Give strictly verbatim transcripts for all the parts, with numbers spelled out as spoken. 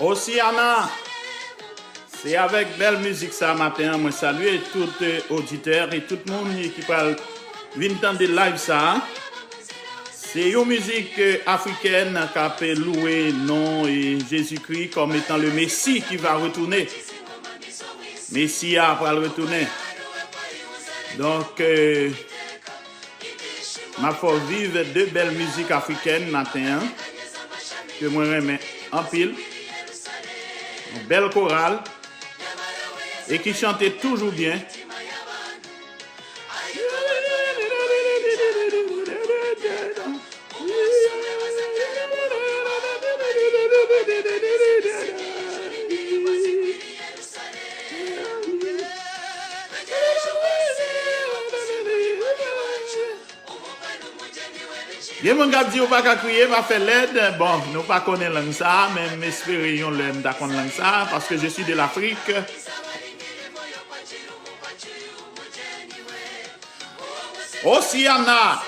Osiana, se avèk bèl mizik sa maten an mwen salye tout eh, oditè e tout moun ki pral vin tande live sa. Se yon mizik eh, afrikèn k ap louwe non eh, Jezikri kòm etan le Mesi ki va retounen. Mesi a pral retounen. Donk, eh, m ap fè w viv de bèl mizik afrikèn maten an ke mwen renmen anpil. Yon bèl koral e ki chante toujou byen. Gen moun k ap di ou pa ka kriye, pa fè lèd. Bon, nou pa konnen lang sa a, men m espere yon lè m ta konn lang sa a, paske je suis de l'Afrique. Osiana.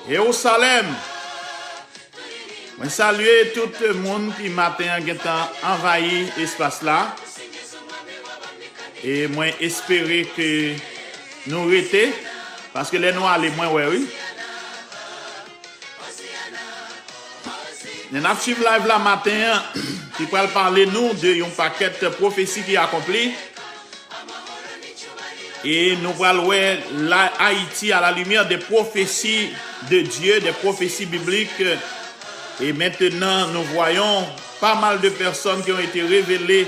Jerusalem. Mwen salye tout moun ki maten an gentan anvayi espas la. E mwen espere ke nou rete, paske lè nou ale, mwen wè, wi. Men n ap swiv live la maten an, ki pral pale nou de yon pakèt pwofesi ki akonpli. E nou pral wè la Haïti à la lumière des prophéties de Dieu, des prophéties bibliques. Et maintenant, nous voyons pas mal de personnes qui ont été révélées.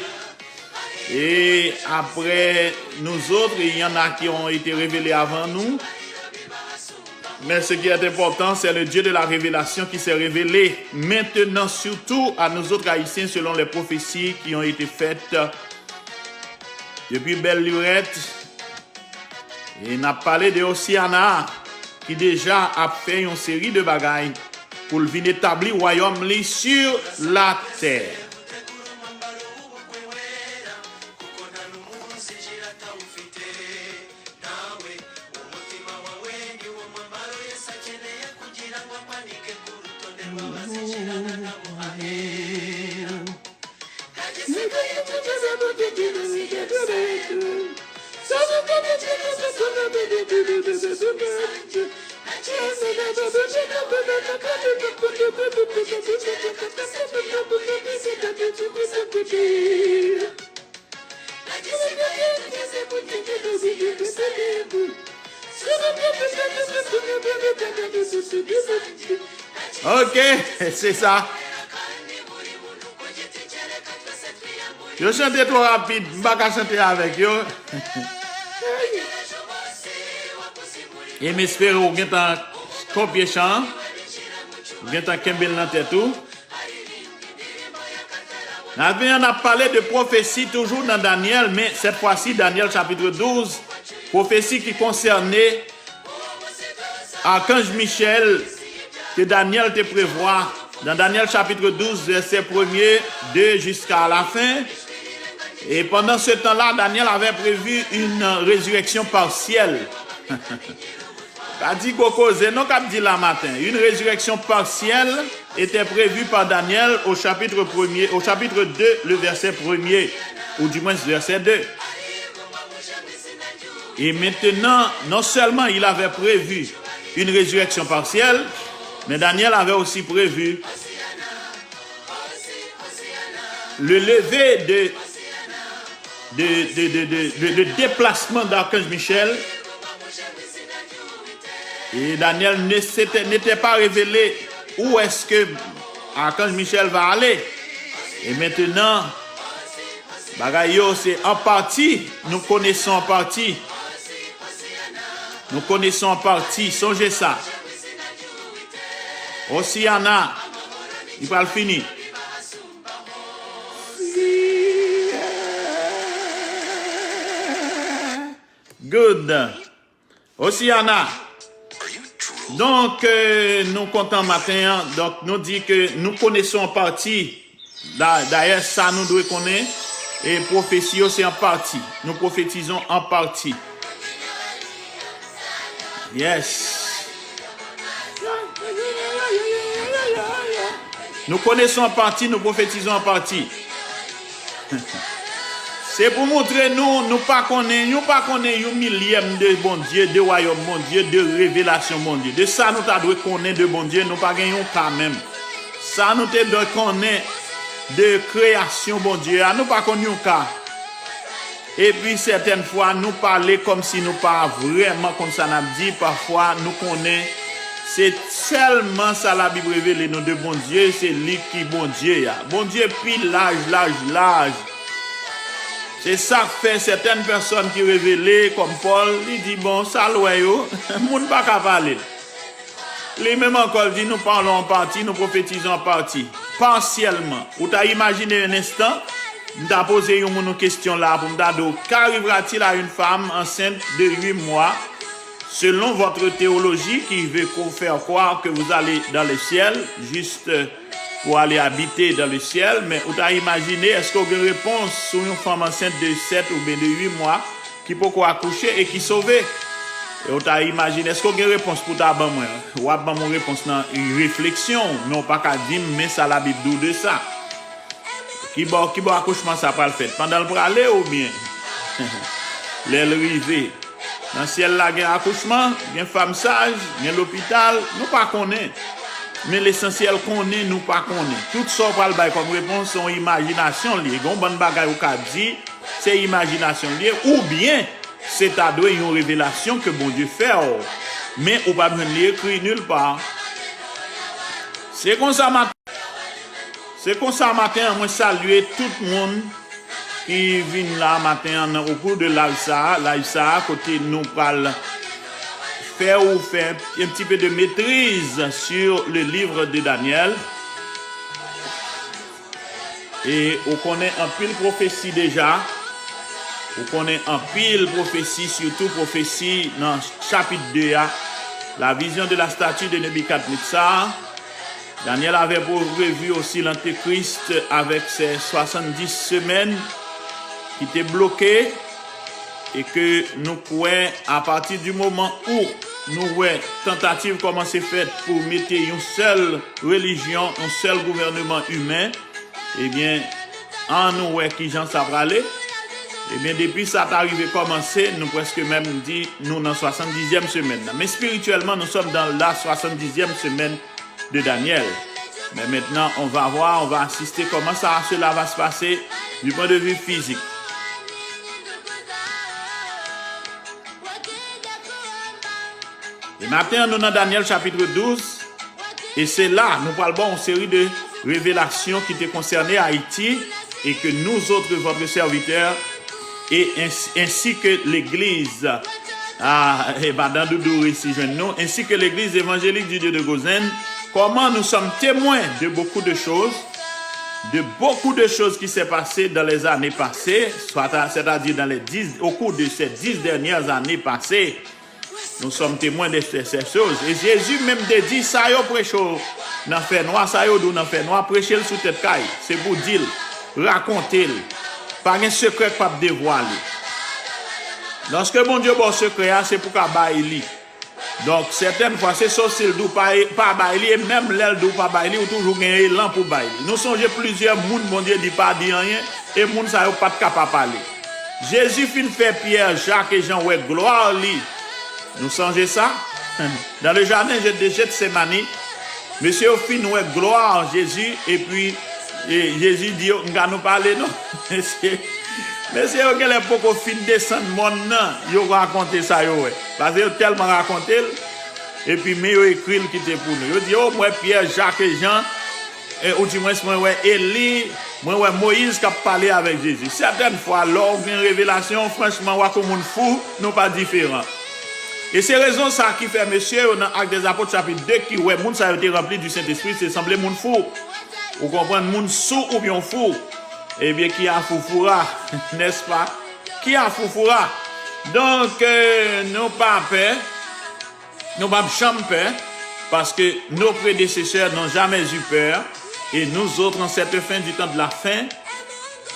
Et après nous autres, il y en a qui ont été révélées avant nous. Mais ce qui est important, c'est le Dieu de la révélation qui s'est révélé maintenant, surtout à nous autres Haïtiens, selon les prophéties qui ont été faites depuis belle lurette. E n ap pale de Osiana, ki deja ap fè yon seri de bagay pou l vin etabli wayòm li sur la tè. Ok, se sa. Yo chante twò rapid, m pa ka chante avèk yo. E m espere w gentan kopye chan an. Ou gentan kenbe l nan tèt ou. Maten an, n ap pale de pwofesi toujou nan Danyèl, men cette fois-ci, Daniel chapitre douze, pwofesi ki konsène Archange Michel, que Daniel te prévoit dans Daniel chapitre douze, verset premier, deux jusqu'à la fin. Et pendant ce temps-là, Daniel avait prévu une résurrection partielle. Pa di gwo koze non k ap di la maten. Une résurrection partielle était prévue par Daniel au chapitre premier, au chapitre deux, le verset premier, ou du moins verset deux. Et maintenant, non seulement il avait prévu une résurrection partielle, mais Daniel avait aussi prévu le lever de, de, de, de, de, de, de déplacement d'Archange Michel. Et Daniel ne s'était, n'était pas révélé où est-ce que Archange Michel va aller. Et maintenant, bagay yo, c'est en partie, nous connaissons en partie. Nous connaissons en partie, songez ça. Osiana, Li pral fini. Good. Osiana. Donk, euh, nou kontan maten an. Donk, nou di ke nou konnen sa an pati. Da-, dayè, sa nou dwe konnen. E pwofesi yo se an pati. Nou pwofetizon an pati. Yes. Nou konnen sa an pati, nou pwofetizon an pati. Se pou montre nou, nou pa konnen, nou pa konnen yon milyèm de Bondye, de wayòm Bondye, de revelasyon Bondye. De sa nou ta dwe konnen de Bondye, nou pa gen yon ka menm. Sa nou te dwe konnen de kreyasyon Bondye a, nou pa konn yon ka. Epi, sètèn fwa, nou pale kòmsi nou pa vrèman konn sa n ap di. Pafwa, nou konnen se sèlman sa Labib revele nou de Bondye, se li ki Bondye a. Bondye pi laj, laj, laj. Se sa k fè sètèn pèsòn ki revele, kòm Pòl, li di, bon, sa l wè yo, moun pa ka pale l. Li menm ankò, l di, nou pale an pati, nou pwofetize an pati, pasyèlman. Ou ta imajine yon enstan, m ta poze yon moun yon kesyon la pou m ta di w, qu'arrivera-t-il à une femme enceinte de huit mois, selon votre théologie qui veut co-, faire croire que vous allez dans le ciel, juste pour aller habiter dans le ciel, men ou ta imajine, èske w gen repons sou yon fanm ansent de sèt oubyen de uit mwa ki poko akouche e ki sove? E w ta imajine, èske w gen repons pou w ta ban mwen? W ap ban m yon repons nan refleksyon w, men w pa ka di m, men sa Labib di w de sa. Ki bò, ki bò akouchman sa pral fèt? Pandan l prale oubyen lè l rive? Nan syèl la gen akouchman, gen fanm saj, gen lopital, nou pa konnen. Men lesansyèl konnen, nou pa konnen. Tout sa w pral bay kòm repons, se yon imajinasyon l ye. Gen yon bann bagay ou ka di, se imajinasyon l ye, oubyen se ta dwe yon revelasyon ke Bondye fè w. Men ou p ap jwenn li ekri nil pa. Se konsa maten, se konsa maten an, mwen salye tout moun ki vin la maten an nan, au cours de live sa a, live sa a, kote nou pral fè ou fè un petit peu de maîtrise sur le livre de Daniel. E ou konnen anpil pwofesi deja. Ou konnen anpil pwofesi, sitou pwofesi nan chapit de a, la vision de la statue de Nebikadnetsar. Daniel avait prévu aussi l'Antéchrist avec ses soixante-dix semaines ki te bloke, e ke nou kwè, apati di moman ou nou wè tantativ kòmanse fèt pou mete yon sèl relijyon, yon sèl gouvèneman imen, ebyen, ann nou wè kijan sa prale. Ebyen, depi sa ta rive kòmanse, nou prèske menm di nou nan swasanndizyèm semèn nan. Men espirityèlman, nous sommes dans la soixante-dixième semaine de Daniel. Mais maintenant, on va voir, on va assister comment ça, cela va se passer du point de vue physique. E maten an, nou nan Daniel chapitre douze, e se la nou pral ba w yon seri de revelasyon ki te konsène Ayiti, et que nous autres, votre serviteur, et ainsi, ainsi que l'église, ah, e pa dan doudou resi jwenn nou, ainsi que l'église évangélique du Dieu de Gozen, comment nous sommes témoins de beaucoup de choses, de beaucoup de choses qui s'est passé dans les années passées, soit à, c'est-à-dire dans les dix, au cours de ces dix dernières années passées, nous sommes témoins de ces, ces choses. E Jezi menm te di, sa yo preche w nan fènwa, sa yo di w nan fènwa, preche l sou tèt kay. Se pou di l, rakonte l. Pa gen sekrè k p ap devwale. Lòske Bondye ba w sekrè a, se pou w ka bay li. Donk, sètèn fwa, se sof si l di w pa, pa bay li, e menm lè l di w pa bay li, ou toujou gen elan pou bay li. Nou sonje plizyè moun Bondye di pa di anyen, e moun sa yo pa t ka pa pale. Jezi fin fè Pyè, Jak e Jan wè glwa li. Nou sonje sa? Dans le jardin de Gethsémani, mesye yo fin wè glwa Jezi, epi, e, Jezi di yo, "M ka nou pale non." Mesye, mesye yo genlè poko fin desann mòn nan, yo rakonte sa yo wè. Paske yo tèlman rakonte l, epi men yo ekri l kite pou nou. Yo di, "O, m wè Pyè, Jak e Jan, e, oudimwens, mwen wè Eli, mwen wè Moyiz k ap pale avèk Jezi." Sètèn fwa, lè w gen revelasyon, franchman, w ak yon moun fou, nou pa diferan. E se rezon sa ki fè mesye yo nan Actes des Apôtres chapit de ki wè moun sa yo te ranpli di Sentespri, se sanble moun fou. Ou konprann, moun sou oubyen w fou, ebyen, ki a foufoura, nèspa? Ki a foufoura? Donk, euh, nou pa pè, nou p ap janm pè, parce que nos prédécesseurs n'ont jamais eu peur, et nous autres, en cette fin du temps de la fin,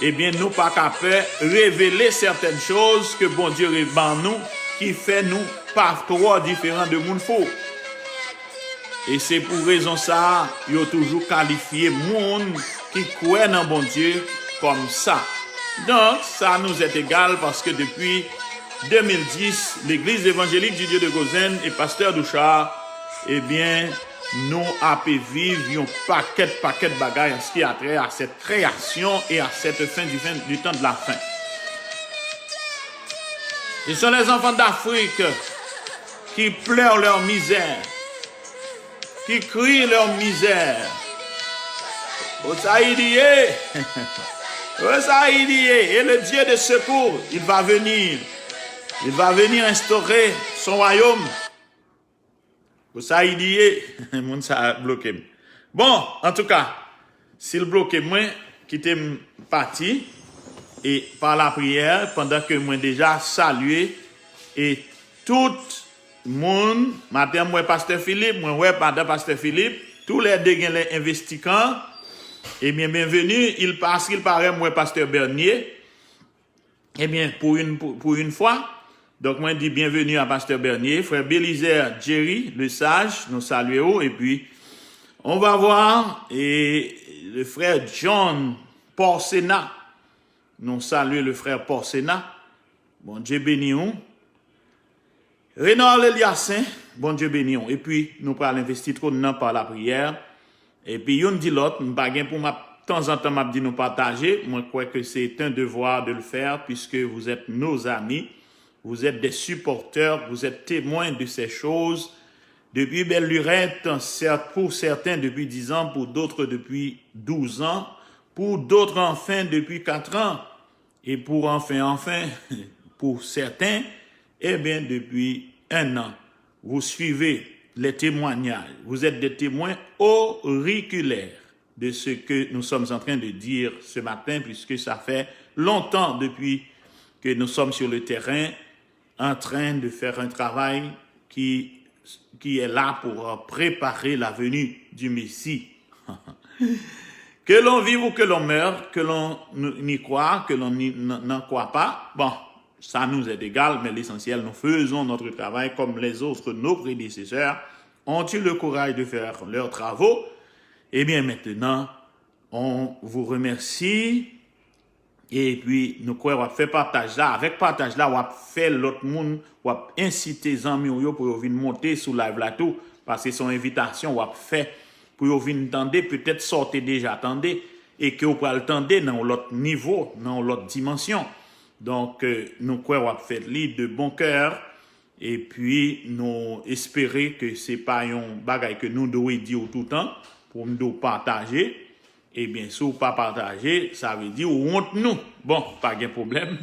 ebyen, nou pa ka pè revele sètèn choz ke Bondye re-, ban nou, ki fè nou pa twò diferan de moun fou. E se pou rezon sa a, yo toujou kalifye moun ki kwè nan Bondye kòm sa. Donk, ça nous est égal, paske depi de mil dis, Legliz Evanjelik di Dye de Gozen e Pastè Douchard, ebyen, nou ape viv yon pakèt, pakèt bagay an ce qui a trait à cette création et à cette fin du, fin du temps de la fin. Ce sont les enfants d'Afrique qui pleurent leur misère, qui crient leur misère. Osaïdié, Osaïdié, et le Dieu de secours, il va venir. Il va venir instaurer son royaume. Osaïdié, moun sa bloke m. Bon, antouka, si l bloke mwen, kite m pati. E pa lapriyè, pandan ke mwen deja salye e tout moun, maten an, mwen wè Pastè Filip, mwen wè madan Pastè Filip, toulède gen lè envestikan. Ebyen, byenveni, il pa, si l parè, mwen wè Pastè Bernier. Ebyen, pou yon, pou, pou yon fwa, donk, mwen di byenveni a Pastè Bernier, frè Belizaire Jerry Lesage, nou salye w, epi on va voir, e le frè John Porcena, nou salye le frè Porcena, Bondye beni w. Renald Eliasin, Bondye beni w. Epi, nou pral envesti twòn nan pa lapriyè. Epi, youn di lòt, m pa gen pou m ap, tanzantan, m ap di nou pataje. Mwen kwè ke c'est un devoir de le faire, puisque vous êtes nos amis, vous êtes des supporters, vous êtes témoins de ces choses. Depuis belle lurette, certes, pour certains depuis dix ans, pour d'autres depuis douze ans, pour d'autres enfin depuis quatre ans. Et pour enfin, enfin, pour certains, eh bien, depuis un an, vous suivez les témoignages. Vous êtes des témoins auriculaires de ce que nous sommes en train de dire ce matin, puisque ça fait longtemps depuis que nous sommes sur le terrain en train de faire un travail qui, qui est là pour préparer la venue du Messie. Que l'on vive ou que l'on meure, que l'on y croit, que l'on n'y- n'en croit pas, bon, ça nous est égal, mais l'essentiel, nous faisons notre travail comme les autres, nos prédécesseurs, ont eu le courage de faire leurs travaux. Eh bien, maintenant, on vous remercie. Epi, nou kwè w ap fè pataj la. Avèk pataj la, w ap fè lòt moun, w ap ensite zanmi w yo pou yo vin monte sou live la tou. Paske se yon envitasyon w ap fè pou yo vin tande, petèt sa w te deja tande, e ke w pral tande nan yon lòt nivo, nan yon lòt dimansyon. Donk, euh, nou kwè w ap fè li de bon kè. Epi, nou espere ke se pa yon bagay ke nou dwe di w toutan, pou m di w pataje. Ebyen, si w pa pataje, sa vle di w wont nou. Bon, pa gen pwoblèm.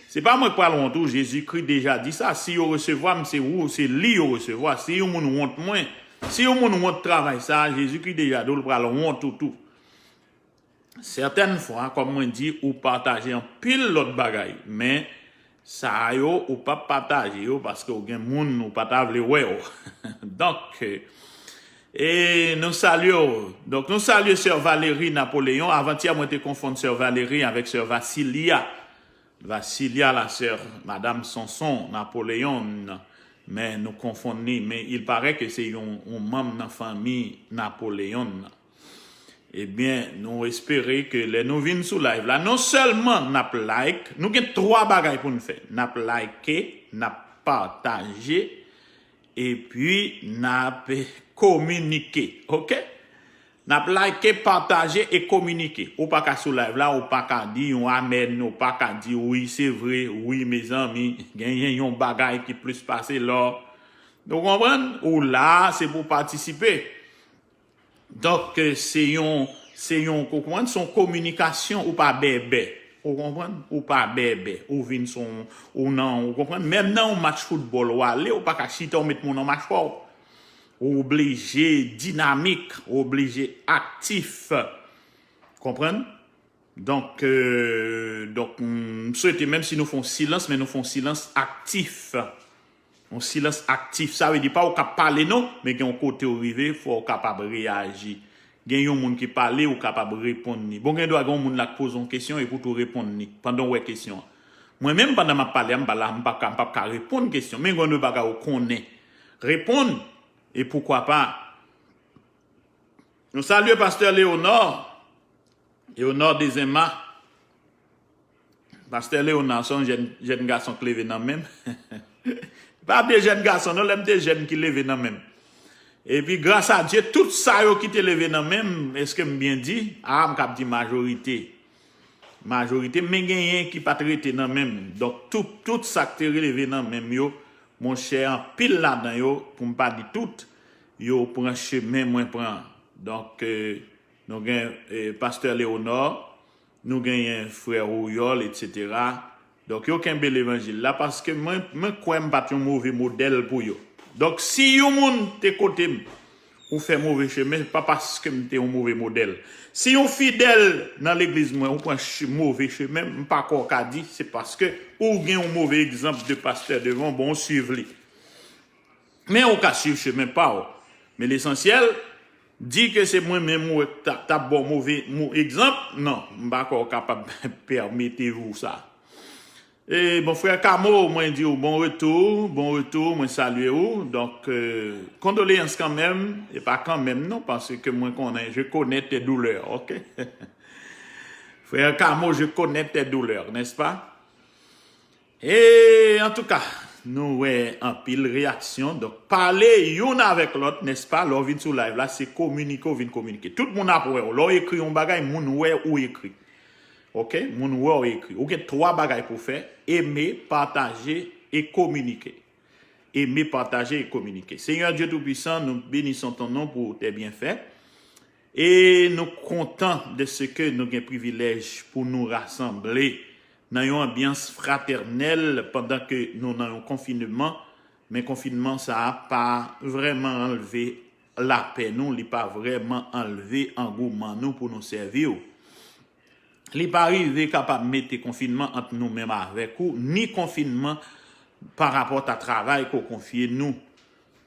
Se pa mwen k pral wont ou, Jezikri deja di sa. Si yo resevwa m, se ou, se li yo resevwa. Si yon moun wont mwen, si yon moun wont travay sa, Jezikri deja di w l pral wont ou tou. Sètèn fwa, kòm mwen di, ou pataje anpil lòt bagay, men sa yo, ou p ap pataje yo paske w gen moun ou pa ta vle wè yo. Donk, e nou salye w. Donk, nou salye sè Valérie Napoléon. Avantyè, mwen te konfonn sè Valérie avèk sè Vasilia. Vasilia, la sè Madam Sonson Napoléon. Men nou konfonn li. Men il paraît que se yon, yon manm nan fanmi Napoléon. Ebyen, nou espere ke lè nou vin sou live la, non sèlman n ap like, nou gen twa bagay pou n fè. N ap like, n ap pataje, epi n ap kominike. Oke? N ap like, pataje e kominike. Ou pa ka sou live la, ou pa ka di yon amèn, ou pa ka di wi, se vre, wi, mezanmi, genyen yon bagay ki plis pase lò. Nou konprann? Ou la, se pou patisipe. Donk, se yon, se yon, ou konprann, se yon kominikasyon, ou pa bèbè. Ou konprann? Ou pa bèbè. Ou vin se yon, ou nan, ou konprann? Menm nan yon match foutbòl, ou ale, ou pa ka chita, ou met men w nan machwa w. Ou oblije dinamik, ou oblije aktif. Konprann? Donk, euh, donk, m swete, menm si nou fè yon silans, men nou fè yon silans aktif. Yon silans aktif, sa vle di pa ou k ap pale non, men gen yon kote ou rive, fò ou kapab reyaji. Gen yon moun ki pale, ou kapab reponn li. Bon, gen dwa gen yon moun la k poze yon kesyon epi w tou reponn li pandan w wè kesyon an. Mwen menm, pandan m ap pale a, m pa la, m pa ka, m p ap ka reponn kesyon. Men gen yon bagay ou konnen. Reponn, e poukwa pa. Nou salye Pastè Leonor, Leonor Dezema. Pastè Leonor se yon jèn, jèn gason k leve nan men m. Pa de jèn gason non, lè m te jèn ki leve nan men m. Epi gras a Dye, tout sa yo ki te leve nan men m, èske m byen di? A, m kab di majorite. Majorite, men genyen ki pa t rete nan men m. Donk, tout, tout sa k te leve nan men m yo, monchè, anpil ladan yo, pou m pa di tout, yo pran chemen mwen pran. Donk, euh, nou gen, euh, Pastè Leonor, nou genyen frè Royol, etsetera. Donk, yo kenbe levanjil la paske mwen, mwen kwè m pa t yon move modèl pou yo. Donk, si yon moun te kote m, ou fè move chemen, pa paske m te yon move modèl. Si yon fidèl nan legliz mwen, ou pran ch-, move chemen, m pa kwè w ka di, se paske ou gen yon move egzanp de pastè devan w, bon, ou swiv li. Men ou ka swiv chemen pa w. Men lesansyèl, di ke se mwen menm ou t ap, t ap ba w move mo-, egzanp, non, m pa kwè w kapab pèmete w sa. E bon, frè Kamo, mwen di w bon retou, bon retou, mwen salye w. Donk, euh, kondoleyans kanmenm, e pa kanmenm non, paske mwen konnen, je connais tes douleurs, ok? Frè Kamo, je connais tes douleurs, n'est-ce pas? E antouka, nou wè anpil reyaksyon. Donk, pale youn avèk lòt, n'est-ce pas? Lè w vin sou live la, se kominike w vin kominike. Tout moun ap wè w. Lè w ekri yon bagay, moun wè ou ekri. Ok? Moun wè w ekri. Ou gen twa bagay pou w fè, eme, pataje e kominike. Eme, pataje e kominike. Seigneur Dieu Tout-Puissant, nous bénissons ton nom pour tes bienfaits. E nou kontan de ce que nou gen privilèj pou nou rasanble nan yon anbyans fratènèl pandan ke nou nan yon konfinman, men konfinman sa a pa vrèman anlve lapè nou, li pa vrèman anlve angouman nou pou nou sèvi w. Li pa rive kapab mete konfinman ant nou menm avèk ou, ni konfinman pa rapòt a travay ke w konfye nou.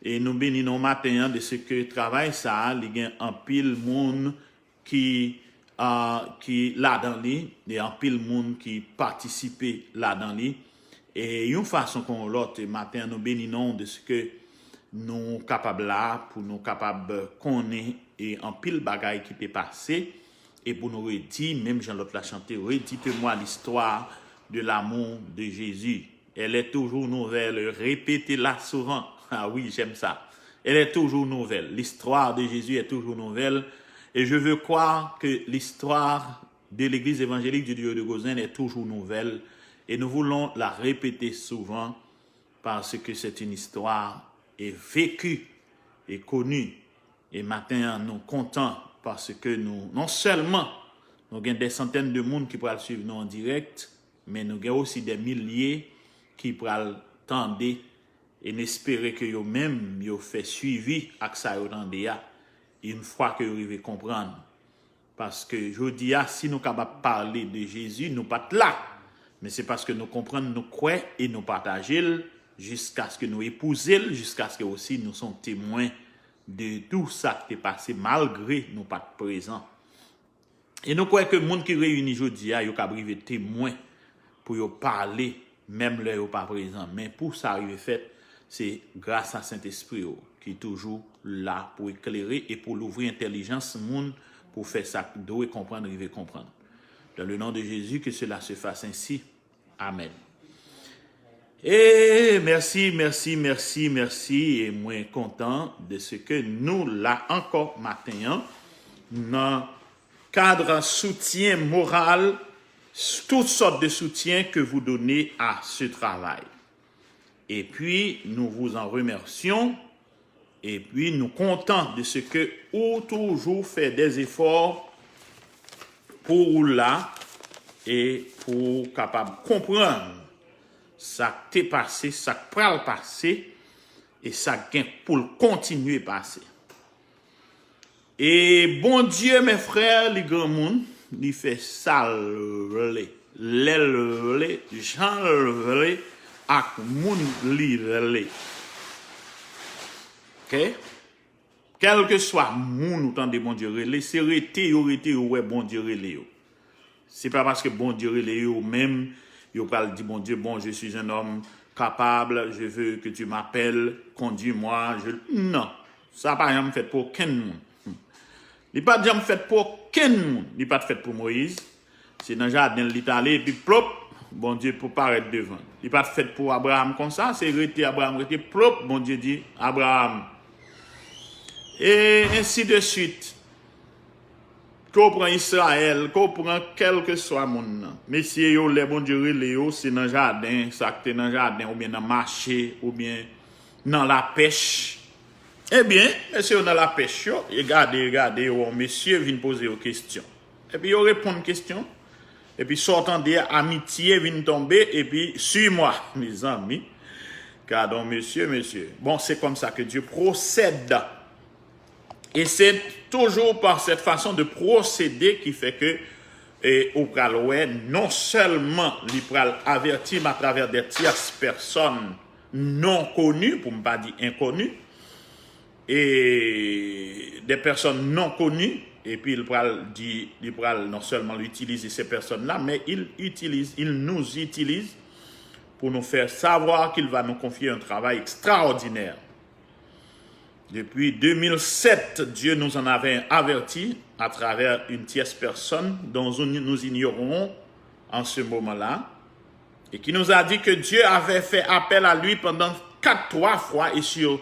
E nou beni nan maten an de se ke travay sa a, li gen anpil moun ki, a, ki ladan li, e anpil moun ki patisipe ladan li. E yon fason kon yon lòt, e maten an nou beni non w de se ke nou kapab la pou nou kapab konnen e anpil bagay ki te pase, e pou nou redi, menm jan lòt la chante, redis-moi l'histoire de l'amour de Jésus. Elle est toujours nouvelle, répétez-la souvent. Ah oui, j'aime ça. Elle est toujours nouvelle. L'histoire de Jésus est toujours nouvelle. Et je veux croire que l'histoire de l'Église évangélique du Dieu de Gozen est toujours nouvelle. Et nous voulons la répéter souvent parce que c'est une histoire et vécue et connue. E maten an, nou kontan paske nou, non sèlman nou gen dè santèn de moun ki pral swiv nou an dirèk, men nou gen osi dè milye ki pral tande, e n espere ke yo menm, yo fè swivi ak sa yo tande a, yon fwa ke yo rive konprann. Paske jodi a, si nou kapab pale de Jezi, nou pa t la. Men se paske nou konprann, nou kwè e nou pataje l, jiskaske nou epouze l, jiskaske osi nou se yon temwen de tou sa k te pase malgre nou pa t prezan. E nou kwè ke moun ki reyini jodi a, yo kab rive temwen pou yo pale, menm lè yo pa prezan. Men pou sa rive fèt, se gras a Sentespri w ki toujou la pou eklere e pou louvri entèlijans moun pou fè sa k dwe konprann, rive konprann. Dans le nom de Jésus, que cela se fasse ainsi. Amèn. E mèsi, mèsi, mèsi, mèsi. E mwen kontan de se ke nou la ankò maten an nan kad soutyen moral, toutes sortes de soutien que vous donnez à ce travail. Et puis, nous vous en remercions. Epi nou kontan de se ke ou toujou fè dè zefò pou ou la e pou w kapab konprann sa k te pase, sa k pral pase e sa k gen pou l kontinye pase. E Bondye, men frè, li granmoun. Li fè sa l vle, lè l vle, jan l vle, ak moun li vle. Oke? Kèlkeswa moun ou tande Bondye rele, se rete yo rete yo wè Bondye rele yo. Se pa paske Bondye rele yo menm, yo pral di Bondye, bon, je suis un homme capable, je veux que tu m'appelles, conduis-moi. Je... Non, sa pa janm fèt pou okenn moun. Li pa t janm fèt pou okenn moun. Li pa t fèt pou Moyiz. Se nan jaden l li t ale, epi plop, Bondye pou parèt devan l. Li pa t fèt pou Abraram konsa, se rete Abraram rete, plop, Bondye di, Abraram. E ensi de swit. Ke w pran Izrayèl, ke w pran kèlkeswa moun nan. Mesye yo, lè Bondye rele yo, se nan jaden, sa k te nan jaden, oubyen nan mache, oubyen nan lapèch. Ebyen, mesye yo nan lapèch yo, e gade, e gade, yo wè yon mesye vin poze yo kesyon. Epi yo reponn kesyon. Epi sa w tande a, amitye vin tonbe, epi suis-moi, mezanmi. Gadon mesye, mesye. Bon, c'est comme ça que Dieu procède. Et c'est toujours par cette façon de procéder qui fait que e ou pral wè, non sèlman li pral avèti m atravè de tyès pèsòn non koni, pou m pa di enkoni, e de pèsòn non koni, epi l pral di, li pral non sèlman l itilize se pèsòn la, men il utilise, il nous utilise pour nous faire savoir qu'il va nous confier un travail extraordinaire. Depuis deux mille sept, Dieu nous en avait averti à travers une tierce personne dont nous ignorons en ce moment-là, et qui nous a dit que Dieu avait fait appel à lui pendant quatre, trois fois, et, sur,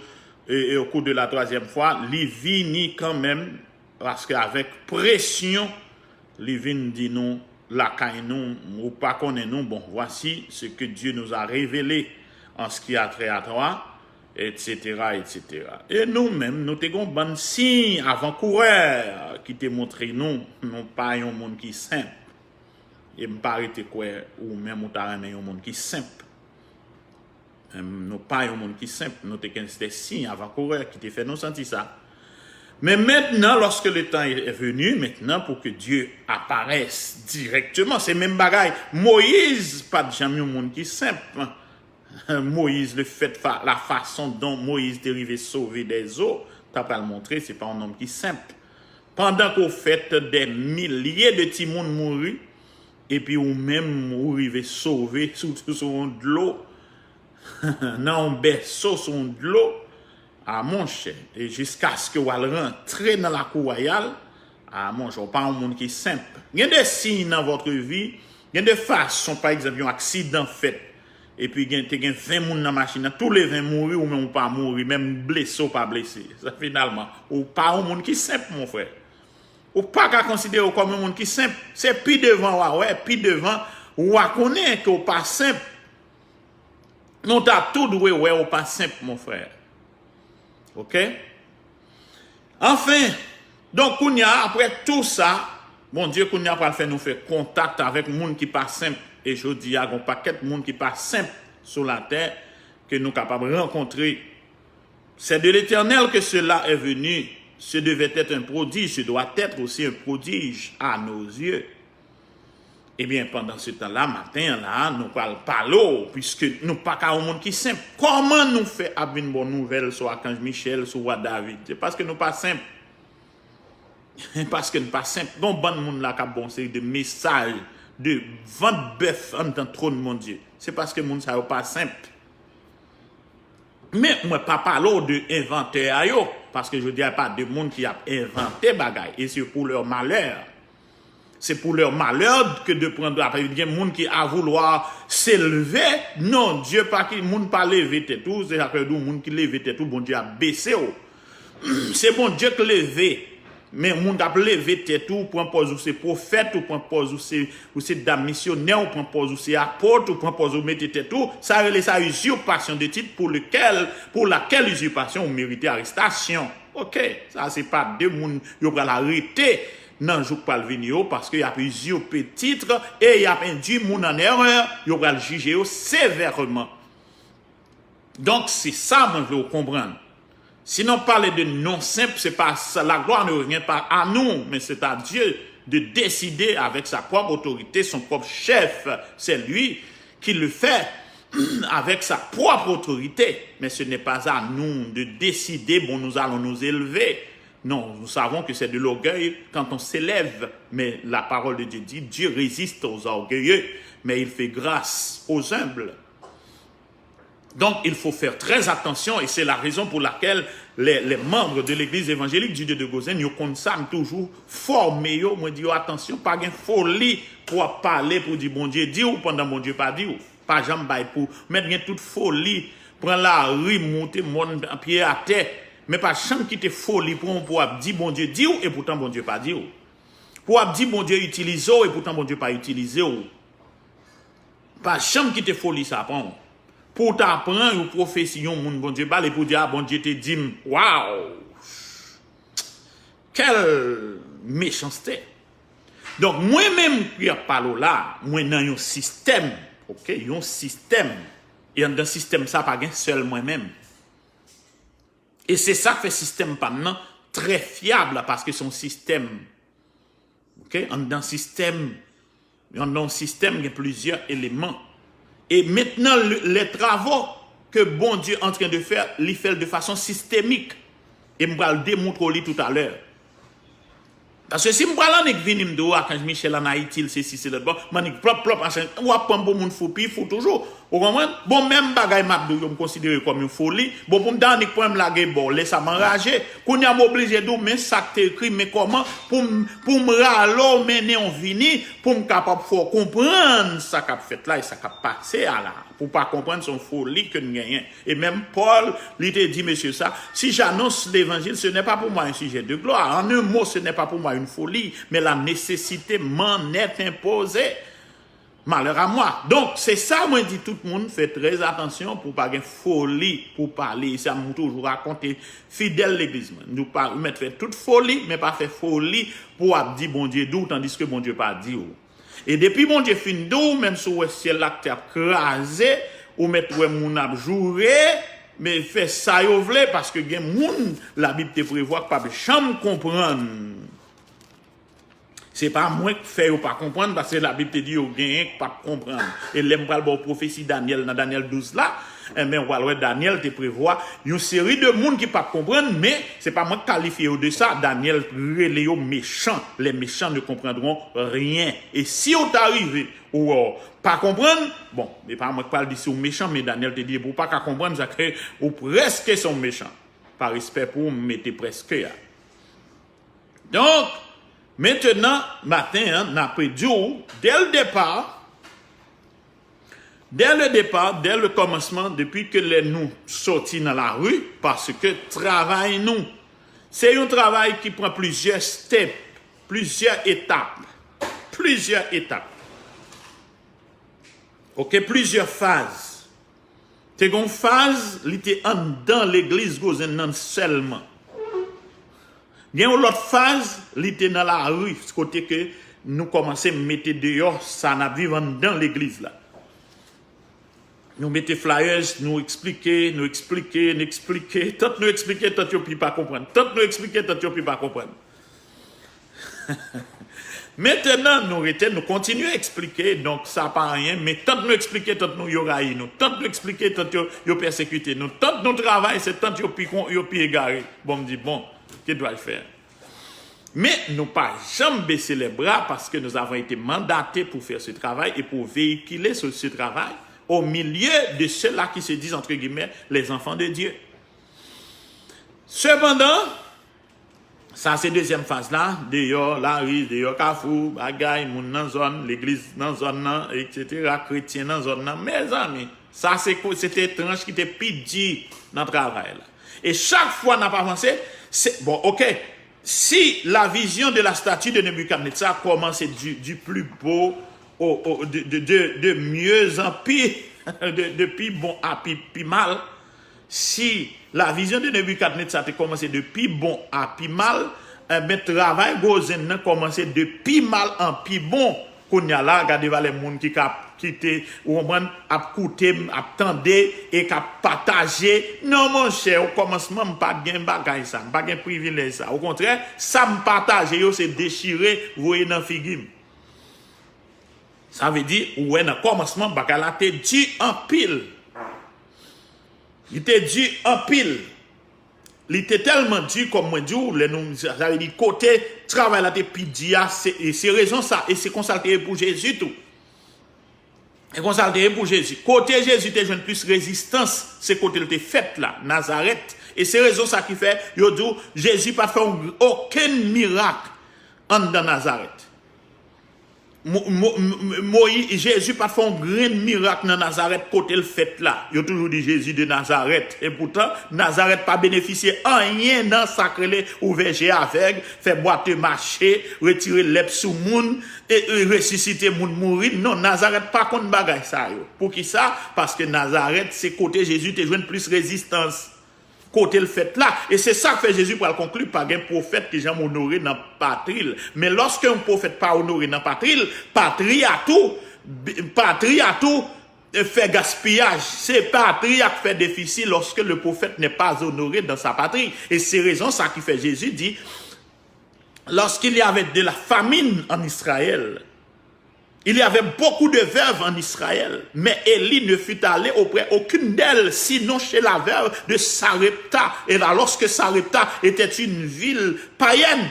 et, et au cours de la troisième fois, li vini kanmenm, paske avèk presyon, li vin di nou, lakay nou, ou pa konnen nou, bon, voici ce que Dieu nous a révélé en ce qui a trait à toi, et cetera, et cetera. E nou menm, nou te gen yon bann siy avan kourè ki te montre nou, nou pa yon moun ki senp. E m pa rete kwè ou menm ou ta renmen yon moun ki senp. Em, nou pa yon moun ki senp, nou te gen de siy avan kourè ki te fè nou santi sa. Mais maintenant, lorsque le temps est venu, maintenant pour que Dieu apparaisse directement, se menm bagay. Moyiz pa t janm yon moun ki senp. Moyiz, le fait, fa- la façon dont Moyiz te rive sove dèzo, ta pral montre se pa yon nonm ki senp. Pandan ke w fèt dè milye de timoun mouri, epi ou menm ou rive sove sou, sou yon dlo, nan yon bèso sou yon dlo, a monchè, e jiskaske w al rantre nan lakou wayal, a monchè, w pa yon moun ki senp. Gen de siy nan votre vie, gen de fason, pa egzanp, yon aksidan fèt, epi gen, te gen ven moun nan machin nan, tou le ven mouri, ou menm ou pa mouri, menm blese w pa blese. Sa, finalman, ou pa yon moun ki senp, mon frè. Ou pa ka konsidere w kòm yon moun ki senp. Se pi devan w a wè, pi devan w a konnen ke w pa senp. Nou ta tou dwe wè w pa senp, mon frè. Oke? Anfen, donk, kounye a, apre tou sa, Bondye kounye a pral fè nou fè kontak avèk moun ki pa senp. E jodi a, gen yon pakèt moun ki pa senp sou latè ke nou kapab rankontre. C'est de l'Éternel que cela est venu. Ce devait être un prodige, ce doit être aussi un prodige à nos yeux. Ebyen, pandan se tan la, maten an la, nou pral pale w, piske nou pa ka yon moun ki senp. Kòman nou fè ap vin bon nouvèl sou Akanj Michèl, sou Wa David? Se paske nou pa senp. Paske n pa senp. Gon bann moun la k ap ba w yon seri de mesaj de vant bèf anndan twòn Bondye. Se paske moun sa yo pa senp. Men mwen pa pale w de envantè a yo, paske jodi a pa de moun ki ap envante bagay, et c'est pour leur malheur. C'est pour leur malheur que de prendre la parole. Gen moun ki a vouloir s'élever. Non, Dye pa ki moun pa leve tèt ou, se sa k fè di w moun ki leve tèt ou, Bondye ap bese w. Se Bondye k leve. Men moun k ap leve tèt ou, pran pòz ou se pwofèt, ou pran pòz ou se, ou se dam misyonè, ou pran pòz ou se apot, ou pran pòz ou mete tèt ou, sa rele sa usurpation de titre pour lequel, pour laquelle usurpation ou merite arrestasyon. Oke, sa se pa de moun yo pral arete nan jou k pral vini yo, paske y ap usurpe tit e y ap endui moun an erè, yo pral jije yo sevèman. Donk, se sa mwen vle w konprann. Si nou pale de non senp, se pa sa, la gloire ne revient pas à nous, mais c'est à Dieu. de décider avec sa propre autorité, son propre chef, c'est lui qui le fait avec sa propre autorité. Mais ce n'est pas à nous de décider, bon, nous allons nous élever. Non, nous savons que c'est de l'orgueil quand on s'élève, mais la parole de Dieu dit, Dieu résiste aux orgueilleux, mais il fait grâce aux humbles. Donc, il faut faire très attention et c'est la raison pour laquelle les, les membres de l'église évangélique du Dieu de Gozen, yo konn sa, m toujou fòme yo, mwen di yo, atansyon, pa gen foli pou w ap pale pou di Bondye di w pandan Bondye pa di w. Pa janm bay pou, mèt gen tout foli, pran lari, moute mòn pye atè, men pa janm kite foli pran w pou w ap di Bondye di w, e poutan Bondye pa di w. Pou w ap di Bondye itilize w, e poutan Bondye pa itilize w. Pa janm kite foli sa pran w. Pou w ta pran yon pwofesi yon moun Bondye ba l, epi w di, a, Bondye te di m, waw! Kèl mechanste! Donk, mwen menm ki ap pale w la, mwen nan yon sistèm, oke, yon sistèm. E anndan sistèm sa, pa gen sèl mwen menm. E se sa k fè sistèm pa m nan trè fyab, paske se yon sistèm, oke, anndan sistèm, anndan yon sistèm, gen plizyè eleman. E mentnan, le, les travaux que Bondye antren de fè, li fè l de fason sistemik. E m pral demontre w li toutalè. Paske si m pral annik vini, m di w Akanj Michèl ann Ayiti, l sesi, se lòt bò, m annik plòp, plòp, machin, w ap pran m pou moun fou, pi fou toujou. Ou konprann? Bon, menm bagay m ap di w yo, m konsidere kòm yon foli. Bon, pou m ta annik pran m lage ba w, lè sa m anraje. Kounye a m oblije di w, men sa k te ekri, men kòman pou m, pou m rale w, mennen w vini, pou m kapab fè w konprann sa k ap fèt la e sa k ap pase a la. Pou w pa konprann, se yon foli ke n genyen. E menm Pòl, li te di mesye sa, si j'annonce l'évangile, ce n'est pas pour moi un sujet de gloire. En un mot, ce n'est pas pour moi une folie, mais la nécessité m'en est imposée. Malheur à moi. Donk, se sa mwen di tout moun, fè trè atansyon pou pa gen foli pou pale. E sa m toujou rakonte fidèl legliz mwen. Nou pa mèt fè tout foli, men pa fè foli pou w ap di Bondye di w, tandiske Bondye pa di w. E depi Bondye fin di w, menm si w wè syèl la k te ap kraze, ou mèt wè moun ap joure, men fè sa yo vle, paske gen moun Labib te prevwa k p ap janm konprann. Se pa mwen k fè yo pa konprann, paske Labib te di yo genyen k p ap konprann. E lè m pral ba w pwofesi Danyèl nan Danyèl douz la, enben, w pral wè Danyèl te prevwa yon seri de moun ki p ap konprann, men se pa mwen k kalifye yo de sa. Danyèl rele yo mechan. Les méchants ne comprendront rien. E si w ta rive, ou wè w pa konprann, bon, e pa mwen k pral di si w mechan, men Danyèl te di, epi w pa ka konprann, sa ke ou prèske se yon mechan. Pa respè pou w, m mete prèske a. Donk, mentnan, maten an, n ap di w, dès le départ, dès le départ, dès le commencement, depi ke lè nou soti nan lari, paske travay nou, se yon travay ki pran plizyè step, plizyè etap, plizyè etap. Oke, plizyè faz. Te gen yon faz, li te anndan legliz Gozen nan sèlman. Gen yon lòt faz, li te nan lari, kote ke nou kòmanse mete deyò sa n ap viv anndan legliz la. Nou mete flyers, nou eksplike, nou eksplike, nou eksplike. Tant nou eksplike, tant yo pi pa konprann. Tant nou eksplike, tant yo pi pa konprann. Mentnan, nou rete, nou kontinye eksplike, donk sa pa anyen, men tant nou eksplike, tant nou, yo rayi nou. Tant nou eksplike, tant yo, yo pèsekite nou. Tant nou travay, se tant yo pi kon, yo pi egare. Bon, m di, bon, que dois-je faire? Men nou pa janm bese lè bra paske nous avons été mandatés pour faire ce travail et pour véhiculer ce, ce travail au milieu de ceux-là qui se disent, entre guillemets, les enfants de Dieu. Sepandan, sa se dezyèm faz la, deyò lari, deyò kafou, bagay, moun nan zòn, legliz nan zòn nan, etsetera, kretyen nan zòn nan. Mezanmi, sa se, se te tranch ki te pi di nan travay la. E chak fwa n ap avanse, se, bon, oke, si la vision de la statue de Nebuchadnezzar commence du, du plus beau au, au, de, de, de, de mieux en pis, de, de pi bon a pi, pi mal, si la vision de Nebuchadnezzar te kòmanse de pi bon a pi mal, enben, travay Gozen nan kòmanse de pi mal an pi bon. Kounye a la, gade valè moun ki ka kite, ou konprann, ap koute m, ap tande, e k ap pataje. Non, monchè, okòmansman, m pa t gen bagay sa, m pa gen privilèj sa. Okontrè, sa m pataje yo, se dechire, voye nan figi m. Sa vle di, ou wè nan kòmansman, bagay la te di anpil. Li te di anpil. Li te tèlman di, kòm mwen di w, lè nou, sa vle di, kote travay la te pi di a, se, e se rezon sa, e se konsa l te ye pou Jezi tou. E konsa l te ye pou Jezi. Kote Jezi te jwenn plis rezistans, se kote l te fèt la, Nazarèt. E se rezon sa ki fè yo di w, Jezi pa t fè yon, okenn mirak anndan Nazarèt. Mo- mo- mo- Moyi- Jezi pa t fè yon grenn mirak nan Nazarèt kote l fèt la. Yo toujou di Jezi de Nazarèt. Epoutan, Nazarèt pa benefisye anyen nan sa k rele ouvè je avèg, fè bwate mache, retire lèp sou moun, e, e resisite moun mouri. Non, Nazarèt pa konn bagay sa yo. Poukisa? Paske Nazarèt se kote Jezi te jwenn plis rezistans. Kote l fèt la. E se sa k fè Jezi pral konkli pa gen pwofèt ki janm onore nan patri l. Men lòske yon pwofèt pa onore nan patri l, patri a tou, bi- patri a tou, e, fè gaspiyaj. Se patri a k fè defisi lorsque le prophète n'est pas honoré dans sa patrie. Et c'est raison sa ki fè Jezi di, lorsqu'il y avait de la famine en Israël, il y avait beaucoup de veuves en Israël, mais Élie ne fut allé auprès aucune d'elles, sinon chez la veuve de Sarepta, et alors que Sarepta était une ville païenne.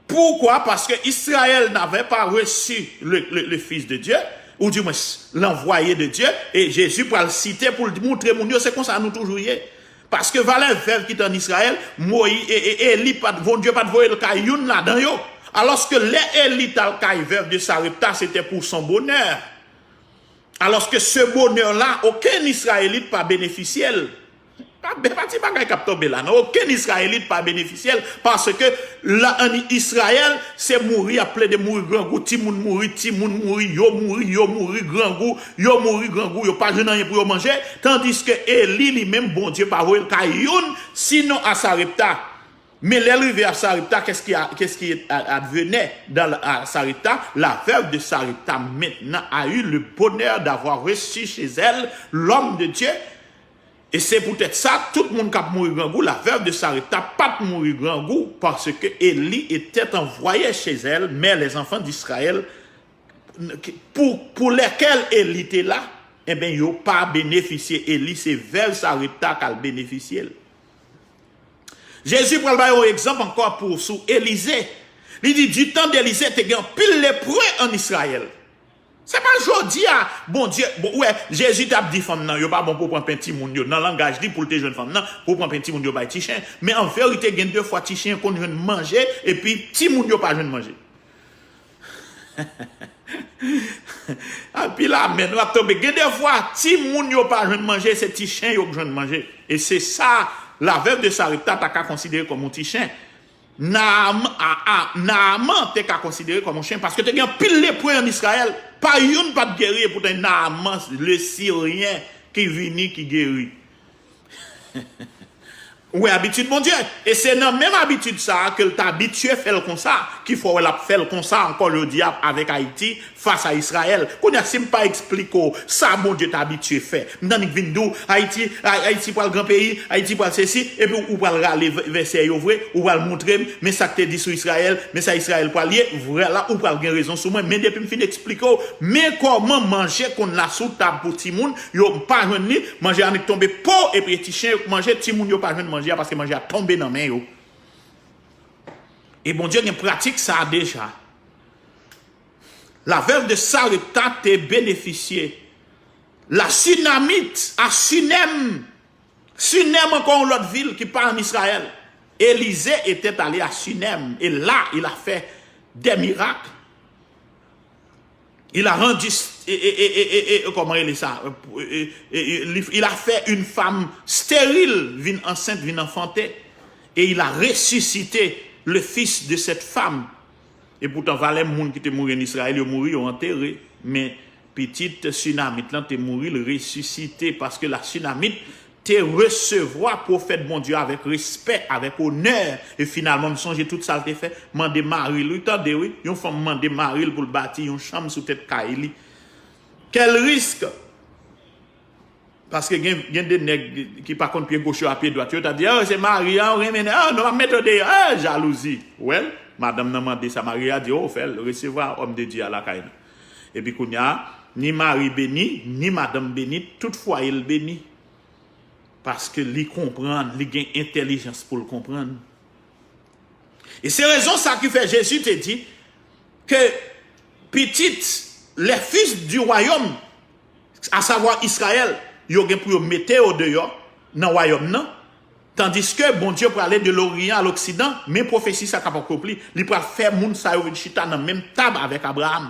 Pourquoi? Parce que Israël n'avait pas reçu le, le- le Fils de Dieu, ou du moins l'envoyé de Dieu, et Jésus pral site pou l montre moun yo, se konsa nou toujou ye. Paske valè vèv ki te ann Izrayèl, Moyi, e, e, Eli pa t, Bondye pa t voye l kay youn ladan yo. Alòske lè Eli t al kay veuve de Sarepta, se te pou son bonè. Alòske ce bonheur-là, okenn Izrayelit pa benefisye l. Pa, pa ti bagay k ap tonbe la, non. Okenn Izrayelit pa benefisye l, paske la, ann Izrayèl, se mouri, ap plede mouri grangou, timoun mouri, timoun mouri, yo mouri, yo mouri grangou, yo mouri grangou, yo pa jwenn anyen pou yo manje, tandiske Eli, li menm, Bondye pa voye l kay youn, sinon a Sarepta. Men lè l rive a Sarepta, qu'est-ce qui a- qu'est-ce qui a- advenait dans la- à Sarepta? La veuve de Sarepta maintenant a eu le bonheur d'avoir reçu chez elle l'homme de Dieu. E se poutèt sa, tout moun k ap mouri grangou, la veuve de Sarepta pa t mouri grangou, paske Eli était envoyé chez elle, mais les enfants d'Israël, pou, pou lesquels Eli te la, enben, yo pa benefisye Eli, se vèv Sarepta k al benefisye l. Jezi pral bay yon egzanp ankò pou, sou Elize. Li di, du temps d'Élisée, te gen anpil lepre ann Izrayèl. Se pa jodi a, Bondye, bon, ou wè, Jezi t ap di fanm nan, yo pa bon pou pran pen timoun yo. Nan langaj li, pou l te jwenn fanm nan, pou pran pen timoun yo bay ti chen. Men an verite, gen de fwa ti chen konn jwenn manje, epi timoun yo pa jwenn manje. Anpil amèn, w ap tonbe. Gen de fwa, timoun yo pa jwenn manje, se ti chen yo k jwenn manje. E se sa, la veuve de Sarepta ta ka konsidere kòm yon ti chen. Naaman, a, a, Naaman te ka konsidere kòm yon chen, paske te gen anpil lepre ann Izrayèl. Pa youn pa t geri, epoutan Naaman, le Siryen, ki vini, ki geri. Ou wè abitid Bondye. E se nan menm abitid sa a ke l t abitye fè l konsa, ki fè w wè l ap fè l konsa ankò jodi a avèk Ayiti, fas a Izrayèl. Kounye a, si m pa eksplike w sa Bondye t abitye fè, m t annik vin di w, Ayiti, Ay- Ayiti pral gran peyi, Ayiti pral sesi, epi w pral rale vè- vèsè yo vre, ou pral montre m, men sa k te di sou Izrayèl, men sa Izrayèl pral ye, vre la, ou pral gen rezon sou mwen, men depi m fin eksplike w, men kòman manje konn la sou tab pou timoun, yo pa jwenn li, manje a annik tonbe po, epi e ti chen yo k manje, timoun yo pa jwenn manje a paske manje a tonbe nan men yo. E Bondye gen pratik sa a deja. La veuve de Sarepta te benefisye. La Sunamite, a Sunem, Sunem ankò yon lòt vil ki pa ann Izrayèl. Élisée était allé à Sunem, et là, il a fait des miracles. Il a rendu, e, e, e, e, e, e, kòman rele sa? E, e, e, e, li- il a fait une femme stérile vin ansent, vin anfante. Et il a ressuscité le fils de cette femme. E poutan, valè moun ki te mouri ann Izrayèl, yo mouri, yo antere. Men pitit Sunamit lan te mouri, l resisite, paske la Sunamite te resevwa pwofèt Bondye avèk respè, avèk onè, e finalman, m sonje tout sa l te fè, mande mari l, wi, tande, wi, yon fanm mande mari l pou l bati yon chanm sou tèt kay li. Quel risque! Paske gen, gen de nèg ki pa konn pye goch yo a pye dwat yo, ta di, oh, se mari a, renmen, oh, non, m ap mete w deyò, oh, jalouzi. Well, madanm nan mande sa, mari a di, oh, fè l, resevwa òm de Dye a lakay nou. Epi kounye a, ni mari beni, ni madanm beni, tout fwaye l beni. Paske li konprann, li gen entèlijans pou l konprann. E se rezon sa ki fè Jezi te di ke pitit, les fils du royaume, asavwa Izrayèl, yo gen pou yo mete yo deyò nan wayòm nan, tandiske Bondye prale de l'Orient à l'Occident, men pwofesi sa k ap akonpli, li pral fè moun sa yo vin chita nan menm tab avèk Abraram.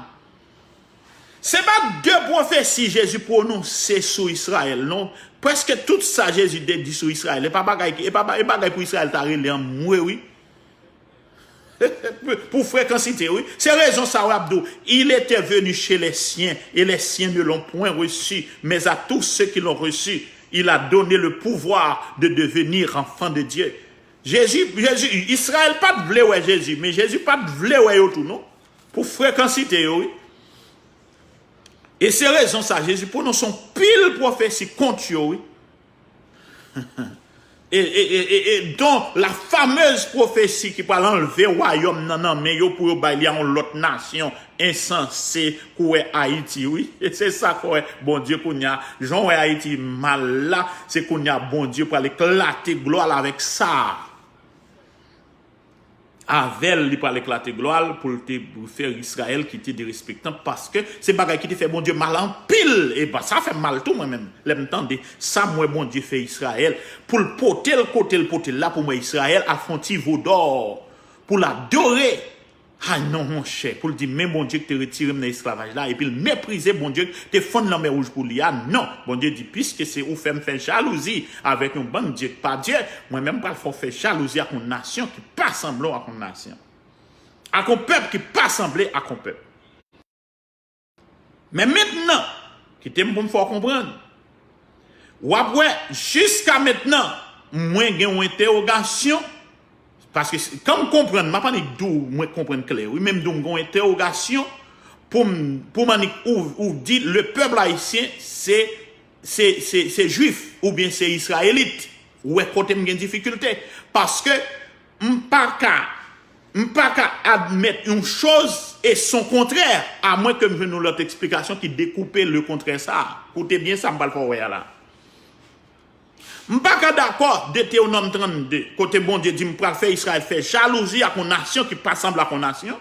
Se pa de pwofesi Jezi pwononse sou Izrayèl, non. Prèske tout sa Jezi te di sou Izrayèl, e pa bagay, e pa, e bagay pou Izrayèl ta rele anmwe, wi. Pou frekansite, wi. Se rezon sa w ap di w, il était venu chez les siens, et les siens ne l'ont point reçu, mais à tous ceux qui l'ont reçu, il a donné le pouvoir de devenir enfants de Dieu. Jezi, Jezi, Izrayèl pa t vle wè Jezi, men Jezi pa t vle wè yo tou, non. Pou frekansite yo, wi. E se rezon sa, Jezi pwononse yon pil pwofesi kont yo, wi. E, e, e, e, e, dont la fameuse pwofesi ki pral anlve wayòm nan nan men yo pou yo bay li a yon lòt nasyon ensanse, koulè Ayiti, wi. E se sa k fè w wè Bondye kounye a, jan w wè Ayiti mal la, se kounye a Bondye pral eklate glwa l avèk sa. Avè l, li pral eklate glwa l pou l te fè Izrayèl kite derespektan, paske se bagay ki te fè Bondye mal anpil. E ba, sa fè m mal tou, mwen menm, lè m tande sa m wè Bondye fè Izrayèl, pou l pote l kote l pote l la, pou m wè Izrayèl al fè yon ti vodò, pou l adore. Ay non, monchè, pou l di, men Bondye ki te retire m nan esklavaj la, epi l meprize Bondye ki te fann lanmè wouj pou li a. Non, Bondye di, piske se ou fè m fè jalouzi avèk yon bann dye ki pa Dye, mwen menm pral fè w fè jalouzi ak yon nasyon ki pa sanble w ak yon nasyon. Ak yon pèp ki pa sanble ak yon pèp. Men mentnan, kite m pou m fè w konprann. W ap wè, jiska mentnan, mwen gen yon entèwogasyon, paske s- kan m konprann, m ap annik di w, mwen konprann klè, wi, men m di w m gen yon entèwogasyon pou m, pou m annik ou, ou di, le pèp ayisyen, se, se, se, se jwif, oubyen se izrayelit. Ou wè kote m gen difikilte. Paske m pa ka, m pa ka admèt yon choz e son kontrè, amwen ke m jwenn yon lòt eksplikasyon ki dekoupe le kontrè sa a. Koute byen sa m pral fè w wè a la. M pa ka dakò, Detewonòm trannde, kote Bondye di m pral fè Izrayèl fè jalouzi ak yon nasyon ki pa sanble ak yon nasyon.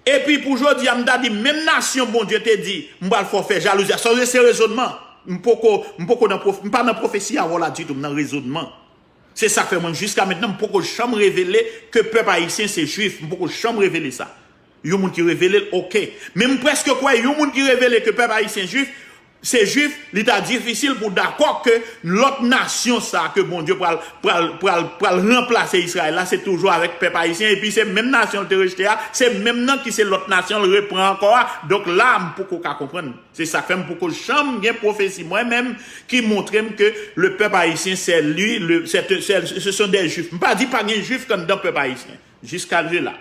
Epi pou jodi a, m ta di, menm nasyon Bondye te di, m pral fè w fè jalouzi a. Sonje se rezonman. M poko, m poko nan pwof- m pa nan pwofesi a vòla ditou, m nan rezonman. Se sa k fè mwen, jiska mentnan, m poko janm revele ke pèp ayisyen se jwif. M poko janm revele sa. Yon moun ki revele l, oke. Men m prèske kwè yon moun ki revele ke pèp ayisyen jwif, se jwif, li ta difisil pou dakò ke lòt nasyon sa ke Bondye pral, pral, pral, pral ranplase Izrayèl la, se toujou avèk pèp ayisyen, epi se menm nasyon l te rejte a, se menm nan ki se lòt nasyon l repran ankò a. Donk la, m poko ka konprann. Se sa k fè m poko janm gen pwofesi mwen menm ki montre m ke le peuple haïtien, c'est lui, le, c'est, c'est, ce sont des juifs. M pa di pa gen jwif anndan pèp ayisyen. Jiska la.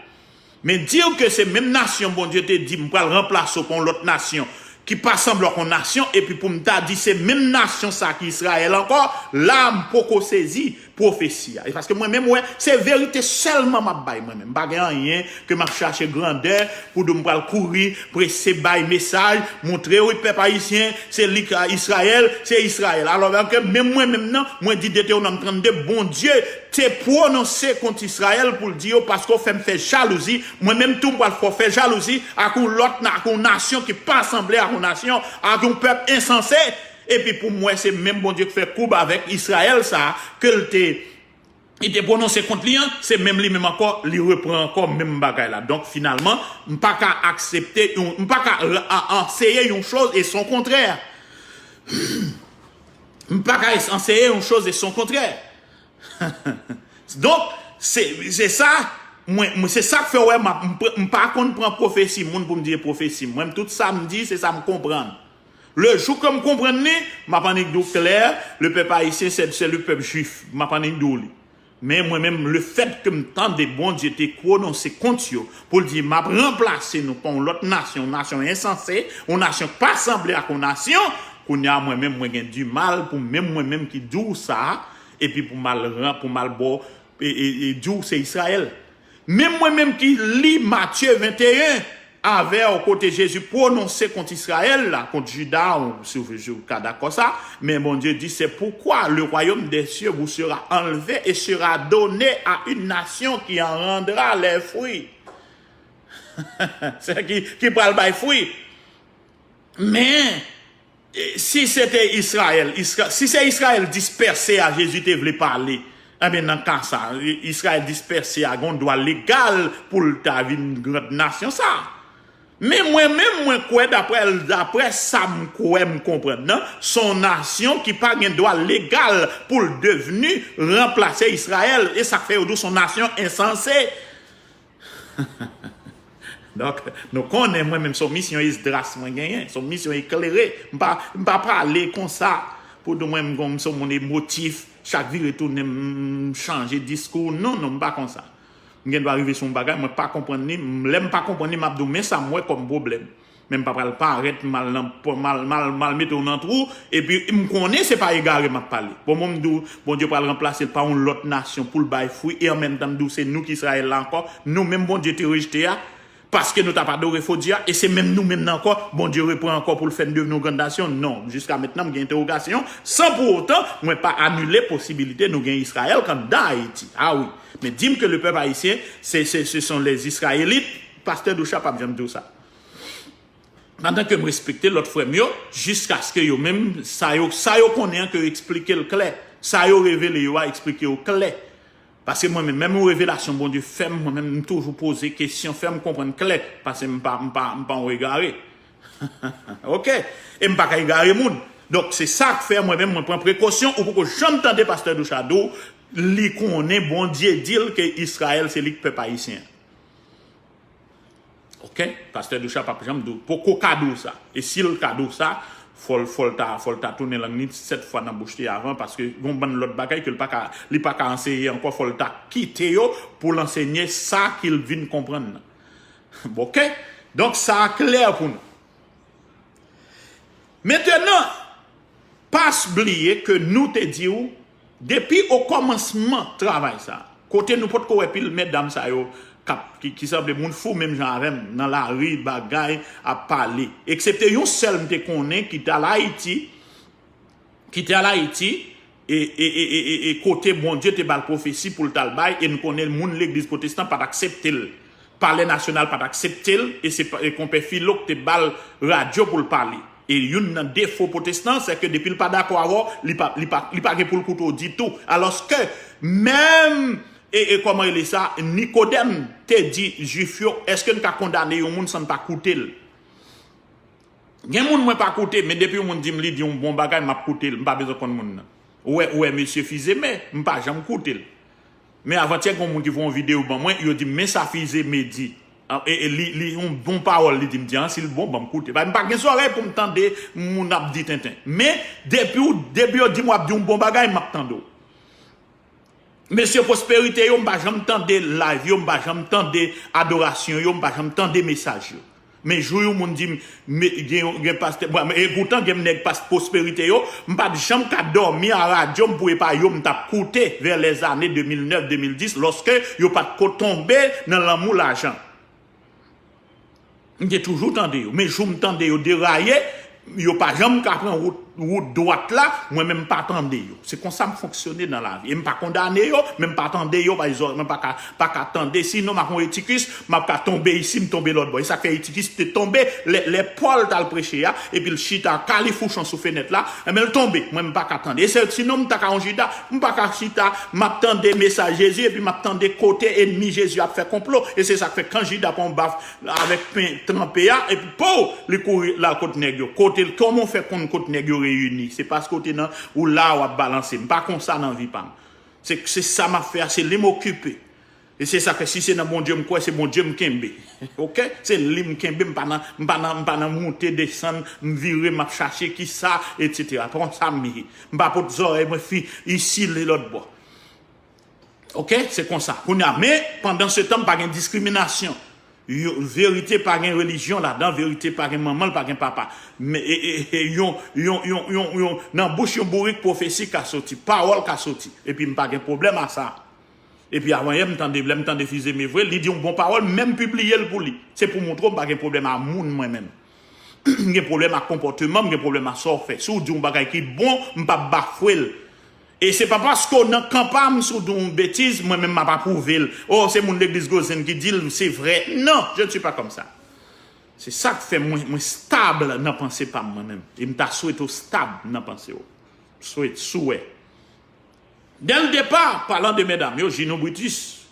Men di w ke se menm nasyon Bondye te di, m pral ranplase w pa yon lòt nasyon ki pa sanble ak yon nasyon, epi pou m ta di se menm nasyon sa ki Izrayèl ankò, la m poko sezi pwofesi a. E paske mwen menm, wè, se verite sèlman m ap bay mwen menm. M pa gen anyen ke m ap chache grandè pou di w m pral kouri, prese bay mesaj, montre w pèp ayisyen, se li k Izrayèl, se Izrayèl. Alò ke menm mwen menm nan, mwen di Detewonòm trannde, Bondye te pwononse kont Izrayèl pou l di yo, paske w fè m fè jalouzi, mwen menm tou m pral fè w fè jalouzi ak yon lòt na-, ak yon nasyon ki pa sanble ak yon nasyon, ak yon pèp ensanse. Epi pou m wè se menm Bondye ki fè koub avèk Izrayèl sa a, ke l te, li te pwononse kont li an, se menm li menm ankò, li repran ankò menm bagay la. Donk finalman, m pa ka aksepte yon, m pa ka r-, a-, anseye yon choz e son kontrè. M pa ka es-, anseye yon choz e son kontrè. Donk, se, se sa, mwen, mwen, se sa k fè w wè m ap, m pr-, m pa konn pran pwofesi moun pou m di e pwofesi m. Mwen, tout sa m di, se sa m konprann. Le jou ke m konprann li, m ap annik di w klè, le pèp ayisyen, se, se le pèp jwif. M ap annik di w li. Men mwen menm, le fèt ke m tande Bondye te pwononse kont yo, pou l di, "M ap ranplase nou pa yon lòt nasyon, yon nasyon ensanse, yon nasyon k pa sanble ak yon nasyon," kounye a, mwen menm, mwen gen dimal pou menm mwen menm ki di w sa, epi pou m al ran-, pou m al ba w, e, e, e di w se Izrayèl. Menm mwen menm ki li Matye venteyen, avè w kote Jezi pwononse kont Izrayèl la, kont Jida, ou, si w, si w ka dakò sa, men Bondye di, c'est pourquoi le royaume des cieux vous sera enlevé et sera donné à une nation qui en rendra les fruits. Se ki, ki pral bay fwi. Men, e, si se te Izrayèl, Izra-, si se Izrayèl dispèse a Jezi te vle pale, enben, nan ka sa, I-, Izrayèl dispèse a gen dwa legal pou l ta vin gran nasyon sa. Men mwen menm, mwen kwè, daprè, daprè sa m kwè, m konprann nan, se yon nasyon ki pa gen dwa legal pou l devni ranplase Izrayèl. E sa k fè yo di w se yon nasyon ensanse. Donk, nou konnen mwen menm se yon misyon Esdras mwen genyen, se yon misyon eklere. M pa, m pa pale konsa pou di mwen m gon-, m se yon moun emotif, chak vire tounen m, m chanje diskou. Non, non, m pa konsa. M gen dwa rive sou yon bagay, mwen pa konprann li, m, lè m pa konprann li, m ap di w men sa m wè kòm pwoblèm. Men m pa pral parèt m al nan, m al, m al, m al mete w nan twou, epi m konnen se pa egare m ap pale. Bon, mwen m di w, Bondye pral ranplase l pa yon lòt nasyon pou l bay fwi, e an menm tan m di w se nou ki Izrayèl la ankò, nou menm Bondye te rejte a, paske nou t ap adore fo dye a, e se menm nou menm nan ankò, Bondye repran ankò pou l fè n devni yon grann nasyon? Non, jiska mentnan m gen entèwogasyon, san pou otan mwen pa anile posibilite nou gen Izrayèl k anndan Ayiti. Ah wi, men di m ke le pèp ayisyen, se, se, ce sont les Israélites, pastè Doucha p ap janm di w sa. Pandan ke m respekte lòt frè m yo, jiskaske yo menm, sa yo, sa yo konnen an ke yo eksplike l klè. Sa yo revele yo a, eksplike yo klè. Paske mwen menm, menm yon revelasyon Bondye fè m, mwen menm, m toujou poze kesyon, fè m konprann klè, paske m pa, m pa, m pa yon egare. Oke? E m pa ka egare moun. Donk, se sa k fè mwen menm, mwen pran prekosyon, ou poko janm tande pastè Doucha di w, li konnen Bondye di l ke Izrayèl se li k pèp ayisyen. Oke? Pastè Doucha p ap janm di w, poko ka di w sa. E si l ka di w sa, fò l, fò l ta, fò l ta tounen lang li sèt fwa nan bouch li avan, paske gon bann lòt bagay ke l pa ka, li pa ka anseye ankò, fò l ta kite yo pou l ansenye sa ke l vin konprann nan. Bon, oke? Donk, sa a klè pou nou. Mentenan, pa bliye ke nou te di w, depi okòmansman travay sa, kote nou potko wè pil medam sa yo k ap, ki, ki sanble moun fou menm jan avè m, nan lari, bagay, ap pale. Eksepte yon sèl m te konnen ki t al Ayiti, ki te al Ayiti, e, e, e, e, e, e kote Bondye te ba l pwofesi pou l t al bay, e n konnen moun legliz pwotestan pa t aksepte l. Palè Nasyonal pa t aksepte l, e se pa, e konpè Filo k te ba l radyo pou l pale. E youn nan defo pwotestan, se ke depi l pa dakò avè w, li pa, li pa, li pa gen pou l koute w ditou. Alòske, menm, e, e kòman rele sa, Nikodèm te di Jwif yo, èske n ka kondane yon moun san n pa koute l? Gen moun mwen pa koute, men depi yon moun di m li di yon bon bagay, m ap koute l. M pa bezwen konn moun nan. Ou wè, ou wè mesye Fizeme, m pa janm koute l. Men avantyè, gen yon moun ki voye yon videyo ban mwen, yo di m, "Men sa Fizeme di." A, e, e li, li, yon bon pawòl li di m, di an, si l bon, ban m koute. Paske m pa gen zòrèy pou m tande moun ap di tenten. Men, depi w, depi yo di m w ap di yon bon bagay, m ap tande w. Mesye Pwosperite yo, m pa janm tande live yo, m pa janm tande adorasyon yo, m pa janm tande mesaj yo. Men jou yon moun di m, me, gen, gen pastè, bon, e poutan gen nèg pas-, Pwosperite yo, m pa t janm ka dòmi a radyo m pou e pa yo m t ap koute vè lèzane de mil nèf, de mil dis, lòske yo pa t ko tonbe nan lanmou lajan. M te toujou tande yo, men jou m tande yo deraye, yo pa janm ka pran wout, wout dwat la, mwen menm m pa tande yo. Se konsa m fonksyone nan lavi. E m pa kondane yo, men m pa tande yo, pa egzanp, mwen pa ka, pa ka tande. Sinon, m ap yon etikis, m ap ka tonbe isi, m tonbe lòt bò. E sa k fè etikis te tonbe lè, lè Pòl t al preche a, epi l chita kalifouchon sou fenèt la, enben l tonbe. Mwen, m pa ka tande. E se, sinon, m ta ka yon Jida, m pa ka chita, m ap tande mesaj Jezi, epi m ap tande kote ènmi Jezi ap fè konplo. E se sa k fè kan Jida pran yon baf avèk pen tranpe a, epi pow, li kouri l al kot nèg yo. Kote l, kòman w fè konn kot nèg yo reyini? Se paske w te nan, ou la, w ap balanse. M pa konsa nan vi pa m. Se, se sa m ap fè a, se li m okipe. E se sa fè, si se nan Bondye m kwè, se Bondye m kenbe. Oke? Se li m kenbe, m pa nan, m pa nan, m pa nan moute, desann, m vire, m ap chache kisa, etsetera. Pa konsa m ye. M pa pot zòrèy mwen fi isi li lòt bò. Oke? Se konsa. Kounye a, men, pandan se tan, pa gen diskriminasyon. Yo, verite pa gen relijyon ladan, verite pa gen manman, l pa gen papa. Men, e, e, e, yon, yon, yon, yon, yon, nan bouch yon bourik, pwofesi ka soti, pawòl ka soti. Epi m pa gen pwoblèm a sa. Epi avanyè, m tande, lè m tande Fils-Aimé vre, li di yon bon pawòl, m menm pibliye l pou li. Se pou montre w m pa gen pwoblèm a moun mwen menm. M gen pwoblèm ak konpòteman, m gen pwoblèm ak sa w fè. Si w di yon bagay ki bon, m p ap bafwe l. E se pa paske w nan kan pa m, si w di yon betiz, mwen menm m ap apwouve l. Oh, se moun legliz Gozen ki di l, se vre. Non, je ne suis pas comme ça. Se sa k fè mwen, mwen stab nan panse pa m mwen menm. E m ta swete w stab nan panse w. Swete, souwè. Dès le départ, parlant de medam yo, Gino Brutus,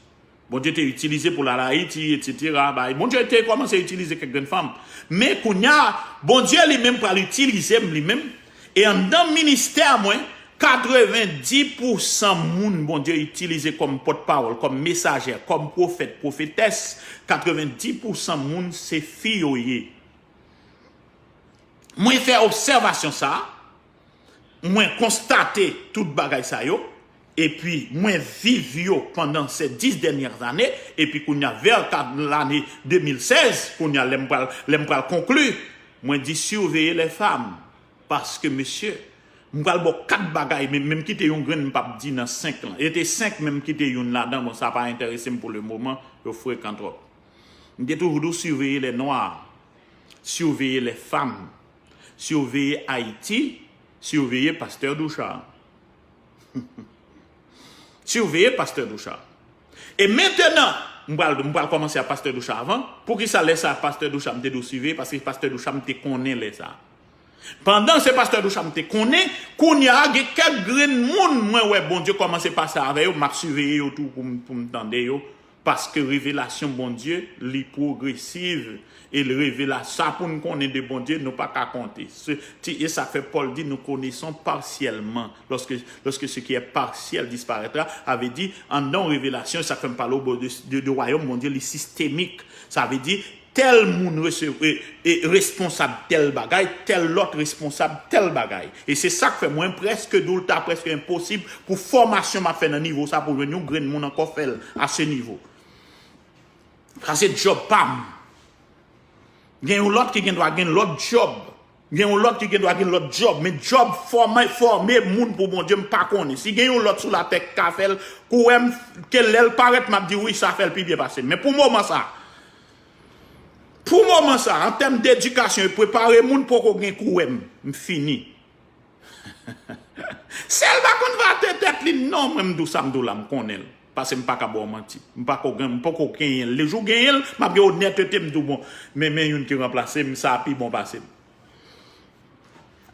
Bondye te itilize pou l al Ayiti, etsetera. Bay, Bondye te kòmanse itilize kèk grenn fanm. Men kounye a, Bondye li menm pral itilize m li menm. E anndan ministè mwen, katrevendis pousan moun Bondye itilize kòm pòtpawòl, kòm mesajè, kòm pwofèt, pwofetès, katrevendis pousan moun se fi yo ye. Mwen fè obsèvasyon sa a, mwen konstate tout bagay sa yo, epi mwen viv yo pandan se dis dènyè ane, epi kounye a, vè lane de mil sèz, kounye a, lè m pral, lè m pral konkli, mwen di, surveillez les femmes, paske, mesye, m pral ba w kat bagay, men, men m kite yon grenn, m p ap di nan senk lan. E te senk, men m kite youn ladan, bon, sa pa enterese m pou le moman, yo frekan twòp. M te toujou di w, surveillez les noirs, surveillez les femmes, surveillez Ayiti, surveillez pastè Ducharme. Surveillez pastè Ducharme. E mentenan, m pral, m pral kòmanse a pastè Ducharme avan. Poukisa lè sa a pastè Ducharme m te di w surveillez? Paske pastè Ducharme m te konnen lè sa a. Pandan se pastè Ducharme m te konnen, kounye a gen kèk grenn moun mwen wè Bondye kòmanse pase avè yo, m ap siveye yo tou pou m, pou m tande yo. Paske revelasyon Bondye, li pwogresiv. E l revela sa pou n konnen de Bondye, nou pa ka konte. Se, ti, e sa k fè Pòl di, nous connaissons partiellement. Lorsque, lorsque ce qui est partiel disparaîtra, sa vle di, anndan yon revelasyon, sa k fè m pale w de, de, de wayòm Bondye, li sistemik. Sa vle di, tèl moun resevwa, e, e responsab tèl bagay, tèl lòt responsab tèl bagay. E se sa k fè mwen prèske di w l ta prèske enposib pou fòmasyon m ap fè nan nivo sa pou jwenn yon grenn moun ankò fè l a se nivo. Sa se djòb pa m. Gen yon lòt ki gen dwa gen lòt djòb. Gen yon lòt ki gen dwa gen lòt djòb. Men djòb fòme, fòme moun pou Bondye, m pa konnen. Si gen yon lòt sou latè ki ka fè l, kouwè m, ke lè l parèt, m ap di wi, sa fè l pi byen pase m. Men pou moman sa, pou moman sa, an tèm dedikasyon e prepare moun, poko gen kouwè m. M fini. Sèl pa konn vante tèt li, non, mwen m di w sa m di w la, m konnen l. Paske m pa ka ba w manti. M pako gen, m poko genyen l. Lejou genyen l, m ap gen onètete, m di w bon, men, men youn ki ranplase m, sa pi bon pase m.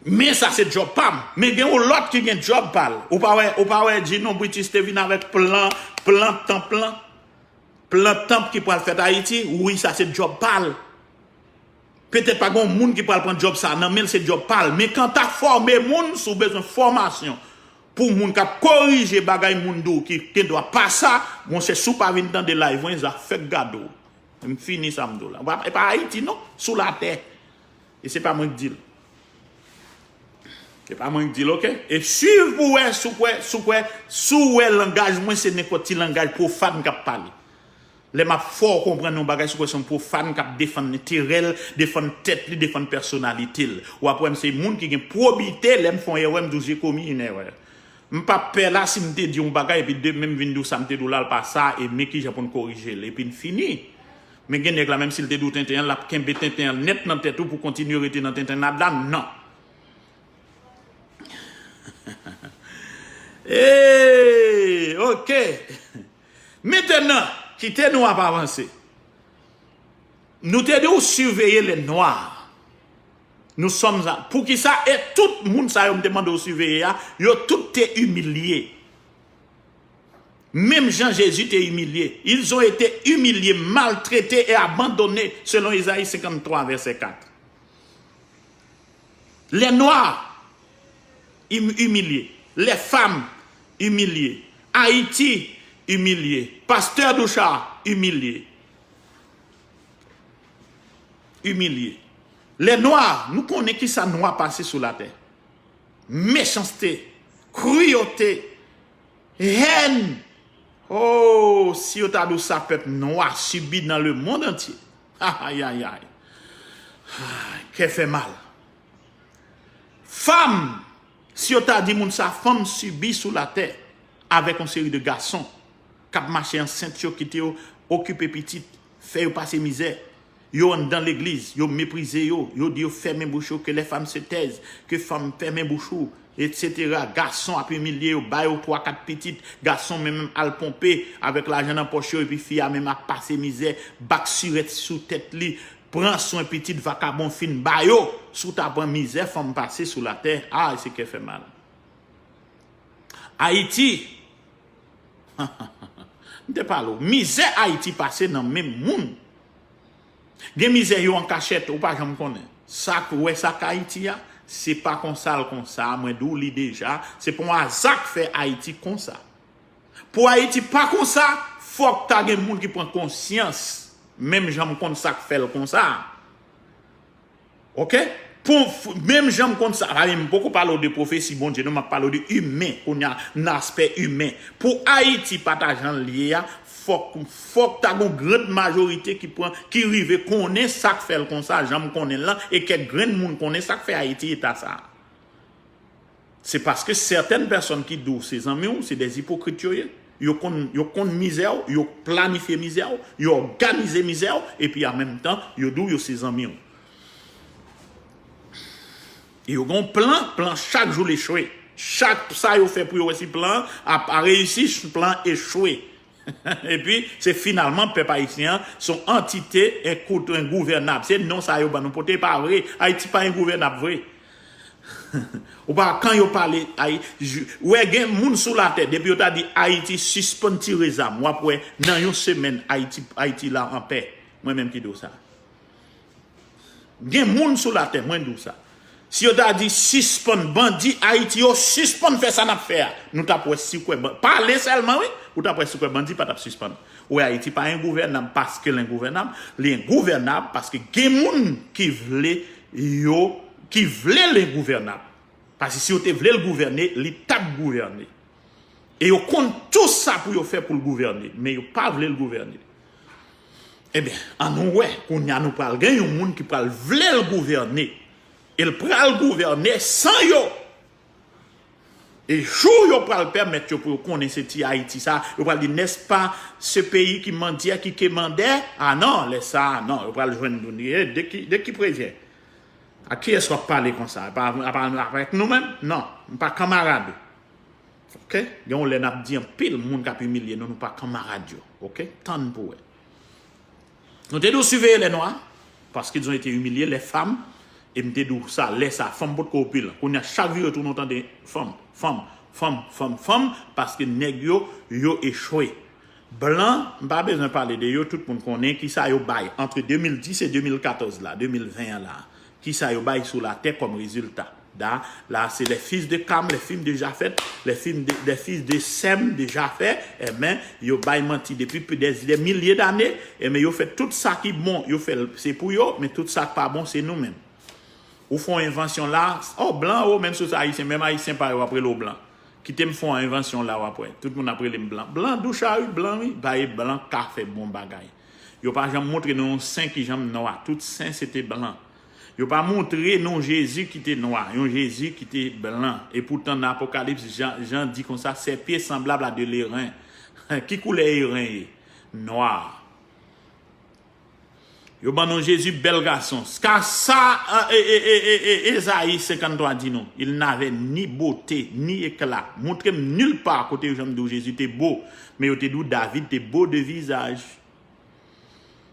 Men sa se djòb pa m. Men gen yon lòt ki gen djòb pa l. Ou pa wè, ou pa wè Gino Britis te vin avèk plan, plan tanp lan? Plan tanp ki pral fèt Ayiti, wi, sa se djòb pa l. Petèt pa gen yon moun ki pral pran djòb sa nan men l, se djòb pa l. Men kanta fòme moun, si w bezwen fòmasyon pou moun k ap korije bagay moun di w ki gen dwa pa sa, monchè, si w pa vin tande live mwen, zafè k gade w. M fini sa m di w la. E pa Ayiti non, sou latè. E se pa mwen k di l. Se pa mwen k di l, oke? E swiv pou wè, si w kwè, si w kwè, si w wè langaj mwen, se nenpòt ti langaj pwofàn k ap pale. Lè m ap fè w konprann yon bagay, si w kwè se yon pwofàn k ap defann enterè l, defann tèt li, defann pèsonalite l. W ap wè m se moun ki gen pwobite, lè m fè yon erè, m di w j'ai commis une erreur. M p ap pè la si m te di yon bagay, epi demen m vin di w sa m te di w la, l pa sa, e men kijan pou n korije l, epi n fini. Men gen nèg la, menm si l te di w tenten an, l ap kenbe tenten an nèt nan tèt ou pou kontinye rete nan tenten an la, non. Hey, oke. Mentenan, kite nou ap avanse. Nou te di w siveye lè nwa. Nou sòm sa. Poukisa? E tout moun sa yo m te mande w siveye a, yo tout te imilye. Menm jan Jezi te imilye. Ils ont été humiliés, maltraités et abandonnés, selon Ezayi senkanntwa, vèsè kat. Les Noirs im- humiliés. Les femmes humiliées. Ayiti, Imilye. Pastè Duchard, imilye. Imilye. Lè nwa, nou konnen ki sa nwa pase sou latè. Mechanste, kriyote, hèn. Oh, si yo ta di w sa pèp nwa sibi nan le monde entier. Ayayay. Kè fè mal. Fanm, si yo ta di moun sa fanm sibi sou latè avèk yon seri de gason k ap mache ansent yo, kite yo okipe pitit, fè yo pase mizè. Yo anndan legliz, yo meprize yo, yo di yo fèmen bouch yo, que les femmes se taisent, ke fanm fèmen bouch ou, etsetera. Gason ap imilye yo, ba yo twa kat pitit, gason menm al ponpe avèk lajan nan pòch yo, epi fi a menm ap pase mizè, bak sirèt sou tèt li, pran swen pitit vakabon fin ba yo. Si w ta pran mizè fanm pase sou latè, a, se kè fè mal. Ayiti, m te pale w, mizè Ayiti pase nan men moun. Gen mizè yo an kachèt, ou pa janm konnen. Sa k wè sa k Ayiti a, se pa konsa l konsa, mwen di w li deja, se pa yon aza k fè Ayiti konsa. Pou Ayiti pa konsa, fòk ta gen moun ki pran konsyans, menm jan m konn sa k fè l konsa. Oke? Pou, menm jan m konn sa, a, m poko pale w de pwofesi Bondye, non, m ap pale w de imen, kounye a, nan aspè imen. Pou Ayiti pa ta jan l ye a, fòk, fòk ta gon grand majorite ki pran, ki rive konnen sa k fè l konsa, jan m konnen l lan, e kèk grenn moun konnen sa k fè Ayiti eta sa a. Se paske sètèn pèsòn ki di w se zanmi w, se dè ipokrit yo ye. Yo konn, yo konn mizè w, yo planifye mizè w, yo òganize mizè w, epi an menm tan, yo di w yo se zanmi w. E yo gen yon plan, plan chak jou l echwe. Chak sa yo fè pou yo wè si plan an ap reyisi, plan an echwe. Epi, se finalman pèp ayisyen an, se yon antite enkout-, engouvènab. Se non sa yo ban nou pote, pa vre. Ayiti pa engouvènab vre. Ou pa, kan yo pale, Ayi-, j-, wè gen moun sou latè, depi yo ta di Ayiti sispann tire zam, w ap wè nan yon semèn Ayiti, Ayiti la anpè. Mwen menm ki di w sa. Gen moun sou latè, mwen di w sa. Si yo ta di sispann bandi Ayiti yo, sispann fè sa n ap fè a, nou t ap wè si kwè ban-, pale sèlman, wi, ou t ap wè si kwè bandi pa t ap sispann. Ou wè Ayiti pa engouvènab paske l engouvènab, li engouvènab paske gen moun ki vle yo, ki vle l engouvènab. Paske si yo te vle l gouvène, li t ap gouvène. E yo konn tou sa pou yo fè pou l gouvène, men yo pa vle l gouvène. Ebyen, ann nou wè, kounye a nou pral gen yon moun ki pral vle l gouvène. E l pral gouvène san yo. E jou yo pral pèmèt yo pou yo konnen se ti Ayiti sa, yo pral di, n'est-ce pas ce pays qui mendiait, qui quémandait? A non, lè sa a, non, yo pral jwenn nou. De ki, de ki prevyen? A kiyès w ap pale konsa? Pa, pa, pa avèk nou menm? Non, m pa kanmarad ou. Oke? Gen yon lè n ap di anpil moun k ap imilye nou, nou pa kanmarad yo. Oke? Tann pou wè. Nou te di w siveye lè nwa, parce qu'ils ont été humiliés, les femmes, e m te di w sa, lè sa, fanm potko opilan. Kounye a, chak vire toune, w tande fanm, fanm, fanm, fanm, fanm, paske nèg yo, yo echwe. Blan, m pa bezwen pale de yo, tout moun konnen kisa yo bay ant de mil dis e de mil katòz la, de mil ven an la. Kisa yo bay sou latè kòm rezilta? Da, la, se les fils de Kam, les films de Jafet, les films de, les fils de Sem, de Jafet, enben, yo bay manti depi pli de, de milye dane, enben, yo fè tout sa ki bon, yo fè l, se pou yo, men tout sa k pa bon, se nou menm. Ou fè yon envansyon la, oh, blan, oh, menm si w se ayisyen, menm ayisyen pa yo ap rele w blan. Kite m fè yon envansyon la, w ap wè. Tout moun ap rele m blan. Blan, Duchard, wi, blan, wi. Ba e blan ka fè bon bagay. Yo pa janm montre nou yon sen ki janm nwa. Tout sen se te blan. Yo pa montre nou Jezi ki te nwa, yon Jezi ki te blan. E poutan, nan Apokalips, Jan, Jan di konsa, ses pieds semblables à de l'airain. Ki koulè eren ye? Nwa. Yo ban nou Jezi bèl gason. Ka sa, e, e, e, e, e, Ezayi senkanntwa di nou, il n'avait ni beauté, ni éclat. Montre m nil pa kote yo janm di w Jezi te bo, men yo te di w David te bo de vizaj.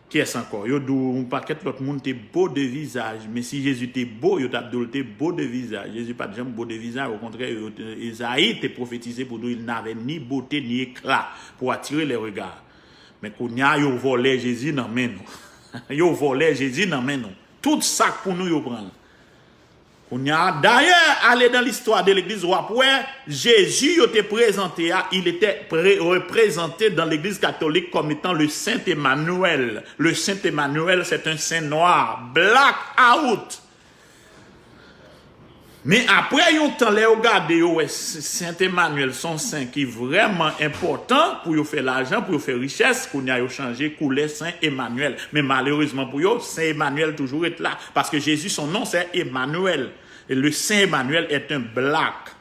Kiyès ankò? Yo di w yon pakèt lòt moun te bo de vizaj, men si Jezi te bo, yo t ap di w l te bo de vizaj. Jezi pa t janm bo de vizaj, okontrè, yo te, Ezayi te pwofetize pou di w, il n'avait ni beauté ni éclat pour attirer les regards. Men kounye a, yo vòlè Jezi nan men nou. Yo vòlè Jezi nan men nou. Tout sa k pou nou, yo pran l. Kounye a, dayè, ale dans l'histoire de l'église, w ap wè, Jezi yo te prezante a, il était pré- représenté dans l'église catholique comme étant le Saint Emmanuel. Le Saint Emmanuel, c'est un saint noir, black out. Men apre yon tan, lè yo gade, yo wè Sent Emanyèl se yon sen ki vrèman enpòtan pou yo fè lajan, pou yo fè richès, kounye a yo chanje koulè Sen Emanyèl. Men malerezman pou yo, Sen Emanyèl toujou ret la, paske Jezi son non se Emanyèl. E le Sen Emanyèl est un black.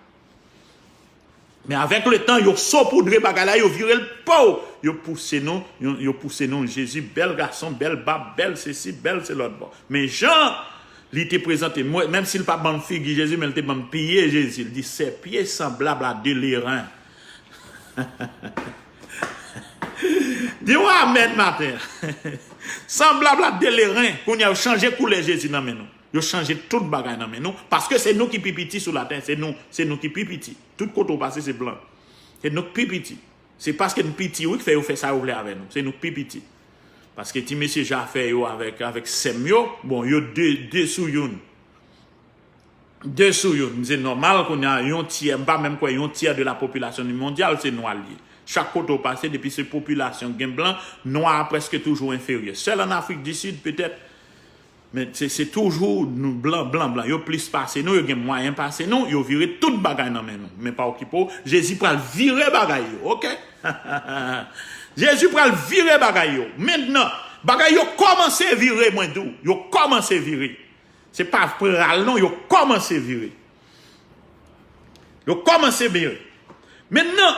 Men avèk letan, yo sopoudre bagay la, yo vire l pow. Yo pouse nou, yo, yo pouse nou, Jezi, bèl gason, bèl bab, bèl sesi, bèl se lòt bò. Men jan li te prezante, mwen, menm si l pa ban m figi Jezi, men l te ban m pye Jezi. L di, ses pieds semblables à de l'airain. Di yon amèn maten. Semblable à de l'airain. Kounye a, yo chanje koulè Jezi nan men nou. Yo chanje tout bagay nan men nou. Paske se nou ki pi piti sou latè. Se nou, se nou ki pi piti. Tout kote w pase, se blan. Se nou ki pi piti. Se paske n piti, wi, ki fè yo fè sa yo vle avè nou. Se nou ki pi piti. Paske ti mesye Jafè yo avèk, avèk sè m yo, bon, yo de, de sou youn. De sou youn. Se nòmal kounye a, yon tyè, m pa menm kwè yon tyè de la population mondyal, se nwa l ye. Chak kote w pase, depi se popilasyon gen blan, nwa a prèske toujou enferyè. Sèl an Afrik di Sid, petèt, men se, se toujou nou, blan, blan, blan. Yo plis pase nou, yo gen mwayen pase nou, yo vire tout bagay nan men nou. Men pa okipe w, Jezi pral vire bagay yo, oke? Jezi pral vire bagay yo. Mentnan, bagay yo kòmanse vire, mwen di w. Yo kòmanse vire. Se pa pral non, yo kòmanse vire. Yo kòmanse vire. Mentnan,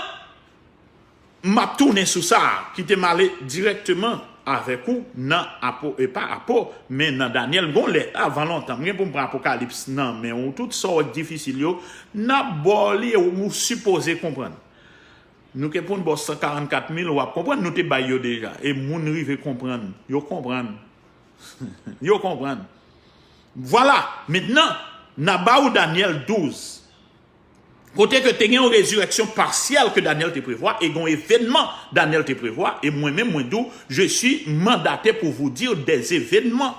m ap tounen sou sa, kite m ale dirèkteman avèk ou nan Apo, e pa Apo, men nan Danyèl, gon lè, avan lontan, m gen pou m pran Apokalips nan men ou, tout sa w wè k difisil yo, n ap ba w li, ou sipoze konprann. Nou ke pou n ba w san karannkat mil, w ap konprann, nou te bay yo deja. E moun rive konprann. Yo konprann. Yo konprann. Vwala, mentnan, n a ba ou Danyèl douz. Kote ke te gen yon rezirèksyon pasyèl ke Danyèl te prevwa, e gen yon evènman Danyèl te prevwa, e mwen menm, mwen di w, je suis mandaté pour vous dire des événements.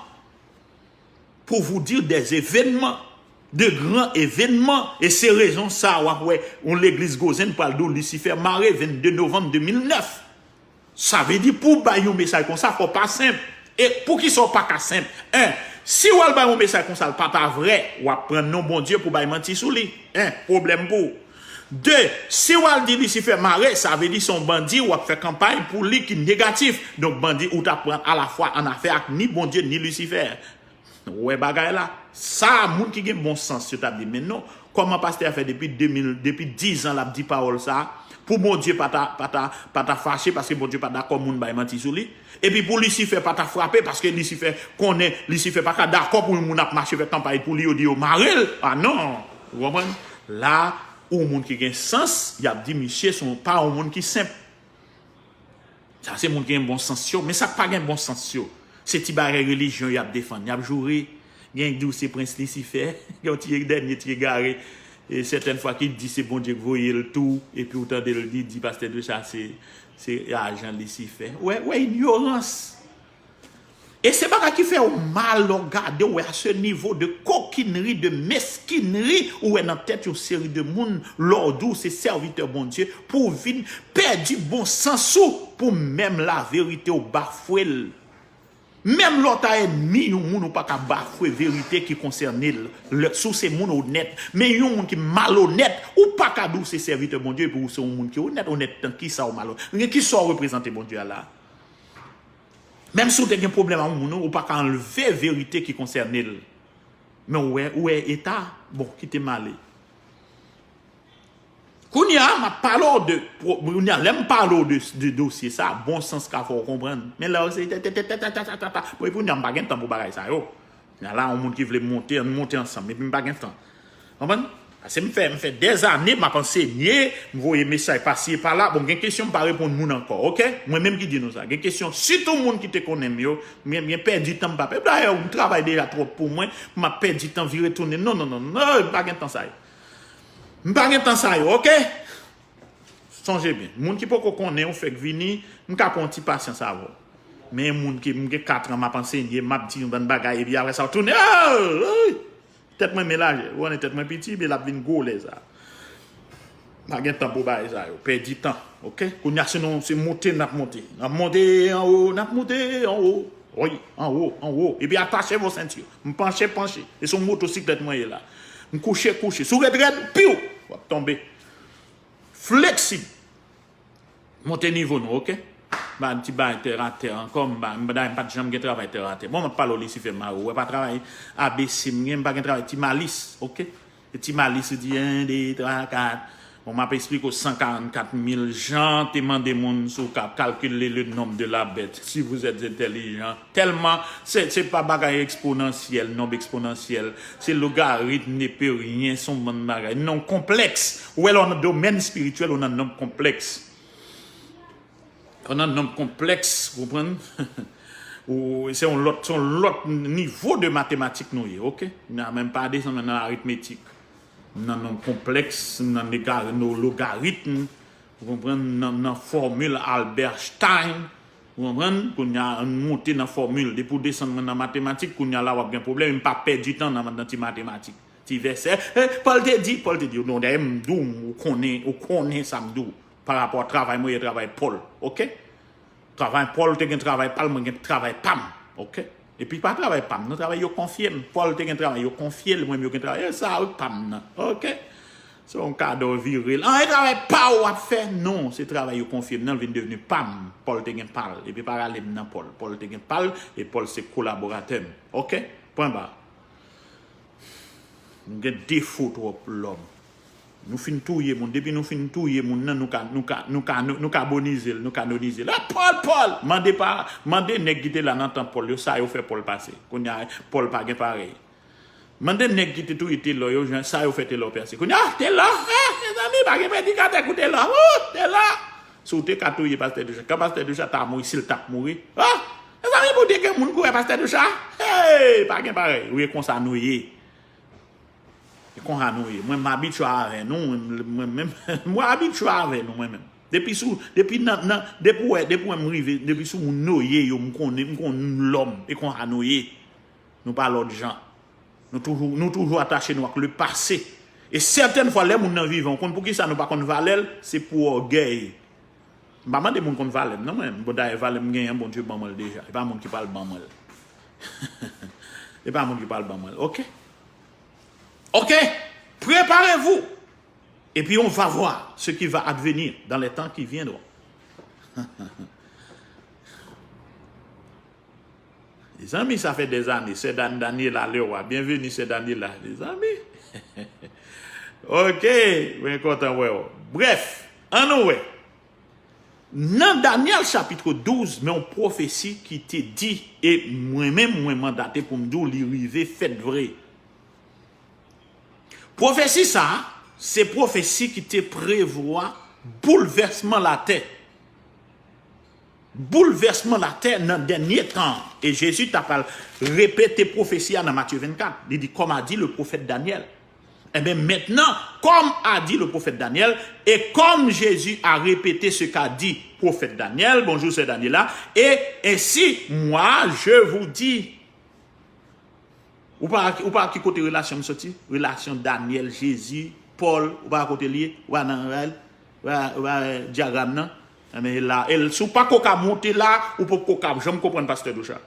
Pour vous dire des événements, de grands événements. E se rezon sa a w ap wè yon legliz Gozen pral di w Lisifè mare, vennde novanm de mil nèf. Sa vle di pou w bay yon mesaj konsa, fò w pa senp. E poukisa w pa ka senp? En, si w al bay yon mesaj konsa, l pa ta vrè, w ap pran non Bondye pou bay manti sou li. En, pwoblèm pou w. De, si w al di Lisifè mare, sa vle di se yon bandi w ap fè kanpay pou li ki negatif. Donk, bandi ou t ap pran alafwa an afè ak ni Bondye ni Lisifè. Ou wè bagay la? Sa, moun ki gen bon sans yo t ap di, men non, kòman pastè a fè depi de mil, depi diz an l ap di pawòl sa a, pou Bondye pa ta, pa ta, pa ta fache paske Bondye pa dakò moun bay manti sou li? Epi pou Lisifè pa ta frape paske Lisifè konnen, Lisifè pa ka dakò pou yon moun ap mache fè kanpay pou li, yo di yo mare l? A non! Ou konprann? La, yon moun ki gen sans, y ap di misye se yon, pa yon moun ki senp. Sa se moun ki gen bon sans yo. Men sa k pa gen bon sans yo, se ti bagay relijyon y ap defann. Y ap joure. Gen k di w se prens Lisifè. Gen yon ti dènye ti egare, e sètèn fwa ki di se Bondye k voye l tou. Epi w tande l di, di pastè de sa se, se ajan Lisifè. Wè, wè inyorans. E se bagay ki fè w mal lè w gade, w wè a se nivo de kokinri, de meskinri, ou wè nan tèt yon seri de moun, lè w di w se sèvitè Bondye, pou w vin pèdi bon sans ou, pou menm laverite w bafwe l. Menm lè w ta ènmi yon moun, ou pa ka bafwe verite ki konsène l. Lè, si w se moun onèt, men yon moun ki malonèt, ou pa ka di w se sèvitè Bondye, epi w se yon moun ki onèt. Onèt nan kisa w malonèt? Nan kisa w reprezante Bondye a la? Menm si w te gen pwoblèm ak moun, ou pa ka anlve verite ki konsène l. Men w wè, w wè eta, bon, kite m ale. Kounye a, m ap pale w de, kounye a, lè m pale w de, de dosye sa, bon sans ka fè w konprann. Men lè w se ta, ta, ta, ta, ta, ta, ta, ta. Bon, e kounye a, m pa gen tan pou bagay sa yo. Kounye a la, yon moun ki vle monte, ann monte ansanm, epi m pa gen tan. Konprann? Paske m fè, m fè dèzane, m ap ansenye, m voye mesaj pasi e pala. Bon, gen kesyon m pa reponn moun ankò, oke? Mwen menm ki di nou sa. Gen kesyon, sitou moun ki te konnen m yo, m gen, m gen pèdi tan m pa pè. Dayè, m travay deja twòp pou mwen, m ap pèdi tan vire tounen. Non, non, non, non, m pa gen tan sa yo. M pa gen tan sa yo, oke? Sonje byen, moun ki poko konnen ou fèk vini, m ka pran yon ti pasyans avè w. Men moun ki, m gen kat an m ap ansenye, m ap di yon bann bagay, epi apre sa w tounen, oh, oh. Tèt mwen men lajè. Ou konnen tèt mwen piti, men l ap vin gwo lè sa. Pa gen tan pou bagay sa yo. Pèdi tan. Oke? Kounye a, se nou, se monte n ap monte. N ap monte anwo, n ap monte anwo. Wi, anwo, anwo. Epi atache vos senti. M panche, panche. E se yon motosiklèt mwen ye la. M kouche, kouche. Si w ret rèd, piw! W ap tonbe. Fleksib. Monte nivo nou, oke? M pa ti bay tè atè ankò, m pa, m pa, m pa t janm gen travay tè atè. Bon, m ap pale w Lisifè Mari, ou wè pa travay A B C m gen, m pa gen travay Ti Malis, oke? E Ti Malis di en, de, twa, kat. Bon, m ap eksplike w san karannkat mil jan te mande moun si w ka kalkile le nombre de la bête, si vous êtes intelligent. Tèlman, se, se pa bagay eksponansyèl, nonb eksponansyèl. Se logaritm, neperyen, se yon bann bagay. Non, konplèks. Ou wè lè w nan domèn espirityèl, ou nan nonb konplèks. Ou nan nonb konplèks, ou konprann? Ou, se yon lòt, se yon lòt nivo de matematik nou ye, oke? Nan menm pa desann nan aritmetik. Nan nonb konplèks, nan nega-, nan logaritm, ou konprann? Nan, nan fòmil Albert Einstein, ou konprann? Kounye a, ann monte nan fòmil. Depi w desann nan matematik, kounye a la w ap gen pwoblèm. M pa pèdi tan nan, nan ti matematik. Ti vèsè. Eh, Pòl te di, Pòl te di, non, dayè m di w, ou konnen, ou konnen sa m di w. Pa rapò a travay mwen e travay Pòl, oke? Travay Pòl te gen travay pa l, mwen gen travay pa m, oke? Epi pa travay pa m, non, travay yo konfye m. Pòl te gen travay yo konfye l, mwen menm yo gen travay, e sa wi pa m nan, oke? Se yon kado vire l. An, e travay pa w w ap fè? Non, se travay yo konfye m nan, l vin devni pa m. Pòl te gen pa l, epi pa rale m nan Pòl. Pòl te gen pa l, e Pòl se kolaboratè m, oke? Pwen ba. Nou gen defo twòp lòm. Nou fin touye moun. Depi nou fin touye moun nan, nou ka, nou ka, nou ka, nou, nou ka bonize l, nou kanonize l. Ah, Pòl, Pòl! Mande pa, mande nèg ki te la nan tan Pòl yo, sa yo fè Pòl pase. Kounye a, Pòl pa gen parèy. Mande nèg ki te touye Telò yo, jan, sa yo fè Telò pase. Kounye a, ah, Telò, ah, mezanmi, pa gen predikatè kou Telò. Wouh, Telò! Si w te ka touye Pastè Duchat, kan Pastè Duchat ta mouri, si l t ap mouri, ah, mezanmi, pou te gen moun kouri Pastè Duchat, hey, pa gen parèy. Wi, e konsa nou ye. E konsa nou ye. Mwen, m abitye avè nou, mwen, mwen menm, mwen abitye avè nou, mwen menm. Depi sou, depi nan, nan, depi w wè, depi w wè m rive, depi sou moun noye yo, m konnen, m konnen lòm, e konsa nou ye. Nou pa lòt jan. Nou toujou, nou toujou atache nou ak le pase. E sètèn fwa, lè moun nan vivan, ou konn poukisa nou pa konn valè l? Se pou ògèy. M pa mande moun konn valè m, non, mwen. Bon, dayè, valè m genyen an, Bondye ban mwen l deja. E pa moun ki pral ban mwen l. E pa moun ki pral ban mwen l. Oke? Oke? Préparez-vous. Et puis on va voir ce qui va advenir dans les temps qui viendront. Mezanmi, sa fè dèzane. Sè Dan-, Daniela Leroy. Byenveni, sè Daniela. Mezanmi. Oke, mwen kontan wè w. Brèf, ann nou wè. Nan Danyèl chapit douz, men yon pwofesi ki te di, e mwen menm, mwen mandate pou m di w, li rive fèt vre. Pwofesi sa a, se pwofesi ki te prevwa boulvèsman latè. Boulvèsman latè nan dènye tan an. E Jezi t ap al repete pwofesi a nan Matye vennkat. Li di, comme a dit le prophète Daniel. Eh bien, maintenant, comme a dit le prophète Daniel, et comme Jésus a répété ce qu'a dit prophète Daniel, bonjour, c'est Daniela, et ainsi, moi, je vous dis, Ou pa, ou pa ki kote relasyon m soti? Relasyon Danyèl, Jezi, Pòl, ou pa kote l ye? Ou pa nan rèl? Ou pa, ou pa, eh, dyagram nan? Enben, e la, e l, si w pa ko ka monte la, ou poko ka janm konprann Pastè Doucha.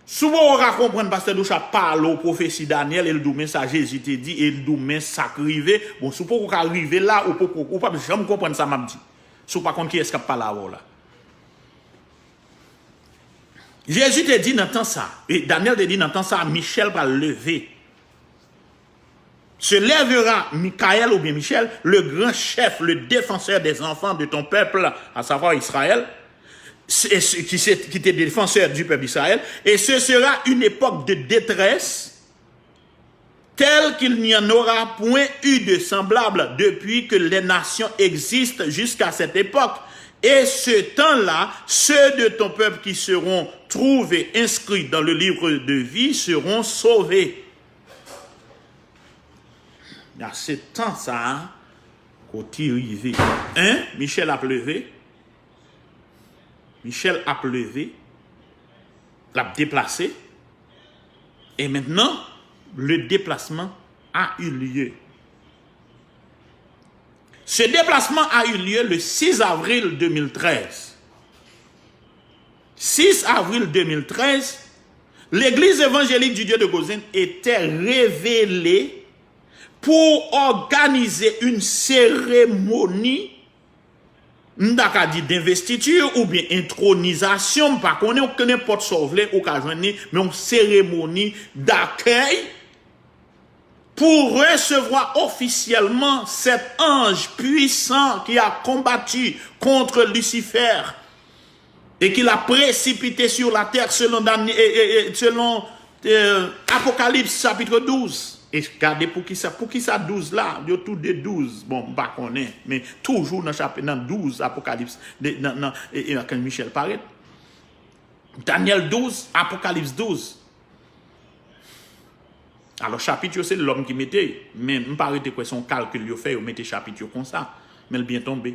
Si w poko ka konprann Pastè Doucha pale w pwofesi Danyèl, e l di w men sa Jezi te di, e l di w men sa k rive, bon, si w poko ka rive la, ou poko, ou p ap janm konprann sa m ap di. Si w pa konn kiyès k ap pale avè w la. Jezi te di nan tan sa, e Danyèl te di nan tan sa, Michèl pral leve. Se lèvera Mikaèl oubyen Michèl, le gran chèf, le défenseur des enfants de ton peuple, à savoir Israël, se, se, ki se, ki te défenseur du peuple Israël, et ce sera une époque de détresse tel qu'il n'y en aura point eu de semblable depuis que les nations existent jusqu'à cette époque. Et ce temps-là, ceux de ton peuple qui seront trouvés inscrits dans le livre de vie seront sauvés. Nan se tan sa a, kote rive. Hein? Michèl ap leve. Michèl ap leve. L ap deplase. E mentnan, Le déplacement a eu lieu. Ce déplacement a eu lieu le six avril deux mille treize. Six avril deux mille treize, l'Église évangélique du Dieu de Gozen était révélée pour organiser une cérémonie, m ta ka di d'investiture oubyen entwonizasyon, m pa konnen, ou nenpòt sa w vle, ou ka jwenn li, men yon seremoni d'accueil pour recevoir officiellement cet ange puissant qui a combattu contre Lucifer et qu'il a précipité sur la terre selon, Dan- et- et- et selon euh, Apocalypse chapitre douze. E gade poukisa, poukisa douz la, yo tou de douz. Bon, m pa konnen, men toujou nan chapit, nan douz Apokalips, de, nan, nan, e, e, kan Michel parèt. Daniel douz, Apokalips douz. Alò, chapit yo, se lòm ki mete, men m pa rete kwè se yon kalkil yo fè, yo mete chapit yo konsa. Men l byen tonbe.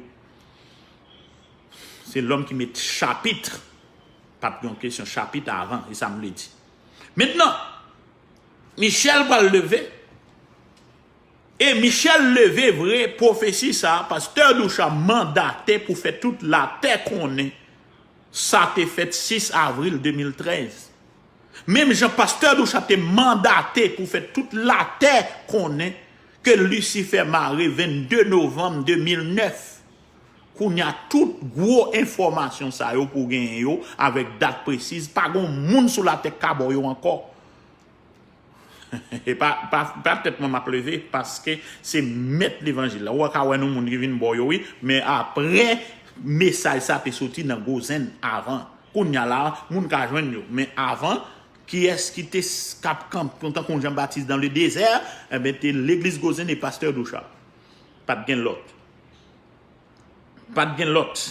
Se lòm ki met chapit. Pa t gen yon kesyon chapit avan, e sa m vle di. Mentnan, Michel pral leve. E Michel leve vre, pwofesi sa a, pastè Doucha mandate pou fè tout latè konnen sa te fèt sis avril de mil trèz. Menm jan pastè Doucha te mandate pou fè tout latè konnen ke Lisifè mare vennde novanm de mil nèf. Kounye a, tout gwo enfòmasyon sa yo pou w genyen yo avèk dat presiz, pa gen yon moun sou latè k ka ba w yo ankò. E pa, pa, pa tèt mwen m ap leve, paske se mèt levanjil la. Ou ka wè nou moun ki vin ba w yo, wi, men apre mesaj sa te soti nan Gozen avan. Kounye a la, moun ka jwenn yo. Men avan, kiyès ki te s- k ap kanpe tankou Jan Batis dans le désert? Enben, te legliz Gozen e pastè Doucha. Pa t gen lòt. Pa t gen lòt.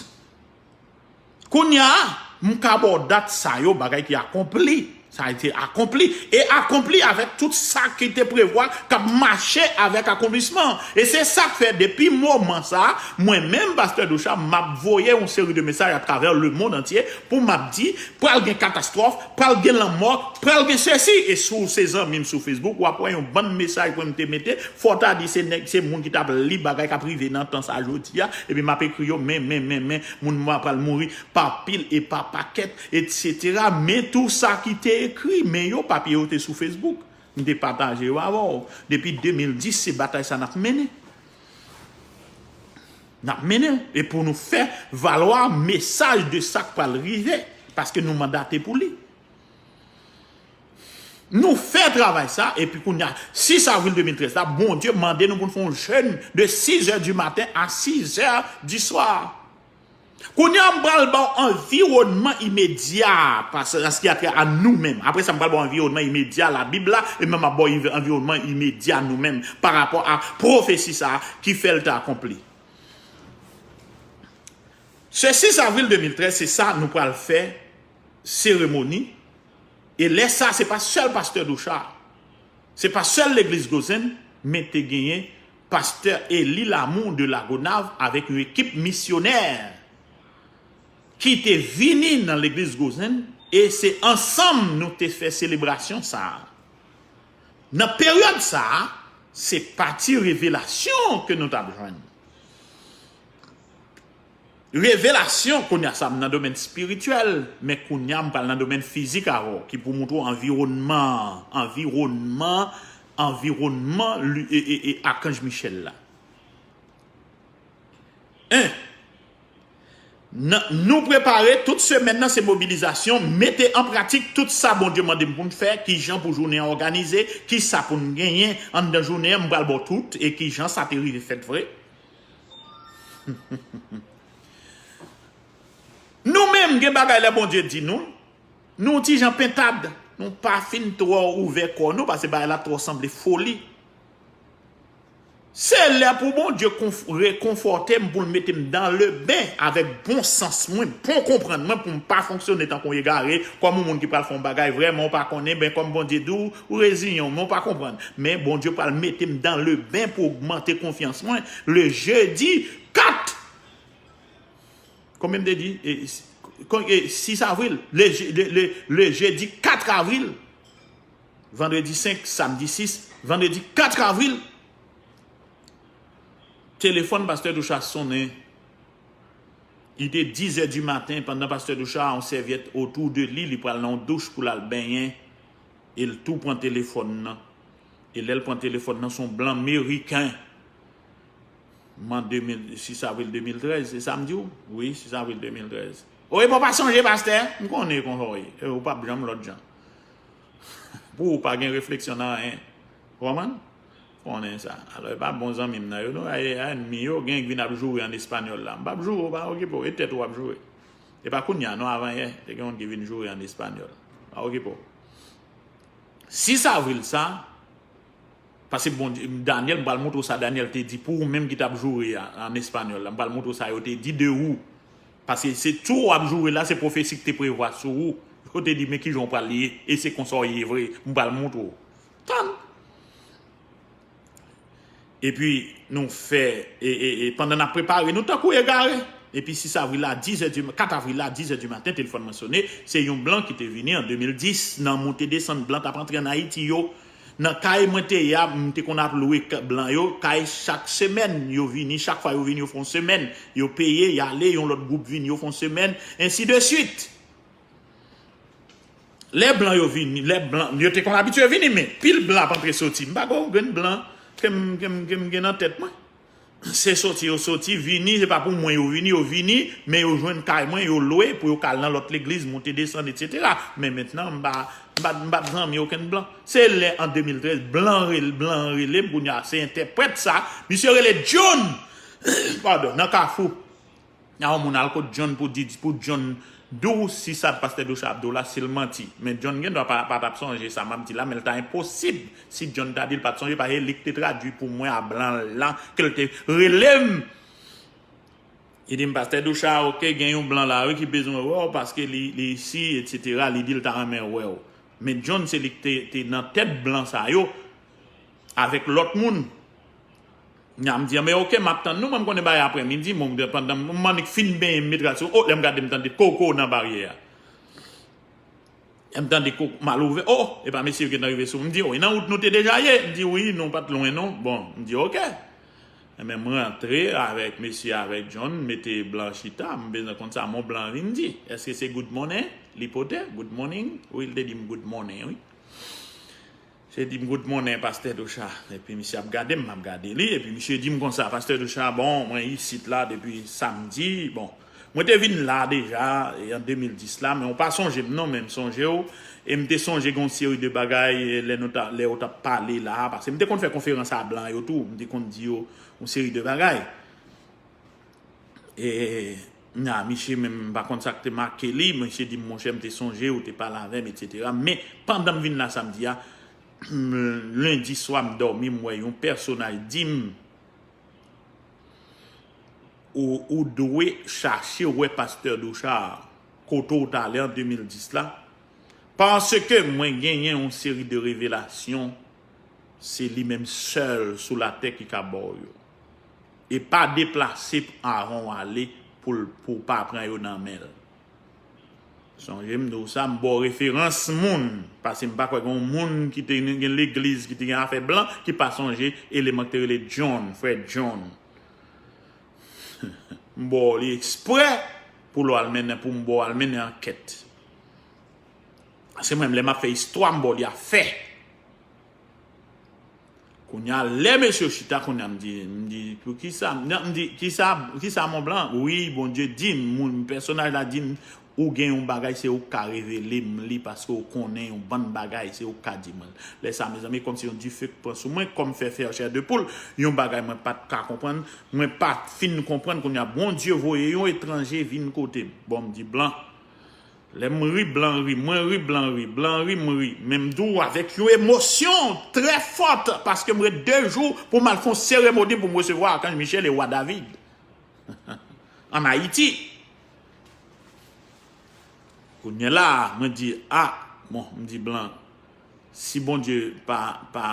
Kounye a, m ka ba w dat sa yo, bagay ki akonpli. Sa a été akonpli. E akonpli avèk tout sa ki te prevwa, k ap mache avèk akonplisman. E se sa k fè, depi moman sa a, mwen menm, pastè Doucha, m ap voye yon seri de mesaj atravè lemonn antye pou m ap di, pral gen katastwòf, pral gen lanmò, pral gen sesi. E si w se zanmi m sou Facebook, w ap wè yon bann mesaj ke m te mete. Fò w ta di se nèg, se moun ki t ap li bagay k ap rive nan tan sa a jodi a. Epi m ap ekri yo, men, men, men, men, moun mwa pral mouri pa pil e pa pakèt, etsetera. Men tou sa ki te ekri, men yo, papye yo te sou Facebook. M te pataje yo avè w. Depi de mil dis, se batay sa n ap mennen. N ap mennen l. E pou nou fè valwa mesaj de sa k pral rive. Paske nou mandate pou li. Nou fè travay sa, epi kounye a, sis avril de mil trèz la, Bondye mande nou pou n fè yon jèn de six heures du matin à six heures du soir. Kounye a, m pral ba w anviwònman imedya, paske sa ki a trè a nou menm. Apre sa, m pral ba w anviwònman imedya Labib la, e menm m ap ba w anviwònman imedya nou menm, pa rapò a pwofesi sa a ki fè l te akonpli. Se sis avril de mil trèz, se sa nou pral fè seremoni. E lè sa, se pa sèl pastè Doucha, se pa sèl legliz Gozen, men te genyen pastè Élie Lamour de Lagonav avèk yon ekip misyonè ki te vini nan legliz Gozen, e se ansanm nou te fè selebrasyon sa a. Nan peryòd sa a, se pati revelasyon ke nou t ap jwenn. Revelasyon, kounye a sa m nan domèn espirityèl, men kounye a m pral nan domèn fizik avè w, ki pou montre w anviwònman, anviwònman, anviwònman li- e, e, e, Akanj Michèl la. En, nan- nou prepare tout semèn nan, se mobilizasyon, mete an pratik tout sa Bondye mande m pou n fè, ki jan pou jounen an òganize, ki sa pou n genyen anndan jounen an, m pral ba w tout, e ki jan sa te rive fèt vre. Nou menm, gen bagay lè Bondye di nou, nou ti jan pentad, nou pa fin twò ouvè kò nou, paske bagay la twò sanble foli. Se lè pou Bondye konf- rekonfòte m, pou l mete m dans le bain avèk bon sans mwen, bon konprann mwen, pou m pa fonksyone tankou yon egare, kòm yon moun ki pral fè yon bagay vrèman ou pa konnen, ben kòm Bondye di w, ou reziyen w, men ou pa konprann. Men Bondye pral mete m dans le bain pou ogmante konfyans mwen. Le jeudi quatre, konbyen m te di? E, kon- e, sis avril. Le, je- le, le, le jeudi quatre avril, Vandredi senk, samdi sis, vandredi kat avril, telefòn pastè Docha sonnen. Il était dix heures du matin, pandan pastè Docha a yon sèvyèt otou de li, li pral nan yon douch pou l al benyen, e l tou pran telefòn nan. E lè l pran telefòn nan, se yon blan meriken. Man de mil, sis avril de mil trèz, se sa m di w? Wi, sis avril de mil trèz. O, epi w pa sonje, pastè? M konnen konsa w ye. E, ou p ap janm lòt jan. Pou ou pa gen refleksyon nan anyen. Ou konprann? Konnen sa. Alò, e pa bon zanmi m nan yo, non, a, a ènmi yo, gen k vin ap joure an espanyòl la. M p ap joure w, pa okipe w, e tèt ou w ap joure. E pa kounye a, non, avan yè, te gen moun ki vin joure an espanyòl. Pa okipe w. Sis avril sa, Paske Bondye, Daniel, m pral montre w sa Daniel te di pou ou menm ki t ap joure a, an espanyòl la. M pral montre w sa yo te di de ou. Paske se tou w ap joure la, se pwofesi ki te prevwa sou ou. Yo te di, men kijan w pral ye, e se konsa w ye vre. M pral montre w. Tann! Epi, nou fè, e, e, e, pandan n ap prepare, nou tankou egare. Epi, sis avril la, dizè di, kat avril la, dizè di maten, telefòn mwen sonnen. Se yon blan ki te vini an de mil dis, nan monte desann blan t ap antre an Ayiti yo. Nan kay mwen te ye a, m te konn ap lwe k-, blan yo, kay chak semèn. Yo vini, chak fwa yo vini, yo fè yon semèn. Yo peye, y ale, yon lòt gwoup vini, yo fè yon semèn, ensi de swit. Lè blan yo vini, lè blan, yo te konn abitye vini, men pil blan ap antre soti. M pa gen yon grenn blan ke m, ke m, ke m gen nan tèt mwen. Se soti yo soti, vini, se pa pou mwen yo vini, yo vini, men yo jwenn kay mwen, yo lwe pou yo ka al nan lòt legliz, monte desann, etsetera. Men mentnan, m pa, m pa, m pa t zanmi okenn blan. Se lè an de mil trèz, blan rele, blan rele m, kounye a, se entèprèt sa, misye rele John, padon, nan Kafou. A yon moun al kot John pou di, pou John di w si sa pastè Docha ap di w la, si l manti. Men John gen dwa pa, pa t ap sonje sa m ap di la, men l ta enposib si John ta di l pa t sonje, paske li k te tradui pou mwen a blan lan, ke l te rele m. Li di m, pastè Docha, oke, gen yon blan la, wi, ki bezwen wè w, paske li, li isi, etsetera, li di l ta renmen wè w. Men John, se li k te, te nan tèt blan sa yo, avèk lòt moun. Nya m di, men oke, m ap tann nou, mwen m konnen bay aprèmidi, mwen, pandan m annik fin benyen m, met rad sou, o, lè m gade m tande koko nan baryè a. Lè m tande koko, m al ouvè, o, epa mesye yo gentan rive sou mwen. M di, o, e nan wout nou te deja ye? M di, wi, nou pa t lwen non. Bon, m di, oke. Enben, m rantre avèk mesye, avèk John, mete blan chita, m bezwen konn sa mon blan vin di. Èske se good morning li pote? Good morning? Wi, l te di m good morning, wi. Se di m good morning, pastè Docha. Epi misye ap gade m, m ap gade li. Epi misye di m konsa, pastè Docha, bon, mwen isit la depi samdi. Bon, mwen te vin la deja, e an de mil dis la, men ou pa sonje m non, men m sonje w. E m te sonje gen yon seri de bagay, e, lè nou ta, lè ou t ap pale la, paske m te konn fè konferans a blan yo tou, m te konn di yo yon seri de bagay. E, na, misye menm, m pa konn sa k te make li, misye di m, monchè, m te sonje ou te pale avè m, etsetera. Men, pandan m vin la samdi a, lendi swa, m dòmi, m wè yon pèsonaj di m, ou, ou dwe chache wè pastè Docha kote w t ale an de mil dis la, paske mwen genyen yon seri de revelasyon, se li menm sèl sou latè ki ka ba w yo. E pa deplase avan w ale pou l, pou w pa pran yo nan men l. Sonje m di w sa, m ba w referans moun, paske m pa kwè gen yon moun ki te gen legliz, ki te gen afè blan, ki pa sonje eleman ki te rele John, frè John. M ba w li eksprè pou l al mennen, pou m ba w al mennen ankèt. Se mwen, lè m ap fè istwa, m ba w li a fè. Kounye a, lè mesye yo chita, kounye a, m di, m di, pou kisa? M di, kisa, kisa, mon blan? Wi, Bondye di m, moun, pèsonaj la di m, ou gen yon bagay, se ou k ka revele m li, paske ou konnen yon bann bagay, se ou k ka di mwen. Lè sa, mezanmi, kòmsi yon dife k pran sou mwen, kòm fè fè chè de poul, yon bagay mwen pa t ka konprann, mwen pa t fin konprann, kounye a, Bondye voye yon etranje vin kote m. Bon, m di, blan, Lè m ri, blan ri, mwen ri, blan ri, blan ri, m ri. Men m di w avèk yon emosyon trè fòt, paske m ret de jou pou m al fè yon seremoni pou m resevwa Akanj Michel e Wa David. Ann Ayiti. Kounye la, mwen di, a, bon, m di blan, si Bondye pa, pa,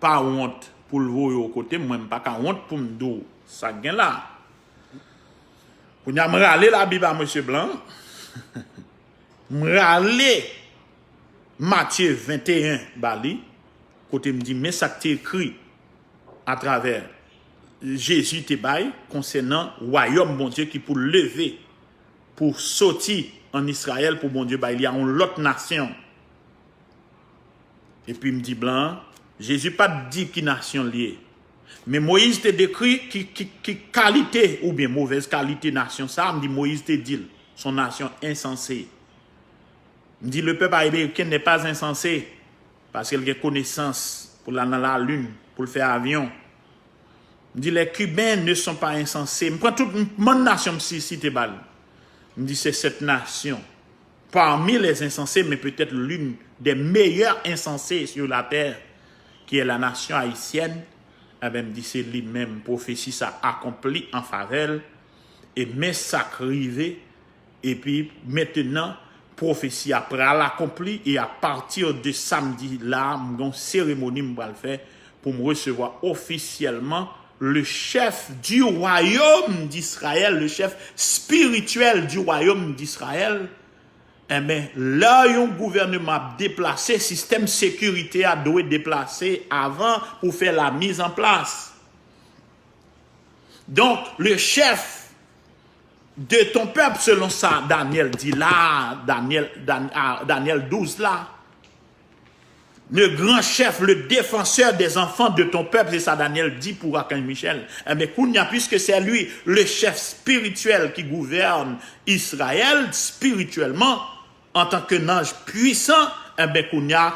pa wont pou l voye w kote m, mwen m pa ka wont pou m di w sa k gen la. Kounye a m rale Labib a mesye blan. M rale Matye venteyen ba li, kote m di, men sa k te ekri atravè Jezi te bay konsènan wayòm Bondye ki pou leve, pou soti ann Izrayèl, pou Bondye bay li a yon lòt nasyon. Epi m di blan an, Jezi pa t di ki nasyon l ye. Men Moyiz te dekri ki, ki, ki kalite oubyen movèz kalite nasyon sa a, m di Moyiz te di l, se yon nasyon ensanse. M di, le peuple américain n'est pas insensé, paske l gen konesans pou l al nan lalin, pou l fè avyon. M di, les Cubains ne sont pas insensés. M pran tout, m pran nasyon m si-, site ba l. M di, c'est cette nation, parmi les insensés, mais peut-être l'une des meilleures insensées sur la terre, qui est la nation haïtienne. Enben, m di, se li menm, pwofesi sa akonpli an favè l. E men sa k rive, epi, mentenan, pwofesi a pral akonpli, e apati de samdi la, m gen yon seremoni m pral fè pou m resevwa ofisyèlman le chef du royaume d'Israël, le chef spirituel du royaume d'Israël. Enben, lè yon gouvènman ap deplase, sistèm sekirite a dwe deplase avan pou fè la mise en place. Donc, le chef de ton peuple, selon sa Daniel di la, Daniel, Dan-, a, Daniel douz la, le grand chef, le défenseur des enfants de ton peuple, se sa Daniel di pou Akanj Michel. Enben, kounye a, puisque c'est lui le chef spirituel qui gouverne Israël spirituellement, antanke nanj pwisan, enben, kounye a,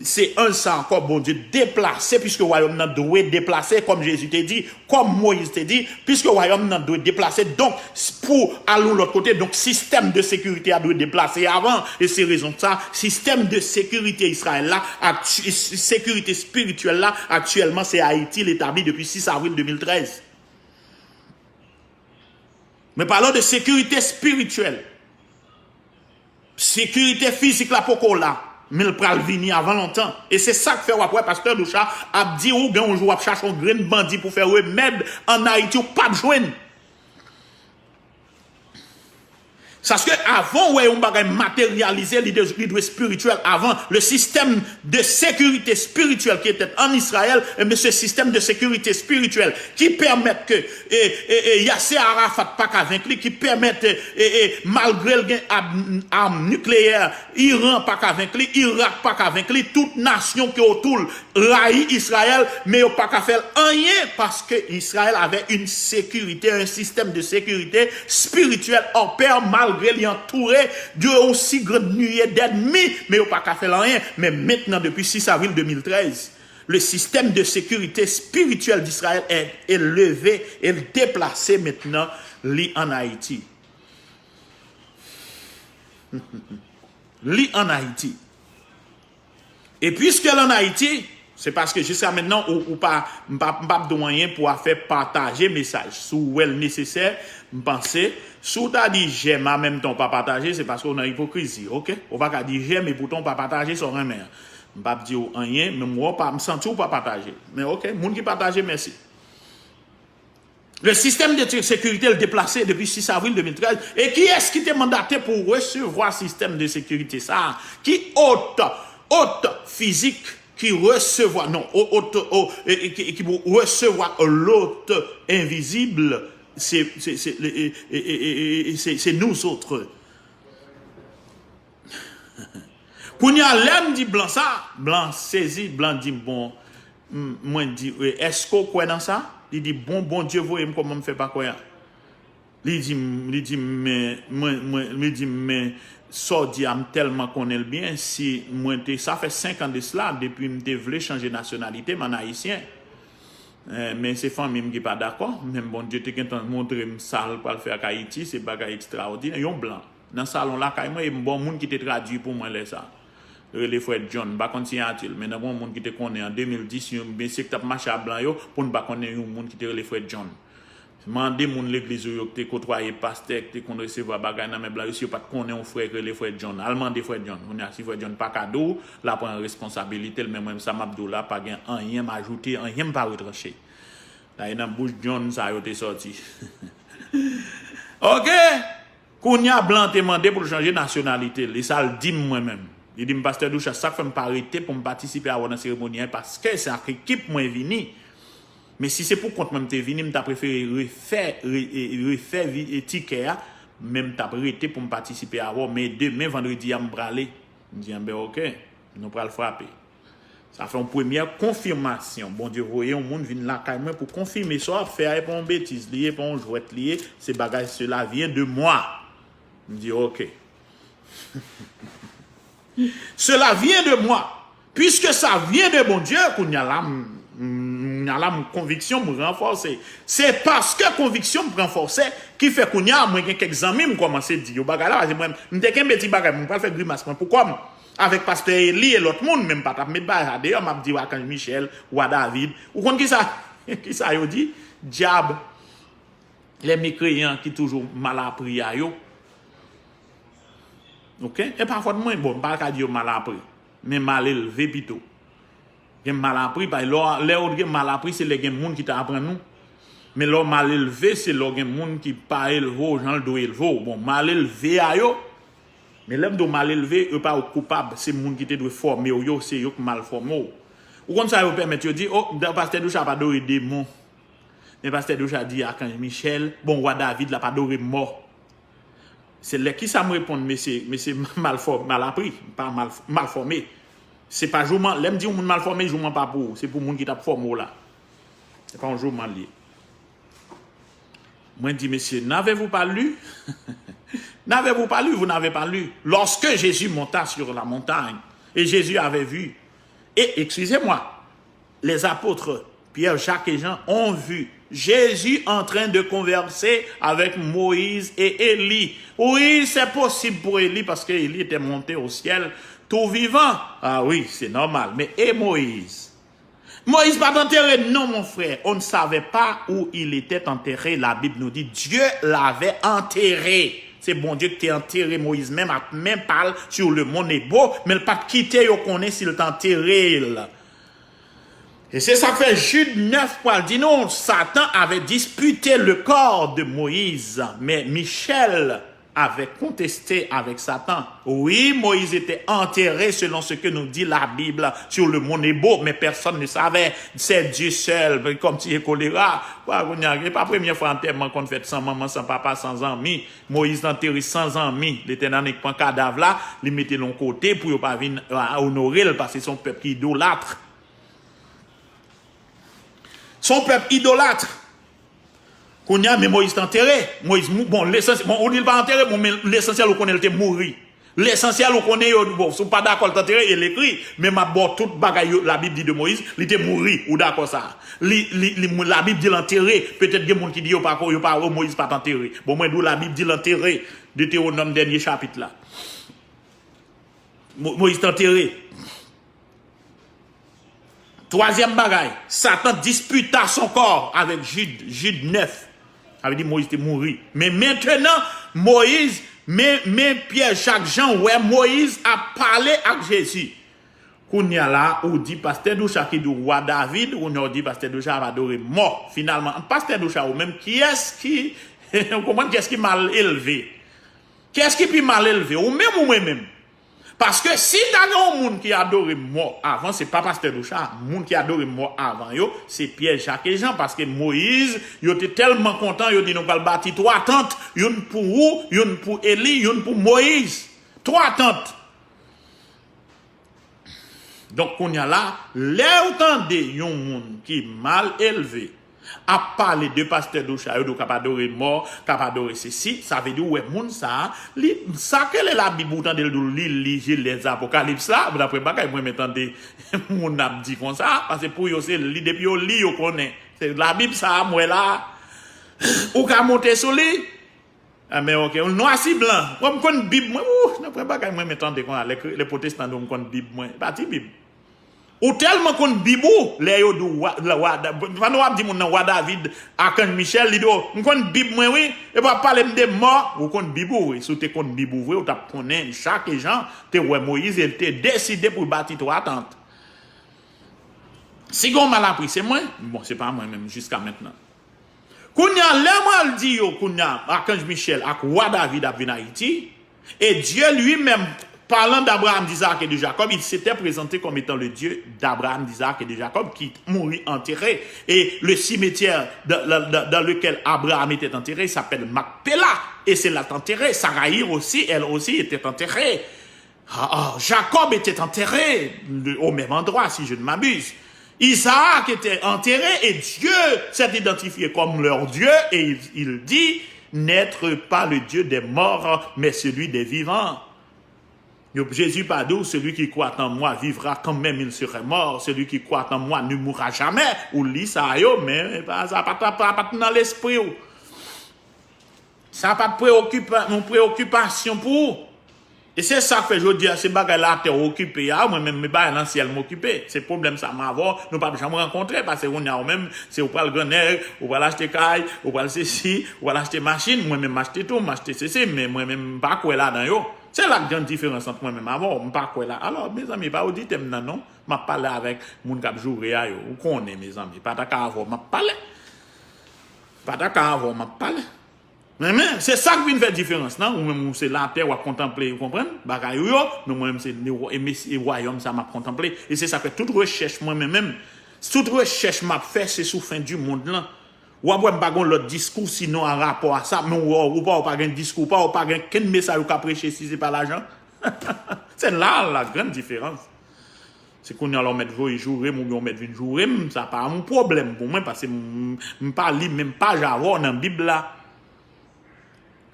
se anj sa ankò Bondye deplase, puisque wayòm nan dwe deplase, kòm Jezi te di, kòm Moyiz te di, puisque wayòm nan dwe deplase, donk, s-, pou al yon lòt kote, donk, sistèm de sekirite a dwe deplase avan, e se rezon sa, sistèm de sekirite Izrayèl la, akti-, s-, sekirite espirityèl la, aktyèlman, se Ayiti, l etabli depi sis avril de mil trèz. Mwen pale w de sekirite espirityèl. Sekirite fizik la poko la, men l pral vini avan lontan. E se sa k fè w ap wè Pastè Doucha ap di ou gen yon jou w ap chache yon grenn bandi pou fè remèd ann Ayiti, ou p ap jwenn. Paske avan w wè yon bagay materyalize, li de-, li dwe espirityèl avan. Le système de sécurité spirituelle qui était en Israël, e, se système de sécurité spirituelle ki pèmèt ke, e, e, e, Yasser Arafat pa ka venk li, ki pèmèt, e, e, e, malgre l gen ab-, arm nikleyè, Iran pa ka venk li, Irak pa ka venk li, tout nasyon ki otou l rayi Izrayèl, men yo pa ka fè l anyen, paske Israël avait une sécurité, un système de sécurité spirituelle en paix, malgre li antoure de yon si grand nuée d'ennemis, men yo pa ka fè l anyen. Men mentnan, depi sis avril de mil trèz, le système de sécurité spirituelle d'Israël est, est levé, e l deplase mentnan, li ann Ayiti. Li ann Ayiti. E piske l ann Ayiti, se paske jiska mentnan ou, ou pa, m pa, m p ap di w anyen pou afè pataje mesaj. Si w wè l nesesè, m panse, si w ta di j'aime an menm tan w pa pataje, se paske w nan ipokrizi, oke? Ou pa ka di j'aime e poutan w pa pataje sa w renmen an. M p ap di w anyen, men m wè w pa, m santi w pa pataje. Men oke, moun ki pataje, mèsi. Le système de sécurité l deplase depi sis avril de mil trèz. E kiyès ki te mandate pou resevwa sistèm de sekirite sa a? Ki ot, ot fizik ki resevwa, non, o-, ot, o-, e, e, ki, ki pou resevwa lot envizib, se, se, se, e, e, e, e, e, se, se nous autres. Kounye a, lè m di blan sa, blan sezi, blan di m, bon, m-, mwen di, e, èske w kwè nan sa? Li di, bon, Bondye voye m, kòman m fè pa kwè a? Li di m, li di m, men, mwen, mwen, li di m, men, sa w di a, m tèlman konnen l byen, si mwen te, sa fè senk an de sila, depi m te vle chanje nasyonalite, m ann ayisyen. Eh, men se fanmi m ki pa dakò, men Bondye te gentan montre m sa l pral fè ak Ayiti, se bagay ekstraòdinè, yon blan. Nan salon lakay mwen, e m ba w moun ki te tradui pou mwen lè sa. Rele Frè John, m pa konn siyati l, men nan gen yon moun ki te konnen an de mil dis, yon mesye ki t ap mache ak blan yo, pou n pa konnen yon moun ki te rele Frè John. Mande moun legliz ou yo ki te kotwaye pastè, ki te konn resevwa bagay nan men blan yo, si yo pa t konnen yon frè ki rele Frè John. Al mande Frè John. Kounye a, si Frè John pa ka di w, l a pran responsabilite l, men mwen, sa m ap di w la, pa gen anyen m ajoute, anyen m pa retranche. La, e nan bouch John sa yo te sòti. Oke! Kounye a, blan te mande pou l chanje nasyonalite l, e sa l di m mwen menm. Li di m, Pastè Doucha, sa k fè m pa rete pou m patisipe avè w nan seremoni an, paske se ak ekip mwen vini. Men si se pou kont mwen m te vini, m ta prefere refè, re- e- refè vi- e tikè a, men m t ap rete pou m patisipe avè w. Men demen, vandredi a, m prale. M di, enben, oke, nou pral frape. Sa fè yon premyè konfimasyon. Bondye voye yon moun vin lakay mwen pou konfime sa w ap fè a, e pa yon betiz li ye, e pa yon jwèt li ye, se bagay cela vient de moi. M di, oke. Cela vient de moi. Puisque ça vient de Bondye, kounye a la, m- m- kounye a la, m- konviksyon m ranfòse. Se paske konviksyon m ranfòse ki fè kounye a, mwen gen kèk zanmi m kòmanse di yo bagay la, paske mwen, m te kenbe ti bagay, mwen pral fè grimas mwen pou kò m. Avèk pastè Eli e lòt moun, men m pa t ap met bagay sa deyò, m ap di Akanj Michèl, Wa David. Ou konn kisa, kisa yo di? Dyab, lè mekreyan ki toujou mal apri a yo. Oke? E pa fòt mwen, bon, m pa ka di yo mal apri, men mal elve pito. Gen mal apri, pa, lè w- lè w gen mal apri, se lè gen moun ki ta aprann ou. Men lè w mal elve, se lè w gen moun ki pa elve w jan l dwe elve w. Bon, mal elve a yo, men lè m di w mal elve, yo pa yo k koupab, se moun ki te dwe fòme w yo, se yo k mal fòme w. Ou konn sa yo pèmèt yo di, o, pastè Doucha ap adore demon. Men pastè Doucha di Akanj Michèl, bon, wa David la pa adore mò. Se lè kisa m reponn, mesye, mesye mal fò, mal apri, pa mal, mal fòme. Se pa jouman, lè m di yon moun mal fòme, jouman pa pou ou, se pou moun ki t ap fòme w la. Se pa yon jouman l ye. Mwen di, mesye, n'avez-vous pas lu? N'avez-vous pas lu? Vous n'avez pas lu. Lorsque Jésus monta sur la montagne, et Jésus avait vu, et, excusez-moi, les apôtres, Pierre, Jacques et Jean, ont vu Jésus en train de converser avec Moïse et Élie. Oui, c'est possible pour Élie parce que Élie était monté au ciel tout vivant. Ah oui, c'est normal. Mais et Moïse? Moïse pa t antere, non, mon frère. On ne savait pas où il était enterré. La Bible nous dit, Dieu l'avait enterré. Se Bondye ki te antere Moyiz menm ak men pa l sou le mont Nebo, men l pa t kite yo konnen si l t antere l. E se sa k fè Jid nèf pral di nou, Satan avait disputé le corps de Moïse, mais Michel avait contesté avec Satan. Oui, Moïse était enterré selon ce que nous dit la Bible sur le mont Nebo, mais personne ne savait. C'est Dieu seul, comme ti kolera. Kounye a, e pa premyè fwa antèman konn fèt san manman, san papa, san zanmi. Moyiz antere san zanmi. Letènèl annik pran kadav la, li mete l yon kote pou yo pa vin, a, onore l, paske se yon pèp ki idolat. Se yon pèp idolat. Kounye a, men Moyiz te antere. Moyiz, mou- bon, lesansyèl, bon, ou di l pa antere, bon, men lesansyèl ou konnen l te mouri. Lesansyèl ou konnen yo, bon, si w pa dakò l te antere, e l ekri, men m ap ba w tout bagay yo, Labib di de Moyiz, li te mouri, ou dakò sa. Li, li, li, Labib di l antere, petèt gen moun ki di yo pa ko, yo pa, o, Moyiz pa t antere. Bon, mwen di w Labib di l antere, Detewonòm dènye chapit la. Mo- Moyiz te antere. Twazyèm bagay, Satan disputa son corps avec Jude, Jude neuf. Sa vle di Moyiz te mouri. Men mentenan, Moyiz, men, men Pyè, Jak, Jan wè Moyiz ap pale ak Jezi. Kounye a la, ou di Pastè Doucha ki di w wa David, kounye a ou di Pastè Doucha ap adore mò. Finalman, ant Pastè Doucha ou menm, kiyès ki, ou konprann kiyès ki mal elve? Kiyès ki pi mal elve? Ou menm ou mwen menm? Paske si ta gen yon moun ki adore mò avan, se pa Pastè Doucha, moun ki adore mò avan yo, se Pyè, Jak e Jan, paske Moyiz, yo te tèlman kontan, yo di nou pral bati twa tant, youn pou ou, youn pou Eli, youn pou Moyiz. Twa tant. Donk, kounye a la, lè ou tande yon moun ki mal elve ap pale de Pastè Doucha, yo di w k ap adore mò, k ap adore sesi, sa vle di w wè moun sa a, li, sa k rele Labib ou tande l di w li li Jenèz, Apokalips la, daprè bagay mwen men tande moun ap di konsa, paske pou yo se li, depi yo li, yo konnen. Se Labib sa a m wè la a, ou ka monte sou li, Enben, oke, nwa si blan. Mwen, m konn Bib mwen. Ou, nan pwen bagay mwen, men tande konsa, lè, lè pwotestan di w m konn Bib mwen. E pa ti Bib. Ou tèlman konn Bib ou, lè yo di w wa, la, wa, da- pandan w ap di moun nan wa David, Akanj Michèl, li di w, m konn Bib mwen, wi. E pa pale m de mò, ou konn Bib ou, wi. Si w te konn Bib ou vre, ou t ap konnen Jak e Jan te wè Moyiz e l te deside pou l bati twa tant. Si gen yon mal apri, se mwen. Bon, se pa mwen menm, jiska mentnan. Kounye a, lè m al di yo, kounye a, Akanj Michèl ak wa David ap vin Ayiti, et Dieu lui-même Parlant d'Abraham, d'Isaac et de Jacob, il s'était présenté comme étant le Dieu d'Abraham, d'Isaac et de Jacob, qui mourut enterré. Et le cimetière dans, dans- dans- dans lequel Abraham était enterré s'appelle Macpéla. Et c'est là enterré. Saraï aussi, elle aussi, était enterrée. Ah, ah, Jacob était enterré le- au même endroit, si je ne m'abuse. Isaac était enterré et Dieu s'est identifié comme leur Dieu et il, il dit, n'être pas le Dieu des morts, mais celui des vivants. Yo, Jezi pa di w, celui qui croit en moi vivra quand même il serait mort, celui qui croit en moi ne mourra jamais. Ou li sa yo, men pa, sa pa, pa, pa, pa t nan lespri w. Sa pa t preokipa, yon preokipasyon pou ou. E se sa k fè jodi a, se bagay latè w okipe a, mwen menm, men bagay nan syèl m okipe. Se pwoblèm sa m avè w, nou p ap janm rankontre, paske kounye a ou menm, se ou pral grannèg, ou pral achte kay, ou pral sesi, ou pral achte machin, mwen menm m achte tou, m achte sesi, men mwen menm m pa kwè ladan yo. Se la k gen diferans ant mwen menm avè w, m pa kwè la. Alò, mezanmi, pa odite m nan non, m ap pale avèk moun k ap joure a yo, ou konnen, mezanmi, pa ta ka avè w m ap pale. Pa ta ka avè w m ap pale. Men, men, se sa k vin fè diferans lan. Ou menm, ou se latè, w ap kontanple, ou konprann, bagay ou yo, men mwen menm, se, e, e wayòm sa m ap kontanple. E se sa k fè tout rechèch mwen menm, menm, tout rechèch m ap fè, se sou fen di mond lan. W ap wè m pa gen lòt diskou, sinon an rapò a sa, men ou, ou pa, ou pa gen diskou, ou pa, ou pa gen kenn mesaj ou ka preche si se pa lajan. Se la, la grande différence. Se kounye a la w mèt voye joure m oubyen w mèt vin joure m, sa pa yon pwoblèm pou mwen, paske m, m pa li menm paj avè w nan Bib la.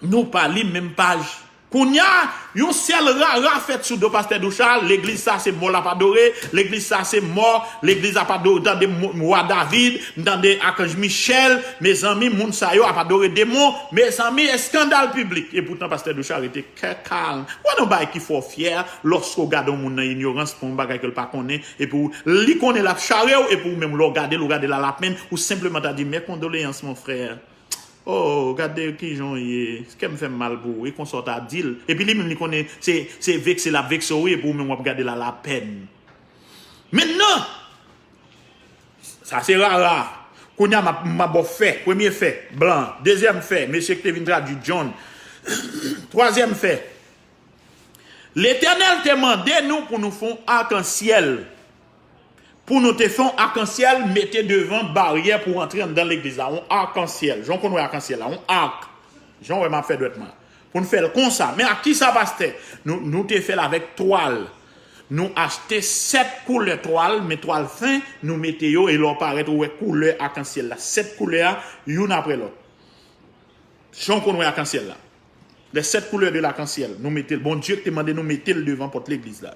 Nou pa li menm paj. Kounye a, yon sèl rara fèt sou do pastè Doucha, legliz sa se mò l ap adore, legliz sa se mò, legliz ap adore, m tande mo- wa David, m tande akanj Michèl, mezanmi, moun sa yo ap adore demon, mezanmi, eskandal piblik. E poutan pastè Doucha rete kè kalm. Wè nan bagay ki fè w fyè, lòske w gade yon moun nan inyorans pou yon bagay ke l pa konnen, epi w, li konnen l ap chare w, epi w menm lè w gade l, ou gade l alapenn, ou senpleman ta di, mes condoléances, mon frère. Oh, gade kijan w ye, kè m fè m mal pou ou, e konsa w ta di l. Epi li menm li konnen se, se vekse l ap vekse w, wi, epi w menm w ap gade l alapenn. Mentnan, sa se rara. Kounye a, m ap, m ap ba w fè. Premye fè, blan. Dezyèm fè, mesye ki te vin tradui John. Twazyèm fè, Letènèl te mande nou pou nou fè yon akansyèl. Pou nou te fè yon akansyèl, mete devan baryè pou antre anndan legliz la. Yon akansyèl. Jan w konn wè akansyèl la, yon ak. Jan w wè m ap fè dwèt mwen. Pou n fè l konsa. Men ak kisa, pastè? Nou, nou te fè l avèk twal. Nou achte sèt koulè twal, men twal fen, nou mete yo, e lè w parèt, ou wè koulè akansyèl la. Sèt koulè a, youn apre lòt. Jan w konn wè akansyèl la. Les sept couleurs de l'arc-en-ciel, nou mete l. Bondye ki te mande nou mete l devan pòt legliz la.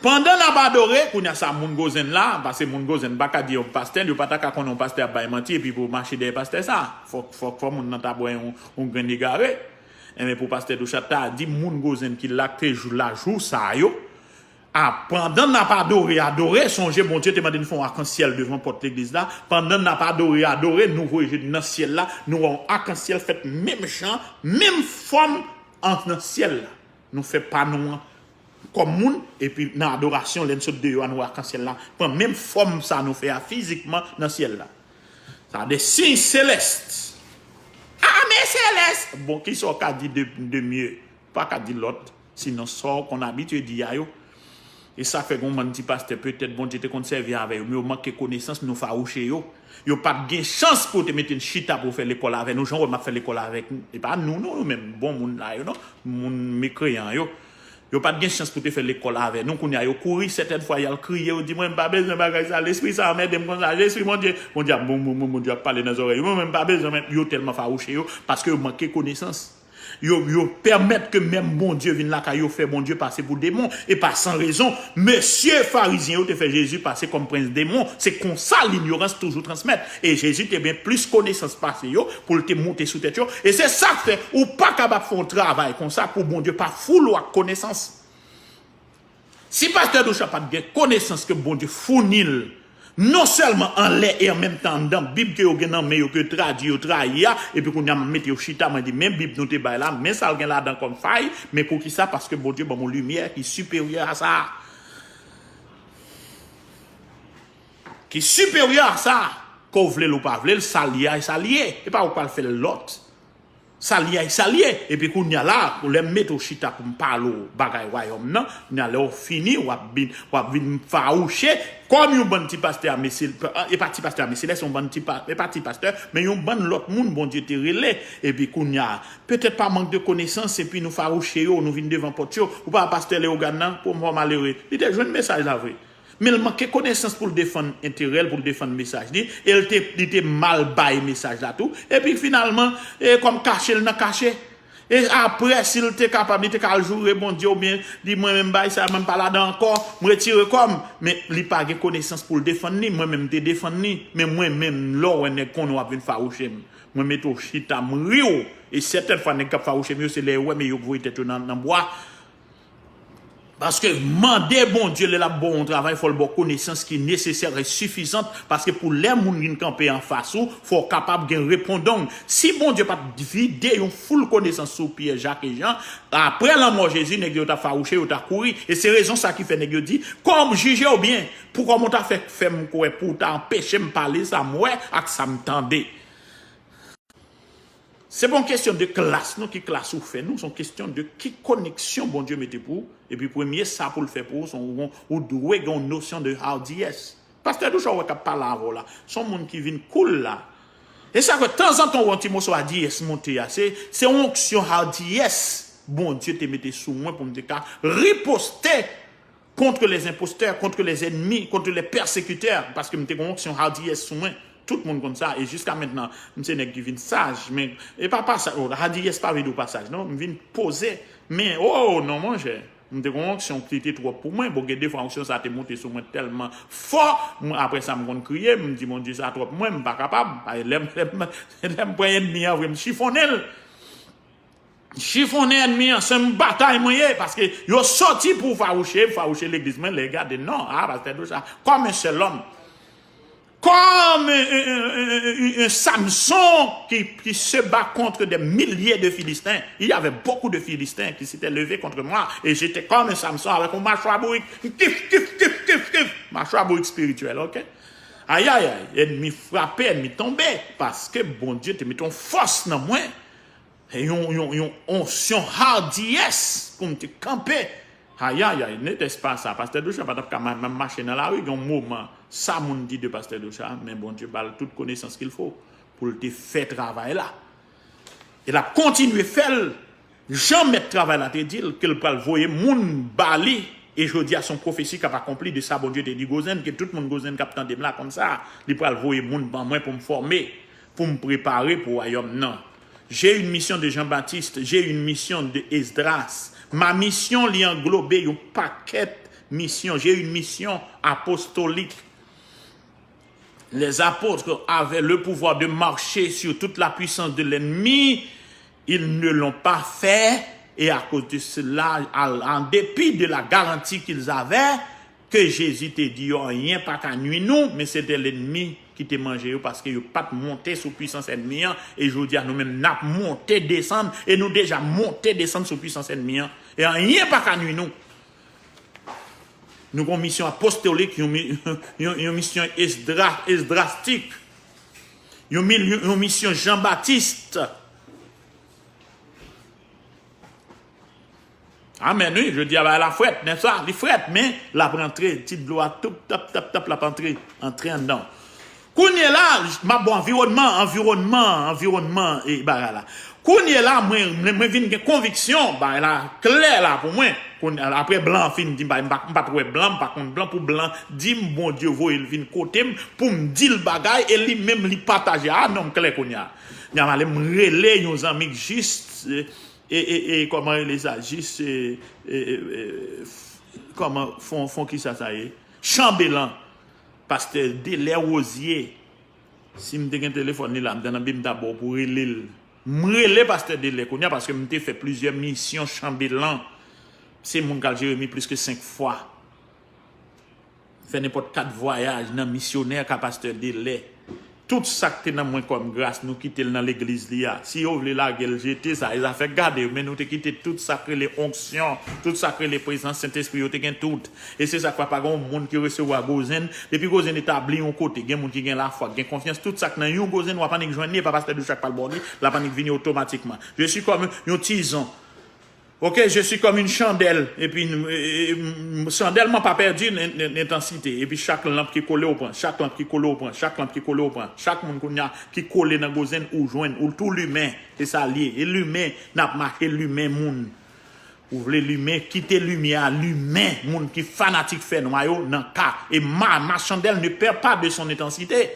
Pandan n ap adore, kounye a sa moun Gozen la, paske moun Gozen pa ka di yon pastè, yo pa ta ka konnen yon pastè ap bay manti, epi pou mache dèyè pastè sa. Fòk, fòk, fòk moun nan ta bwè yon, yon grenn egare. Enben, pou pastè Doucha ta di moun Gozen ki la, ki te jou la, jou sa yo, a, pandan n ap adore, adore, sonje Bondye te mande n fè yon akansyèl devan pòt legliz la. Pandan n ap adore, adore, nou voye je n nan syèl la, nou wè yon akansyèl fèt menm jan, menm fòm an nan syèl la. Nou fè pa nou an kòm moun, epi nan adorasyon, lè n sot deyò a, nou wè akansyèl la pran menm fòm sa nou fè a fizikman nan syèl la. Sa de siy selès. Ame selès! Bon, kisa w ka di de, de mye? Pa ka di lòt, sinon sa w konn abitye di a yo. E sa fè gon bann ti pastè, petèt Bondye te konn sèvi avè yo, men yo manke konesans, nou fawouche yo. Yo pa t gen chans pou te mete n chita pou fè lekòl avè nou, jan w wè m ap fè lekòl avèk nou. E pa nou, non, nou menm, bon moun la yo, non. Moun mekreyan yo. Yo pa t gen chans pou te fè lekòl avè nou. Kounye a, yo kouri, sètèn fwa, y al kriye, yo di, mwen, m pa bezwen bagay sa, lespri sa anmède m konsa, lespri Bondye. Bondye ap, bon, bon, bon, Bondye ap pale nan zòrèy yo, mwen, m pa bezwen, men yo tèlman fawouche yo, paske yo manke konesans. Yo, yo pèmèt ke menm Bondye vin lakay yo, fè Bondye pase pou demon, e pa san rezon. Mesye farizyen yo te fè Jezi pase kòm prens demon. Se konsa linyorans toujou transmèt. E Jezi te gen plis konesans pase yo pou l te moute sou tèt yo. E se sa k fè ou pa kapab fè yon travay konsa pou Bondye pa foule w ak konesans. Si pastè Doucha pa t gen konesans ke Bondye founi l, non sèlman anlè e an menm tan anndan Bib ke yo gen nan men yo, ke yo tradui, yo trayi a, epi kounye a m mete yo chita, mwen di, men Bib nou te bay la, men sa l gen ladan kòm fay, men poukisa? Paske Bondye ban m yon limyè ki siperyè a sa. Ki siperyè a sa. Ke w vle l ou pa vle l, sa l ye a, e sa l ye. E pa ou k pral fè l lòt. Sa l ye, sa l ye. Epi kounye a la, lè m mete w chita pou m pale w bagay wayòm nan, kounye a lè w fini, w ap vin, w ap vin fawouche, kòm yon bann ti pastè a mesye, e pa ti pastè a mesye, se yon bann ti pa, e pa ti pastè, men yon bann lòt moun Bondye te rele, epi kounye a, petèt pa mank de konesans, epi nou fawouche yo, nou vin devan pòt yo, ou pa pastè Leyogàn nan, pou m fè w malere, li te jwenn mesaj la vre. Men l manke konesans pou l defann enterè l, pou l defann mesaj li, e l te, li te mal bay mesaj la tou. Epi finalman, e kòm kache l nan kache. E apre, si l te kapab, li te ka al joure Bondye oubyen di, mwen menm bay sa, mwen m pa ladan ankò, m retire kò m. Men li pa gen konesans pou l defann li, mwen menm m te defann li. Men mwen menm, lè w wè nèg konnen w ap vin fawouche m, mwen mete w chita, m ri w. E sètèn fwa nèg k ap fawouche m yo, se lè yo wè, men yo voye tèt yo nan, nan bwa. Paske mande Bondye lè l ap ba w yon travay, fò l ba w konesans ki nesesè e sifizant, paske pou lè moun vin kanpe anfas ou, fò w kapab gen repondong. Si Bondye pa t vide yon foul konesans sou Pyè, Jak e Jan, apre lanmò Jezi, nèg yo t ap fawouche, yo t ap kouri. E se rezon sa ki fè nèg yo di, kòm jije w byen, pou kòman w ta fè, fè m kwè, pou w ta anpeche m pale sa m wè ak sa m tande. Se pa yon kesyon de klas, non, ki klas ou fè, non, se yon kesyon de ki koneksyon Bondye mete pou ou. Epi premye sa pou l fè pou ou, se yon, ou dwe gen yon nosyon de hardiyès. Pastè Doucha, ou wè k ap pale avè w la, se yon moun ki vin cool la. E sa fè tanzantan ou wè yon ti moso hardiyès monte a. Se, se yon onksyon hardiyès Bondye te mete sou mwen pou m te ka riposte contre les imposteurs, contre les ennemis, contre les persécuteurs, paske m te gen onksyon hardiyès sou mwen. Tout moun konn sa, e jiska mentnan, m se nèg ki vin saj, men e pa pasaj, oh, hardiyès pa vle di w pa saj, non, m vin poze, men, oh, non, monchè, m te gen onksyon ki te twòp pou mwen, bon, gen de fwa onksyon sa te monte sou mwen tèlman fò, mwen, apre sa, m konn kriye, m di, Bondye, sa twòp pou mwen, m pa kapab, lè m, lè m, lè m pran ènmi an vre, m chifonnen l. Chifonnen ènmi an, se yon batay mwen ye, paske yo soti pou fawouche, fawouche legliz mwen, lè gade, non, a, pastè Doucha, comme un seul homme, comme un, un, un, un, un Samson qui, qui se bat contre des milliers de Philistins. Il y avait beaucoup de Philistins qui s'étaient levés contre moi, et j'étais comme un Samson avec un machwa bourik, kif, kif, kif, kif, kif, machwa bourik spirituel, ok? Ayayay, ènmi frape, ènmi tonbe, paske Bondye te mete yon fòs nan mwen. Yon, yon, yon onksyon hardiyès pou m te kanpe. Ayayay, n'était-ce pas ça. Pastè Doucha pa t ap ka ma-, menm mache nan lari, gen yon moman, sa moun di de pastè Doucha, men Bondye ba l tout konesans qu'il faut pou l te fè travay la. E l ap kontinye fè l, jan mèt travay la te di l, ke l pral voye moun ba li, e jodi a se yon pwofesi k ap akonpli de sa Bondye te di Gozen, ke tout moun Gozen k ap tande m la konn sa, li pral voye moun ban mwen pou m fòme, pou m prepare pou wayòm nan. J'ai une mission de Jean-Baptiste, j'ai une mission de Esdras. Ma mission, li anglobe yon pakèt misyon. J'ai une mission apostolique. Les apôtres avaient le pouvoir de marcher sur toute la puissance de l'ennemi. Ils ne l'ont pas fait. Et à cause de cela, à- en dépit de la garantie qu'ils avaient, ke Jezi te di yo, anyen pa ka nwi nou, men se te lènmi ki te manje yo, paske yo pa t monte sou pwisans ènmi an, e jodi a nou menm n ap monte desann, e nou deja monte desann sou pwisans ènmi an, e anyen pa ka nwi nou. Nou gen yon misyon apostolik, yon, mi- yon, yon misyon esdra- esdrastik, yon, mil- yon misyon Janbatis. Amèn, wi, jodi a bagay la frèt, nèsa? Li frèt, men l ap rantre, ti dlo a, toup, tap, tap, tap, l ap antre, antre anndan. Kounye la, m ap bon, anviwònman, anviwònman, anviwònman, e bagay la. Kounye la, mwen, mwen, mwen vin gen konviksyon, bagay la klè la pou mwen. Kounye a, apre blan fin di m, m pa, m pa t wè blan, m pa konn blan, pou blan di m, Bondye voye l vin kote m, pou m di l bagay, e li menm li pataje. A, non, m klè kounye a. Kounye a, m ale, m rele yon zanmi k jis, e, e, e, e, kòman rele sa? Jis, e, e, e, e, f- kòman, fon, fon kisa sa ye? Chanbelan. Pastè Delè Wozye. Si m te gen telefòn li la, m ta nan bi m ta ba w pou rele l. M rele pastè Delè kounye a paske m te fè plizyè misyon Chanbelan. Se moun k al Jeremi plis ke senk fwa. Fè nenpòt kat vwayaj nan misyonè ka pastè Delè. Tout sa k te nan mwen kòm gras, nou kite l nan legliz li a. Si yo vle lage l, jete sa, e zafè gade yo, men nou te kite tout sa k rele onksyon, tout sa k rele prezans Sentespri, yo te gen tout. E se sa k fè pa gen yon moun ki resevwa Gozen, depi Gozen etabli yon kote, gen moun ki gen lafwa, ki gen konfyans, tout sa k nan yon Gozen, w ap annik jwenn li, e pa pastè Douchak pral ba w li, l ap annik vini otomatikman. Je suis comme yon tizon. Ok, je suis comme une chandelle. Epi, e, e, m, chandèl mwen pa pèdi l, l, l, lentansite. Epi chak lanp ki kole ou pran, chak lanp ki kole ou pran, chak lanp ki kole ou pran, chak moun kounye a ki kole nan Gozen ou jwenn, ou tou limen. Se sa l ye. E limen, n ap mache limen moun. Ou vle limen, kite limyè a limen moun ki fanatik fènwa yo nan ka. E ma, ma chandelle ne perd pas de son intensité.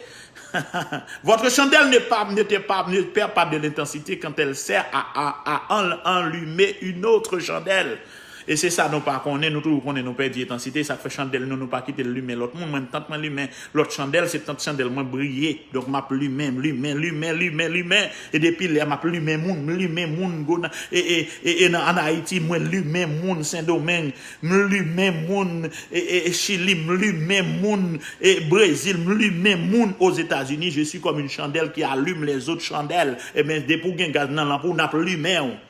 Votre chandelle ne, pas, ne, te pas, ne perd pas de l'intensité quand elle sert à, à, à en- enlumer une autre chandelle. E se sa nou pa konnen, nou toujou konnen nou pèdi entansite, sa k fè chandèl nou, nou pa kite l limen lòt moun. Mwen, tant mwen limen lòt chandèl, se tant chandèl mwen briye. Donk, m ap limen, limen, limen, limen, limen. E depi lè m ap limen moun, m limen moun, gona, e, e, e, e nan, ann Ayiti, mwen limen moun Sendomeng, m limen moun e, e, e Chili, m limen moun e Brezil, m limen moun Ozetazini, je suis comme une chandelle qui allume les autres chandelles. Ebyen, depi w gen gaz nan lanp ou, n ap limen w.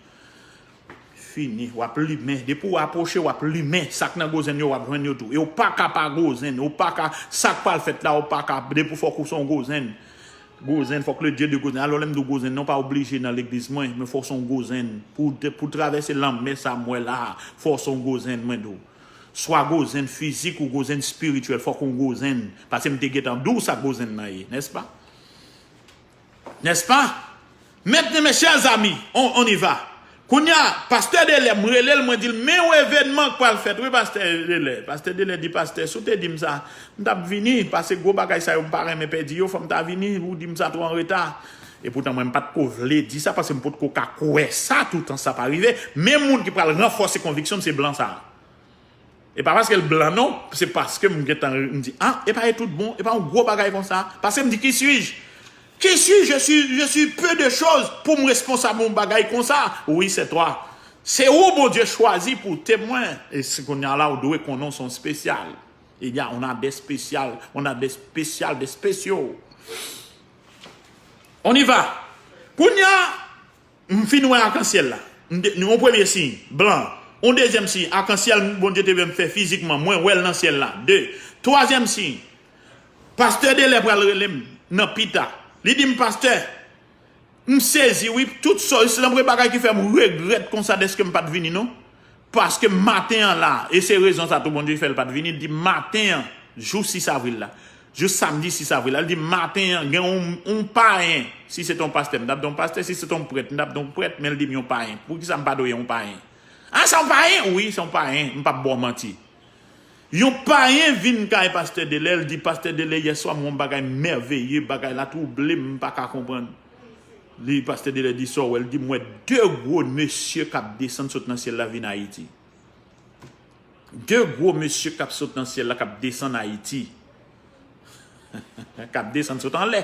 Fini, w ap limen. Depi w apwoche, w ap limen. Sa k nan Gozen yo, w ap jwenn yo tou. E w pa ka pa Gozen. Ou pa ka, sa k pral fèt la, ou pa ka, depi w fòk ou se yon Gozen. Gozen, fòk le Dieu de Gozen. Alò, lè m di w Gozen, non pa oblije nan legliz mwen, men fò w se yon Gozen. Pou, pou travèse lanmè sa m wè la, fò w se yon Gozen, mwen di w. Swa Gozen fizik ou Gozen espirityèl, fòk ou Gozen. Paske m te gentan di w sa Gozen nan ye, n'est-ce pas? N'est-ce pas? Maintenant, mes chers amis, on, on y va. Kounye a, pastè Delè, m rele l, mwen di l, men yon evènman k pral fèt, wi, pastè Delè. Pastè Delè di, pastè, si w te di m sa, m t ap vini, paske gwo bagay sa yo, m pa renmen pèdi yo, fò m ta vini, ou di m sa twò an reta. E poutan, mwen, m pa t ko vle di sa, paske m potko ka kwè sa, toutan sa pa rive. Men moun ki pral ranfòse konviksyon m, se blan sa a. E pa paske l blan non, se paske m gentan m di, ah, e pa e tout bon, e pa yon gwo bagay konsa. Paske m di, qui suis-je? Qui suis-je? Je suis, je suis peu de choses pou m responsab yon bagay konsa. Oui, c'est toi. Se ou Bondye chwazi pou temwen. E si kounye a la, ou dwe konnen w se yon espesyal. Il y a, on a des spécial, on a des spécial, des spéciaux. On y va. Kounye a, m fin wè akansyèl la. M de- yon premye siy, blan. Yon dezyèm siy, akansyèl Bondye te vle m fè fizikman, mwen wè l nan syèl la. De. Twazyèm siy, pastè Delè pral rele m nan pita. Li di m, pastè, m sezi, wi, tout sa, se yon bagay ki fè m regrèt konsa dèske m pa t vini, non. Paske maten an la, e se rezon sa tou Bondye fè l pa t vini, li di maten an, jou sis avril la, jou samdi sis avril la, li di maten an, gen yon, yon payen, si se t yon pastè, m t ap di yon pastè, si se t yon prèt, m t ap di yon prèt, men li di m yon payen. Poukisa m pa dwe yon payen? Ah, se yon payen? Wi, se yon payen, m p ap ba w manti. Yon payen vin kay pastè Delè, l di, pastè Delè, yè swa m wè yon bagay mèveye, bagay la twouble m, m pa ka konprann. Li, pastè Delè di, sa w wè? L di, m wè de gwo mesye k ap desann sot nan syèl la vin Ayiti. De gwo mesye k ap sot nan syèl la, k ap desann Ayiti. K ap desann sot anlè.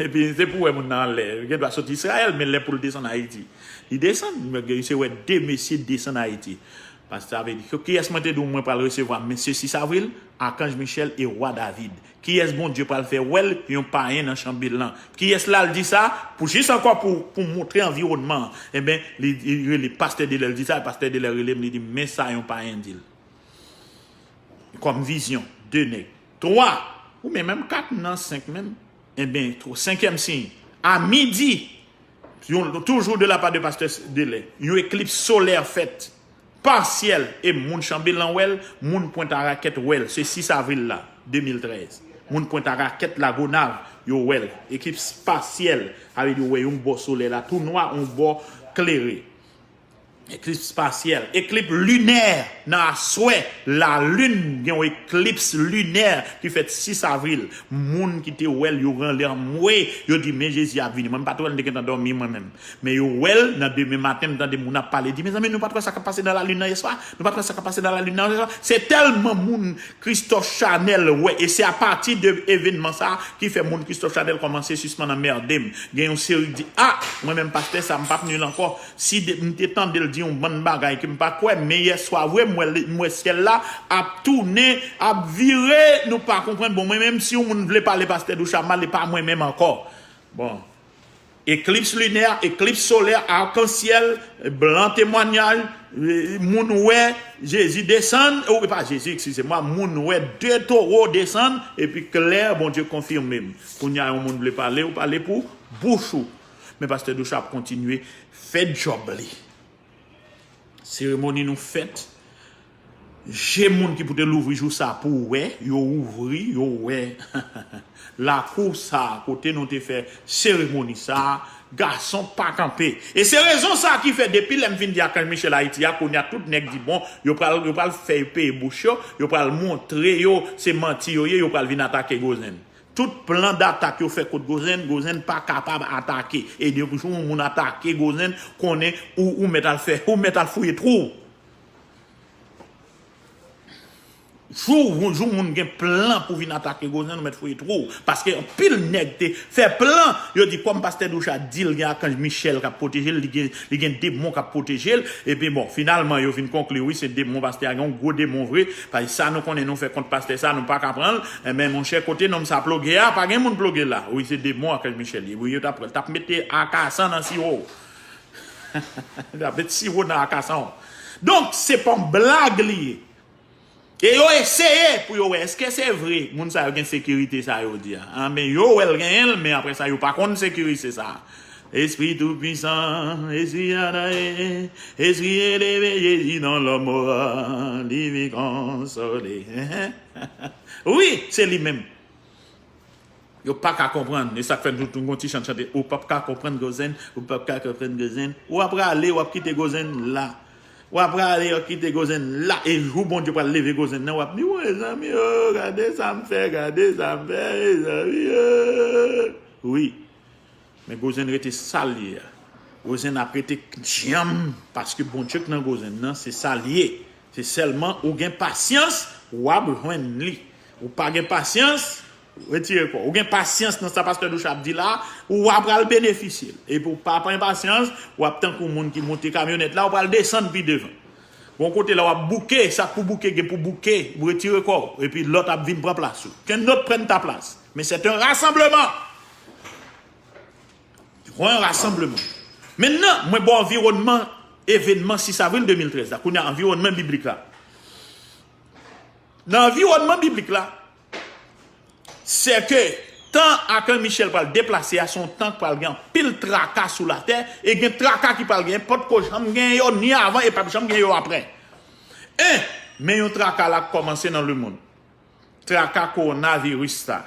Epi, se pou wè moun nan anlè. Li gen dwa sot Izrayèl, men lè pou l desann Ayiti. Li desann, men se wè de mesye desann Ayiti. Pastè a vle di, kiyès mwen te di w mwen pral resevwa mesye sis avril? Akanj Michèl e wa David. Kiyès Bondye pral fè wè l? Yon payen nan chanbil lan. Kiyès l al di sa? Pou jis ankò pou, pou montre anviwònman an. Enben, li, li rele pastè Delè, l di sa, pastè Delè rele m, li di m, men sa yon payen di l. Kòm vizyon, de nèg. Twa, oubyen menm kat, nan senk menm. Enben, twa, senkyèm siy. A midi, yon, toujou de la pa de pastè Delè, yon eklips solè fèt. Pasyèl, e moun chanbil lan wè l, moun Pwent a Rakèt wè l, se sis avril la, de mil trèz. Moun Pwent a Rakèt, Lagonav, yo wè l. Eklips pasyèl, sa vle di yo wè yon bò solèy la tou nwa, yon bò klere. Eklips pasyèl. Eklips linè, nan aswè, lalin gen yon eklips linè ki fèt sis avril. Moun ki te wè l, yo ranle anmwe, yo di, men Jezi ap vini. Mwen, m pa t wè l, m te gentan dòmi mwen menm. Men yo wè l nan demen maten, m tande moun ap pale, di, mezanmi, nou pa t wè sa k ap pase nan lalin nan yèswa? Nou pa t wè sa k ap pase nan lalin nan yèswa? Se tèlman moun Christophe Chanel wè, e se apati de evènman sa a ki fè moun Christophe Chanel kòmanse sispann anmède m. Gen yon seri k di, a, mwen menm pastè sa, m p ap ni l ankò. Si de- m te tande l di yon bann bagay ke m pa kwè, men yèswa vre, m wè, m wè syèl la ap tounen, ap vire, nou pa konprann. Bon, mwen menm, si yon moun vle pale pastè Doucha mal, e pa mwen menm ankò. Bon. Eklips linè, eklips solè, akansyèl, blan temwanyaj, moun wè Jezi desann, ou pa Jezi, eskize mwa, moun wè de towo desann, epi klè, Bondye konfime m. Kounye a, yon moun vle pale, ou pale pou bouch ou. Men pastè Doucha ap kontinye fè djòb li. Seremoni nou fèt. Je moun ki pou te louvri jou sa pou wè, yo ouvri, yo wè. Lakou sa kote nou te fè seremoni sa, gason pa kanpe. E se rezon sa ki fè depi lè m fin di Akanj Michel Ayiti a, kounye a tout nèg di bon, yo pral, yo pral fè yo peye bouch yo, yo pral montre yo se manti yo ye, yo pral vin atake Gozen. Tout plan d'atak yo fè kont Gozen, Gozen pa kapab atake. E depi jou yon moun atake Gozen, konnen ou, ou mèt al fè, ou mèt al fouye twou. Jou, jou moun gen plan pou vin atake Gozen, ou mèt fouye twou. Paske anpil nèg te fè plan, yo di kòm pastè Doucha di l gen Akanj Michel k ap pwoteje l, li gen, li gen demon k ap pwoteje l. Epi bon, finalman, yo vin konkli, wi, se demon, pastè a gen yon gwo demon vre. Paske sa nou konnen nou fè kont pastè sa, nou pa ka pran l. Enben, monchè, kote nonm sa ploge a, pa gen moun ploge la. Wi, se demon Akanj Michel ye. Wi, yo t ap, t ap mete akasan nan siwo. T ap mete siwo nan akasan. Donk, se pa yon blag li ye. E yo eseye pou yo wè èske se vre moun sa yo gen sekirite sa yo di a. Anben, yo wè l genyen l, men apre sa, yo pa konn sekirite sa. Espri Toupisan, Espri Adaye, Espri eleve, Jezi nan lòm, li vin konsole. Wi, se li menm. Yo pa ka konprann. E sa k fè nou tou gon ti chan chante, ou p ap ka konprann Gozen, ou p ap ka konprann Gozen. W ap rale, w ap kite Gozen la. W ap rale, w ap kite Gozen la. E jou Bondye pral leve Gozen nan, w ap di, mezanmi, o, gade sa m fè, gade sa m fè, mezanmi, o. Wi. Men Gozen rete sa l ye a. Gozen ap rete djanm, paske Bondye k nan Gozen nan, se sa l ye. Se sèlman ou gen pasyans, w ap jwenn li. Ou pa gen pasyans, retire kò w. Ou gen pasyans nan sa pastè Doucha ap di la, w ap pral benefisye l. Epi w pa pran pasyans, w ap tankou moun ki monte kamyonèt la, w pral desann pi devan. Gon kote la w ap bouke, sa k pou bouke gen pou bouke, ou retire kò w, epi lòt ap vin pran plas ou. Qu'un autre prenne ta place. Mais c'est un rassemblement. Yon rasanbleman. Mentnan, mwen ba w anviwònman evènman sis avril de mil trèz la. Kounye a, anviwònman biblik la. Nan anviwònman biblik la, se ke tan Akan Michèl pral deplase a, se yon tan k pral gen anpil traka sou latè, e gen traka ki pral gen, potko janm gen yo ni avan, e p ap janm gen yo apre. En, men yon traka la k kòmanse nan lemonn. Traka kowonaviris la.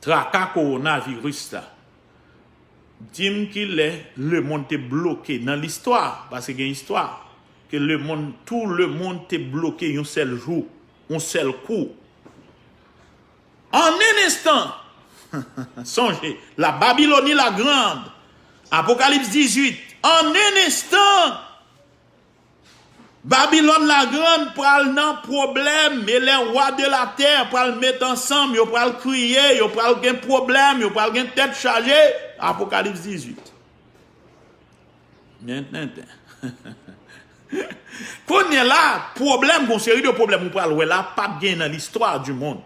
Traka kowonaviris la. Di m kilè lemonn te bloke nan listwa, paske gen istwa, ke lemonn, tou lemonn te bloke yon sèl jou, yon sèl kou. En un instant, sonje, la Babylonie la grande, Apokalips dizuit, en un instant, Babilòn Lagrann pral nan pwoblèm, e lè wa de latè pral met ansanm, yo pral kriye, yo pral gen pwoblèm, yo pral gen tèt chaje. Apokalips dizuit. Men tenten. Kounye a la, pwoblèm, gon seri de pwoblèm ou pral wè la, p ap gen nan listwa di monn.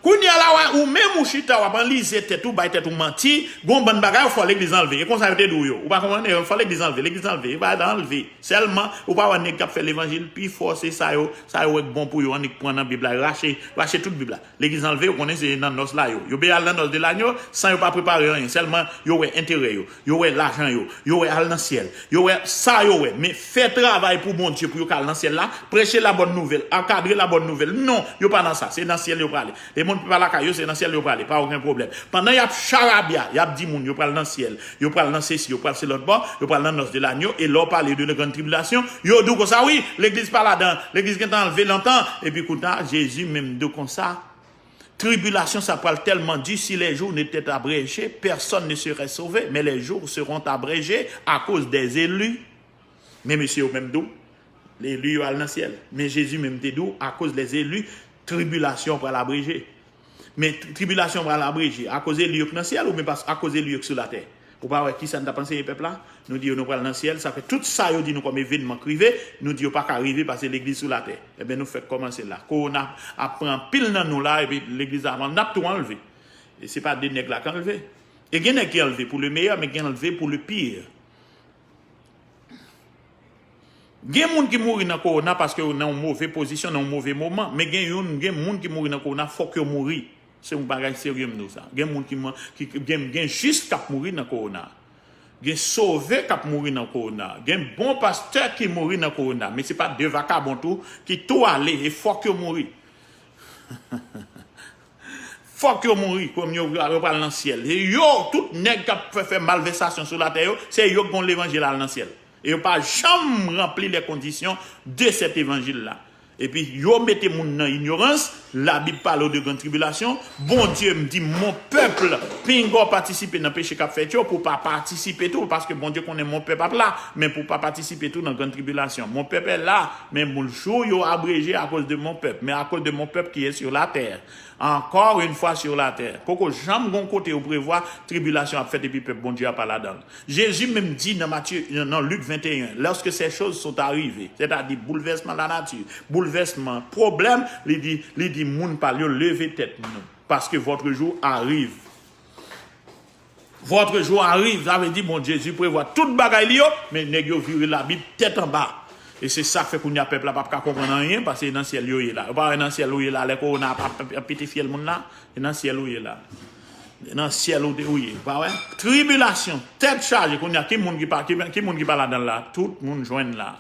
Kounye a la, w a, ou menm ou chita, w ap anlize tèt ou, bay tèt ou manti, gon bann bagay, fò legliz anlve. E konsa yo te di w yo. Ou pa konprann? E fò legliz anlve, legliz anlve, e pa anlve. Sèlman, ou pa wè nèg k ap fè levanjil pi fò, se sa yo, sa yo wè k bon pou yo, annik pran nan Bib la, rache, rache tout Bib la. Legliz anlve, ou konnen se nan nòs la yo. Yo be al nan nòs de lanyo, san yo pa prepare anyen. Sèlman, yo wè enterè yo. Yo wè lajan yo, yo wè al nan syèl, yo wè sa yo wè, men fè travay pou Bondye pou yo ka al nan syèl la, preche la bòn nouvèl, ankadre la bòn nouvèl. Non, yo pa nan sa, se nan syèl yo prale. Lemonn pa lakay yo, se nan syèl yo prale, pa okenn pwoblèm. Pandan y ap charabya, y ap di moun yo pral nan syèl, yo pral nan sesi, yo pral se lòt bò, yo pral nan nòs de lanyo, e lè w pale de la grande tribulation, yo di w konsa, wi, legliz pa ladan, legliz gentan anlve lontan, epi kounye a, Jezi menm di w konsa, Tribulation sa pral tèlman di, si les jours n'étaient abrégés, personne ne serait sauvé, mais les jours seront abrégés à cause des élus. Men mesye yo menm tou, eli yo al nan syèl. Men Jezi menm te di w, akoz les élus, tribilasyon pral abreje. Men tri- tribilasyon pral abreje akoz eli yo k nan syèl oubyen pas- akoz eli yo k sou latè? Ou pa wè kisa n t ap anseye pèp la? Nou di yo nou pral nan syèl, sa fè tout sa yo di nou kòm evènman k rive, nou di yo pa ka rive paske legliz sou latè. Ebyen, nou fèk kòmanse la. Kowona ap pran anpil nan nou la, epi legliz la, n ap tou anlve. E se pa de nèg la k anlve. E gen nèg ki anlve pou le meyè, men gen anlve pou le pire. Gen moun ki mouri nan kowona paske yo nan yon move pozisyon, nan yon move moman. Men gen youn, gen moun ki mouri nan kowona, fòk yo mouri. Se yon bagay serye m di w sa. Gen moun ki, ki gen, gen jis k ap mouri nan kowona. Gen sove k ap mouri nan kowona. Gen bon pastè ki mouri nan kowona. Men se pa de vakabon tou ki tou ale e fòk yo mouri. Fòk yo mouri, kòm yo, yo pral nan syèl. E yo, tout nèg k ap fè, fè malvèsasyon sou latè yo, se yo k gon levanjil al nan syèl. E yo pa janm ranpli les conditions de cet évangile-là. Epi yo mete moun nan inyorans, Labib pale w de grann tribilasyon, Bondye m di mon peuple, pinga w patisipe nan peche k ap fèt yo, pou w pa patisipe tou, paske Bondye konnen mon peuple ap la, men pou w pa patisipe tou nan grann tribilasyon. Mon peuple est là, men moun jou yo abreje akoz de mon peuple, men akoz de mon peuple qui est sur la terre. Encore une fois sur la terre. Poko janm gon kote yo prevwa tribilasyon ap fèt epi pèp Bondye a pa ladan l. Jezi menm di nan Matye, nan Lik venteyen, lorsque ces choses sont arrivées, sètadi boulvèsman lanati, boulvèsman, pwoblèm, li di, li di moun pa l yo leve tèt nou, paske votre jour arrive. Votre jour arrive, sa vle di, bon, Jezi prevwa tout bagay li yo, men nèg yo vire Labib tèt anba. E se sa k fè kounye a pèp la p ap ka konprann anyen, paske nan syèl yo ye la. Yo pa wè nan syèl ou ye la, lè kowona ap, ap, ap pete fyèl moun la, e nan syèl ou ye la. E nan syèl ou te ou ye, pa wè? Tribilasyon, tèt chaje, kounye a, ki moun ki pa, ki, ki moun ki pa ladan l la? Tout moun jwenn la.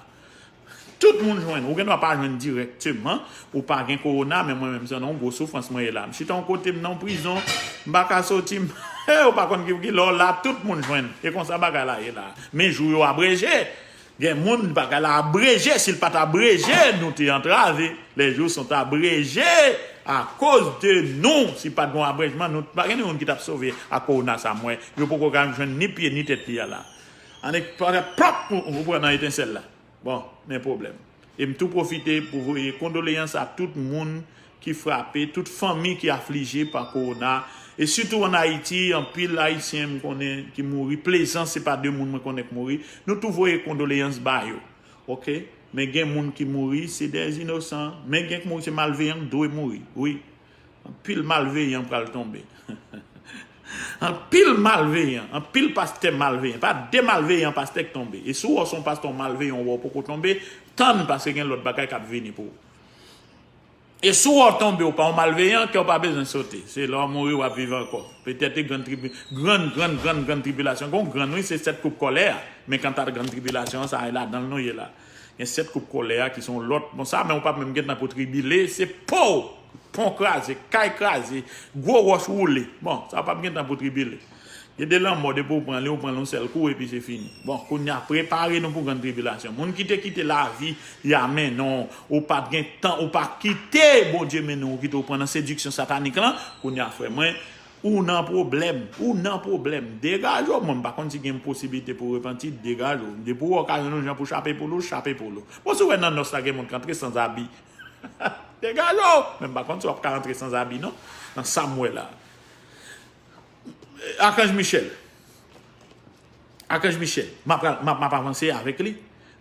Tout moun jwenn. Ou gen dwa pa jwenn dirèkteman. Ou pa gen kowona, men mwen menm se nan yon gwo soufrans mwen ye la. M chita yon kote, m nan yon prizon, m pa ka soti, m, ou pa konn ki, ki lè w la, tout moun jwenn. E konsa bagay la ye la. Men jou yo abreje. Gen moun, bagay la abreje. Si l pa t abreje, nou te antrave. Les jours sont abrégés à cause de nous. Si pa t gon abrèjman, nou pa gen youn ki t ap sove ak kowona sa m wè. Yo poko ka jwenn ni pye ni tèt li a la. Annik, pòp, ou pran nan etensèl la. Bon, men pwoblèm. E m tou pwofite pou voye kondoleyans a tout moun ki frape, tout fanmi ki aflije pa kowona. E sitou ann Ayiti, anpil Ayisyen m konnen ki mouri. Plezans, se pa de moun mwen konnen k mouri. Nou tou voye kondoleyans ba yo. Oke? Men gen moun ki mouri, se dè inosan. Men gen k mouri, se malveyan k dwe mouri. Wi. Anpil malveyan pral tonbe. Anpil malveyan, anpil pastè malveyan. Pa de malveyan pastè k tonbe. E si w wè se yon pastè malveyan w wè w poko tonbe, tann paske gen lòt bagay k ap vini pou ou. E si w wè w tonbe, w pa yon malveyan, kè w pa bezwen sote. Se lè w mouri, w ap viv ankò. Petèt e grann tribi-, grann, grann, grann, grann tribilasyon. Gon grann, wi, se sèt koup kòlè a. Men kanta grann tribilasyon an, sa e ladan l nou ye la. Gen sèt koup kòlè a ki se yon lòt. Bon, sa menm ou p ap menm gentan pou tribile, se po w! Pon kraze, kay kraze, gwo wòch woule. Bon, sa w p ap gentan pou tribile. Gen de lanmò, depi w pran li, ou pran l yon sèl kou, epi se fini. Bon, kounye a, prepare nou pou grann tribilasyon. Moun ki te kite lavi, y a mennen w, ou pa t gen tan, ou pa kite Bondye mennen w, ou kite w pran nan sediksyon satanik lan, kounye a, frè mwen, ou nan pwoblèm, ou nan pwoblèm. Degaje w, mwen, m pa konn si gen posiblite pou w repanti, degaje w. Depi w wè w ka jwenn yon jan pou chape poul ou, chape poul ou. Bon, si w wè nan nòs la gen moun k antre sanzabi, degaje w. Men m pa konn si w ap ka antre sanzabi, non. Nan sa m wè la. Akanj Michèl. Akanj Michèl. M ap, m ap, m ap avanse avèk li.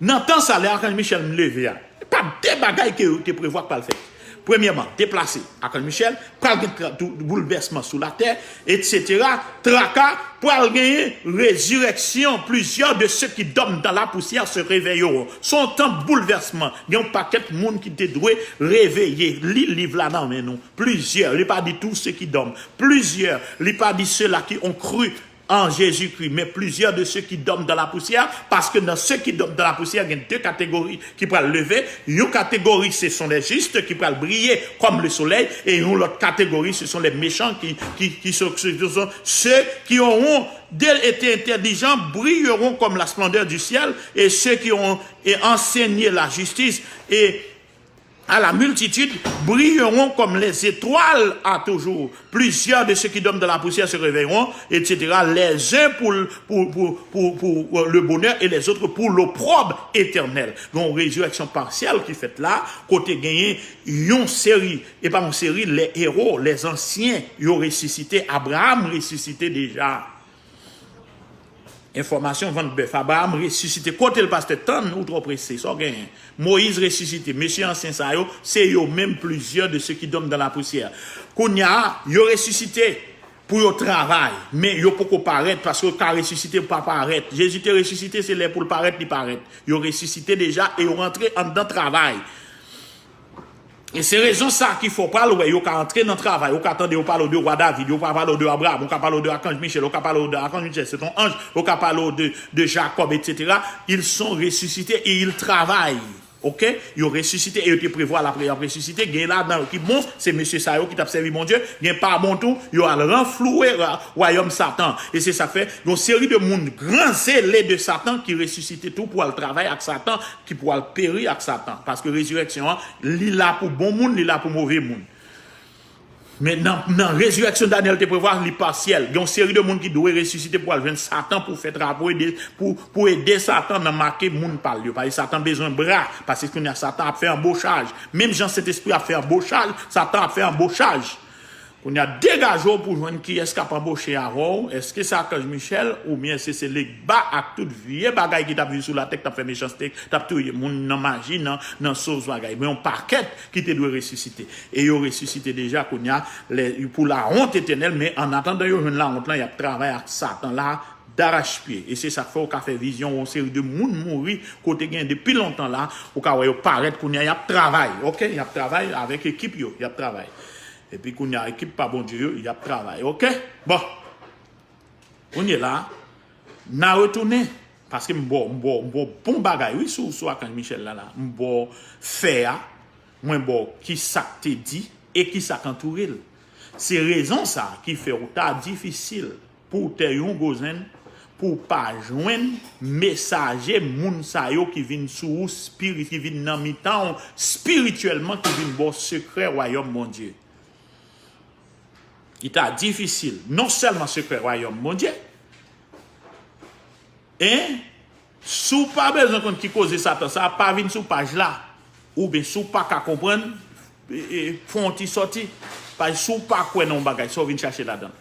Nan tan sa, lè Akanj Michèl m leve a, pa de bagay ke yo te prevwa k pral fèt. Premyèman, deplase Akanj Michèl, pral gen tra-, tou-, boulvèsman sou latè, etsetera. Traka, pral genyen rezirèksyon. Plusieurs de ceux qui dorment dans la poussière se réveilleront. Se yon tan boulvèsman. Gen yon pakèt moun ki te dwe reveye. Li liv la nan men nou. Plusieurs, li pa di tous ceux qui dorment. Plusieurs, li pa di ceux-là qui ont cru en Jésus-Christ, mais plusieurs de ceux qui dorment dans la poussière, paske nan ceux qui dorment dans la poussière, gen de kategori ki pral leve. Yon kategori, ce sont les justes qui pral briye kòm le soleil, e yon lòt kategori, ce sont les méchants qui, qui, qui sont, ce sont ceux qui auront dé-, été intelligents, brilleront comme la splendeur du ciel, et ceux qui ont, et enseigné la justice, et à la multitude, brilleront comme les étoiles à toujours. Plusieurs de ceux qui dorment dans la poussière se réveilleront, etsetera. Les uns pour, pour, pour, pour, pour le bonheur et les autres pour l'opprobre éternel. Gon rezirèksyon pasyèl ki fèt la, kote genyen yon seri, e pa yon seri, les héros, les anciens, yo resisite, Abraham resisite deja. Enfòmasyon, vant bèf. Abraram resisite. Kote l, pastè? Tann, ou twò prese. Sa w genyen? Moyiz resisite. Mesye ansyen sa yo, se yo menm, plusieurs de ceux qui dorment dans la poussière. Kounye a, yo resisite pou yo travay, men yo poko parèt, paske yo ka resisite, yo pa parèt. Jezi te resisite, se lè pou l parèt, li parèt. Yo resisite deja e yo rantre anndan travay. E se rezon sa ki fè w pral wè yo ka antre nan travay, ou ka tande yo pale w de wa David, yo ka pale w de Abraram, yo ka pale w de Akanj Michèl, yo ka pale w de Akanj Michèl, se t on anj, yo ka pale w de, de Jakòb, et cetera. Ils sont ressuscités et ils travaillent. Ok? Yo resisite e yo te prevwa l apre y ap resisite. Gen ladan yo ki bon, se mesye sa yo ki t ap sèvi Bondye. Gen pa bon tou, yo al ranflouwe ra- wayòm Satan. E se sa k fè yon seri de moun gran zele de Satan ki resisite tou pou al travay ak Satan, ki pou al peri ak Satan. Paske rezirèksyon an, li la pou bon moun, li la pou move moun. Men nan, nan rezirèksyon Danyèl te prevwa, li pasyèl. Gen yon seri de moun ki dwe resisite pou al jwenn Satan pou fè tra-, pou ede, pou, pou ede Satan nan make moun pa l yo. Paske Satan bezwen bra, paske kounye a Satan ap fè anbochaj. Menm jan Sentespri ap fè anbochaj, Satan ap fè anbochaj. Kounye a, degaje w pou jwenn kiyès k ap anboche avè w. Èske se Akanj Michèl oubyen èske se Legba ak tout vye bagay ki t ap viv sou latè, k t ap fè mechanste, k t ap touye moun nan maji, nan, nan soz bagay? Men yon pakèt ki te dwe resisite. E yo resisite deja kounye a, lè, pou lawont etènèl, men annatandan yo jwenn lawont lan, y ap travay ak Satan la darachpye. E se sa k fè w ka fè vizyon yon seri de moun mouri kote gen depi lontan la, ou ka wè yo parèt kounye a, y ap travay, ok? Y ap travay avèk ekip yo, y ap travay. Epi kounye a, ekip pa Bondye yo, y ap travay, ok? Bon. Kounye la, n a retounen, paske m ba w, m ba w, m ba w bon bagay, wi, sou, sou Akanj Michèl la, la. M ba w fè a, mwen ba w ki sa k te di, e ki sa k antoure l. Se rezon sa ki fè w ta difisil pou w te yon gwo zen, pou w pa jwenn mesaje moun sa yo ki vin sou ou spiri-, ki vin nan mitan w espirityèlman, ki vin ba w sekrè wayòm Bondye. Li ta difisil, non sèlman sekrè wayòm Bondye, en, si w pa bezwen konn ki koze Satan sa, pa vin sou paj la, oubyen si w pa ka konprann, e, e, fè yon ti sòti, paske si w pa kwè nan yon bagay, sa w vin chache ladan l.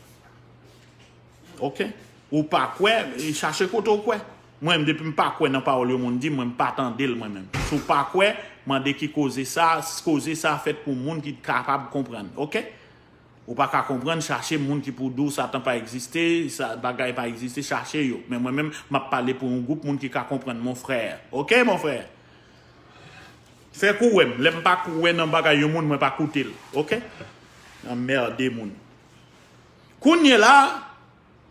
Ok? Ou pa kwè, e, chache kote w kwè. Mwen menm, depi m pa kwè nan pawòl yon moun di, mwen m pa tande l mwen menm. Si w pa kwè, mande ki koze sa, koze sa fèt pou moun ki kapab konprann. Ok? Ou pa ka konprann, chache moun ki pou di w Satan pa egziste, sa, bagay pa egziste, chache yo. Men mwen menm, m ap pale pou yon gwoup moun ki ka konprann, mon frè. Ok, mon frè? Fè kou wè m. Lè m pa kou wè nan bagay yon moun, mwen pa koute l. Ok? Anmède moun. Kounye la,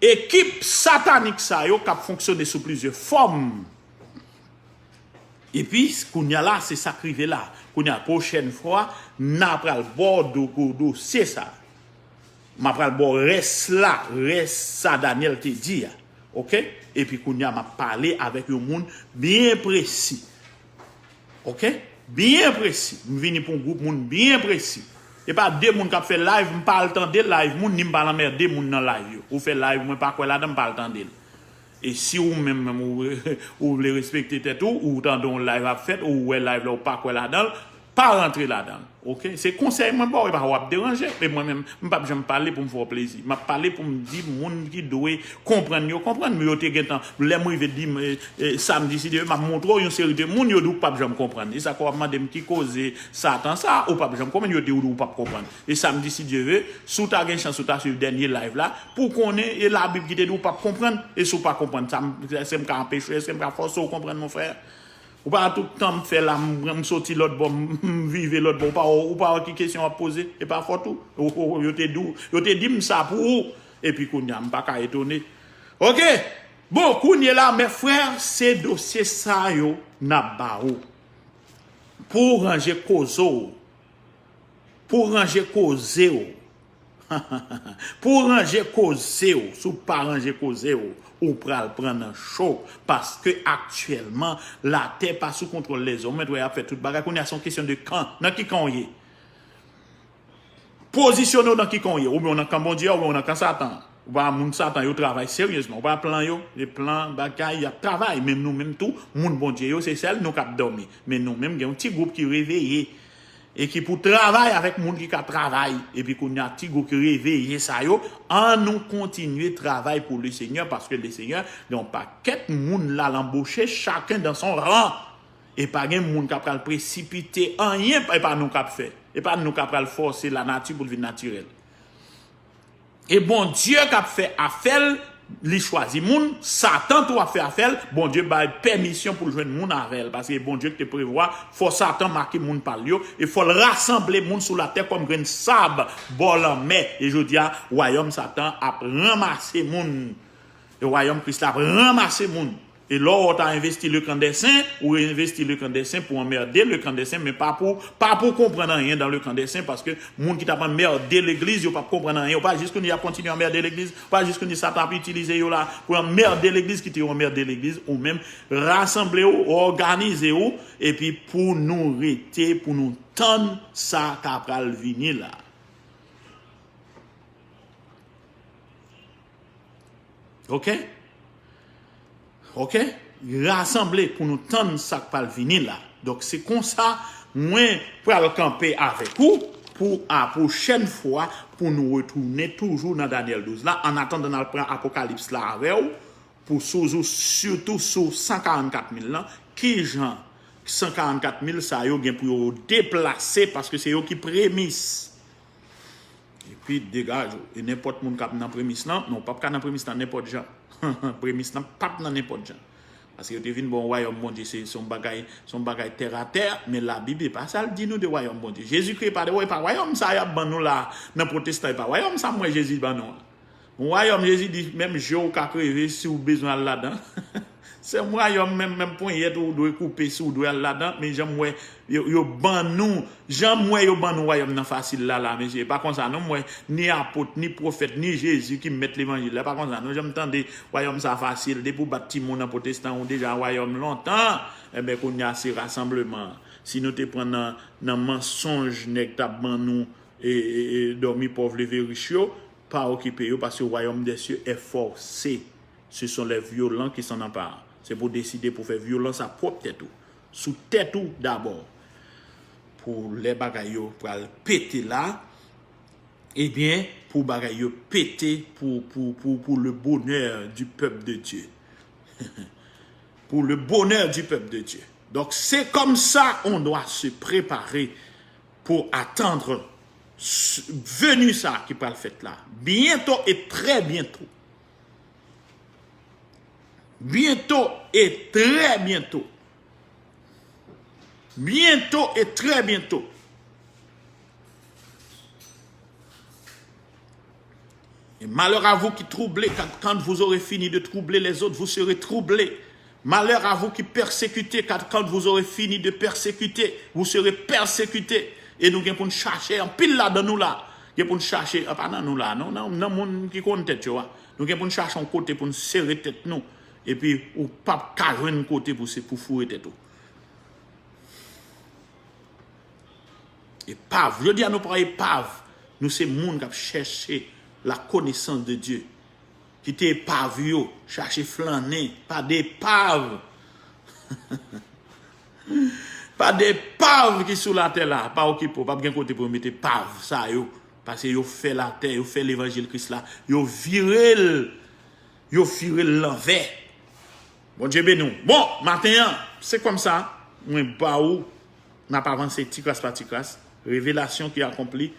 ekip satanik sa yo k ap fonksyone sou plizyè fòm. Epi, kounye a la, se sa k rive la. Kounye a, pwochèn fwa, n a pral ba w do-, do-, dosye sa. M a pral ba w rès la, rès sa Danyèl te di a. Ok? Epi kounye a, m ap pale avèk yon moun byen presi. Ok? Byen presi. M vini pou yon gwoup moun byen presi. E pa de moun k ap fè live, m pa al tande live moun, ni m pa al anmède moun nan live yo. Ou fè live, mwen pa kwè ladan, m pa al tande l. E si ou menm, menm ou, ou vle respekte tèt ou, ou tande yon live ap fèt, ou wè live la, ou pa kwè ladan l, pa rantre ladan l. Ok? Se konsèy mwen ba w, e pa w ap deranje. E mwen menm, m p ap janm pale pou m fè w plezi. M ap pale pou m di moun ki dwe konprann yo konprann. Men yo te gentan, lè m rive dim-, e, e, samdi, si Dye vle, m ap montre w yon seri de moun, yo di w p ap janm konprann. E sa k w ap mande m ki koze Satan sa, ou p ap janm konprann, yo di w, ou p ap konprann. E samdi, si Dye vle, si w ta gen chans, ou ta swiv dènye live la, pou w konnen, e Labib ki te di w p ap konprann, e si w pa konprann sa, m, èske m ka anpeche w, èske m ka fòse w konprann, mon frè? Ou pa tout tan m fè la, m, m soti lòt bò, m, m vive lòt bò, ou pa, ou pa wè ki kesyon w ap poze, e pa fòt ou. Ou, ou, yo te di w, yo te di m sa pou ou, epi kounye a, m pa ka etone. Ok, bon, kounye la, mè frè, se dosye sa yo n ap ba ou. Pou w ranje koze w, pou w ranje koze w, pou w ranje koze w, si w pa ranje koze w, ou pral pran nan cho, paske aktyèlman, latè pa sou kontwòl lèzòm. Mwen t wè y ap fè tout bagay. Kounye a, se yon kesyon de kan. Nan ki kan w ye? Pozisyone w nan ki kan w ye. Oubyen w nan kan Bondye a, oubyen w nan kan Satan. Ou pa moun Satan, yo travay seryezman. Ou pa plan yo, e plan, bagay, y ap travay. Men nou menm tou, moun Bondye yo, se sèl nou k ap dòmi. Men nou menm, gen yon ti gwoup ki reveye. e ki pou travay avèk moun ki ka travay. Epi kounye a, ti gwoup ki reveye sa yo, ann nou kontinye travay pou Lesenyè, paske Lesenyè gen yon pakèt moun l al anboche, chacun dans son rang. E pa gen moun k ap pral presipite anyen, e pa nou k ap fè. E pa nou k ap pral fòse lanati pou l vin natirèl. E Bondye k ap fè afè l, li chwazi moun, Satan tou ap fè afè l, Bondye bay pèmisyon pou l jwenn moun avè l, paske Bondye ki te prevwa, fò Satan make moun pa l yo, e fò l rasanble moun sou latè kòm grenn sab bò lanmè, e jodi a, wayòm Satan ap ranmase moun, e wayòm Kris la ap ranmase moun. E lè w ta envesti le kan dè sen, ou envesti le kan dè sen pou anmède le kan dè sen, men pa pou, pa pou konprann anyen dan le kan dè sen, paske moun ki t ap anmède legliz, yo p ap konprann anyen, yo pa jis kounye a ap kontinye anmède legliz, pa jis kounye a Satan ap itilize yo la pou anmède legliz, kite yo anmède legliz, ou menm rasanble w, òganize w, epi pou nou rete, pou nou tann sa k ap pral vini la. Ok? Ok? Rasanble pou nou tann sa k pral vini la. Donk, se konsa mwen pral kanpe avèk ou pou a pwochèn fwa pou nou retounen toujou nan Danyèl douz la. Annatandan, n al pran Apokalips la avè w pou sou, sou, sitou sou san karannkat mil lan. Kijan san karannkat mil sa yo gen pou yo deplase, paske se yo ki premis. Epi degaj ou. E nenpòt moun k ap nan premis lan, men w p ap ka nan premis lan nenpòt jan. Premis lan p ap nan nenpòt jan. Paske yo te vin ba w wayòm Bondye, se se yon bagay, se yon bagay tèratè, men Labib, e pa sa l di nou de wayòm Bondye. Jezikri, e pa de, e pa wayòm sa y ap ban nou la, nan pwotestan, e pa wayòm sa m wè Jezi ban nou an. Yon wayòm, Jezi di, menm je w ka kreve si w bezwen al ladan. Se yon wayòm, menm, menm ponyèt ou dwe koupe si w dwe al ladan, men jan m wè, yo, yo ban nou, jan m wè yo ban nou wayòm nan fasil la, la, mesye, e pa konsa non, m wè ni apot, ni pwofèt, ni Jezi ki mèt levanjil la, e pa konsa non, jan m tande wayòm sa fasil, depi w bat timoun nan pwotestan, ou deja wayòm lontan, enben, kounye a, se rasanbleman an. Si nou te pran nan, nan mansonj nèg t ap ban nou, e, e, e, dòmi pòv leve rich yo, pa okipe yo, paske wayòm dè sye è fòse. Ce sont les violents qui s'en emparent. Se pou w deside pou w fè vyolans a pwòp tèt ou. Sou tèt ou dabò. Pou lè bagay yo pral pete la, ebyen, pou bagay yo pete pou, pou, pou, pou le bonheur du peuple de Dieu. Pour le bonheur du peuple de Dieu. Donc, c'est comme ça on doit se préparer pour attendre venu sa ki pral fèt la. Bientôt et très bientôt. Bientôt et très bientôt. Bientôt et très bientôt. Et malheur à vous qui troublez, car quand vous aurez fini de troubler les autres, vous serez troublés. Malheur à vous qui persécutez, car quand vous aurez fini de persécuter, vous serez persécutés. E nou gen pou n chache anpil ladan nou la. Gen pou n chache, a, pa nan nou la, non, nan, nan moun ki konn tèt yo a. Nou gen pou n chache yon kote pou n sere tèt nou. Epi ou p ap ka jwenn kote pou se pou foure tèt ou. Epav. Jodi a nou pa epav. Nou se moun k ap chèche la connaissance de Dieu. Kite epav yo chache flannen. Pa de epav. Pa de epav ki sou latè la. Pa okipe w. P ap gen kote pou yo mete epav sa yo. Paske yo fè latè, yo fè levanjil Kris la. Yo vire l. Yo vire l lanvè. Bondye beni w. Bon, maten an, se kòmsa, mwen ba ou, n ap avanse ti kras pa ti kras, revelasyon ki akonpli,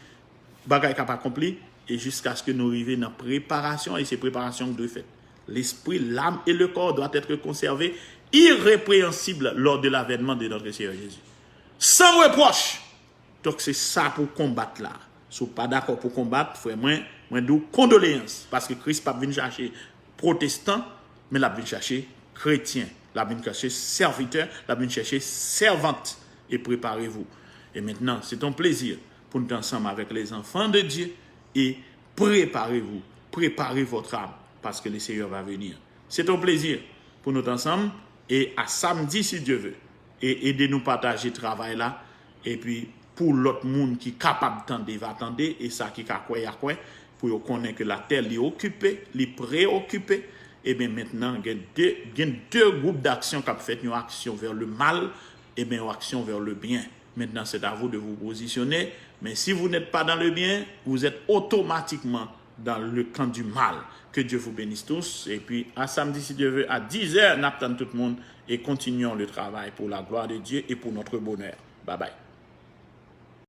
bagay k ap akonpli, e jiskaske nou rive nan preparasyon, e se preparasyon k dwe fèt. L'esprit, l'âme et le corps doit être conservé irrépréhensible lors de l'avènement de notre Seigneur Jésus. Sans reproche! Donk, se sa pou w konbat la. Si w pa dakò pou w konbat, frè mwen, mwen di w kondoleyans. Paske Kris p ap vin chache pwotestan, men l ap vin chache kretyen. L ap vin chache sèvitè, l ap vin chache sèvant. Et préparez-vous. Et maintenant, c'est un plaisir pour nous ensemble avec les enfants de Dieu et préparez-vous, préparez votre âme, parce que le Seigneur va venir. C'est un plaisir pour nous ensemble et à samedi si Dieu veut. E ede nou pataje travay la. Epi pou lòt moun ki kapab tande, va tande, e sa ki ka kwè, y a kwè, pou yo konnen ke latè li okipe, li preokipe. Ebyen, mentnan, gen de, gen de gwoup d'aksyon k ap fèt, yon aksyon vers le mal, ebyen, yon aksyon vers le bien. Maintenant, c'est à vous de vous positionner. Mais si vous n'êtes pas dans le bien, vous êtes automatiquement dans le camp du mal. Que Dieu vous bénisse tous. Et puis, à samedi, si Dieu veut, à dix heures, n ap tann tout moun. Et continuons le travail pour la gloire de Dieu et pour notre bonheur. Bye bye.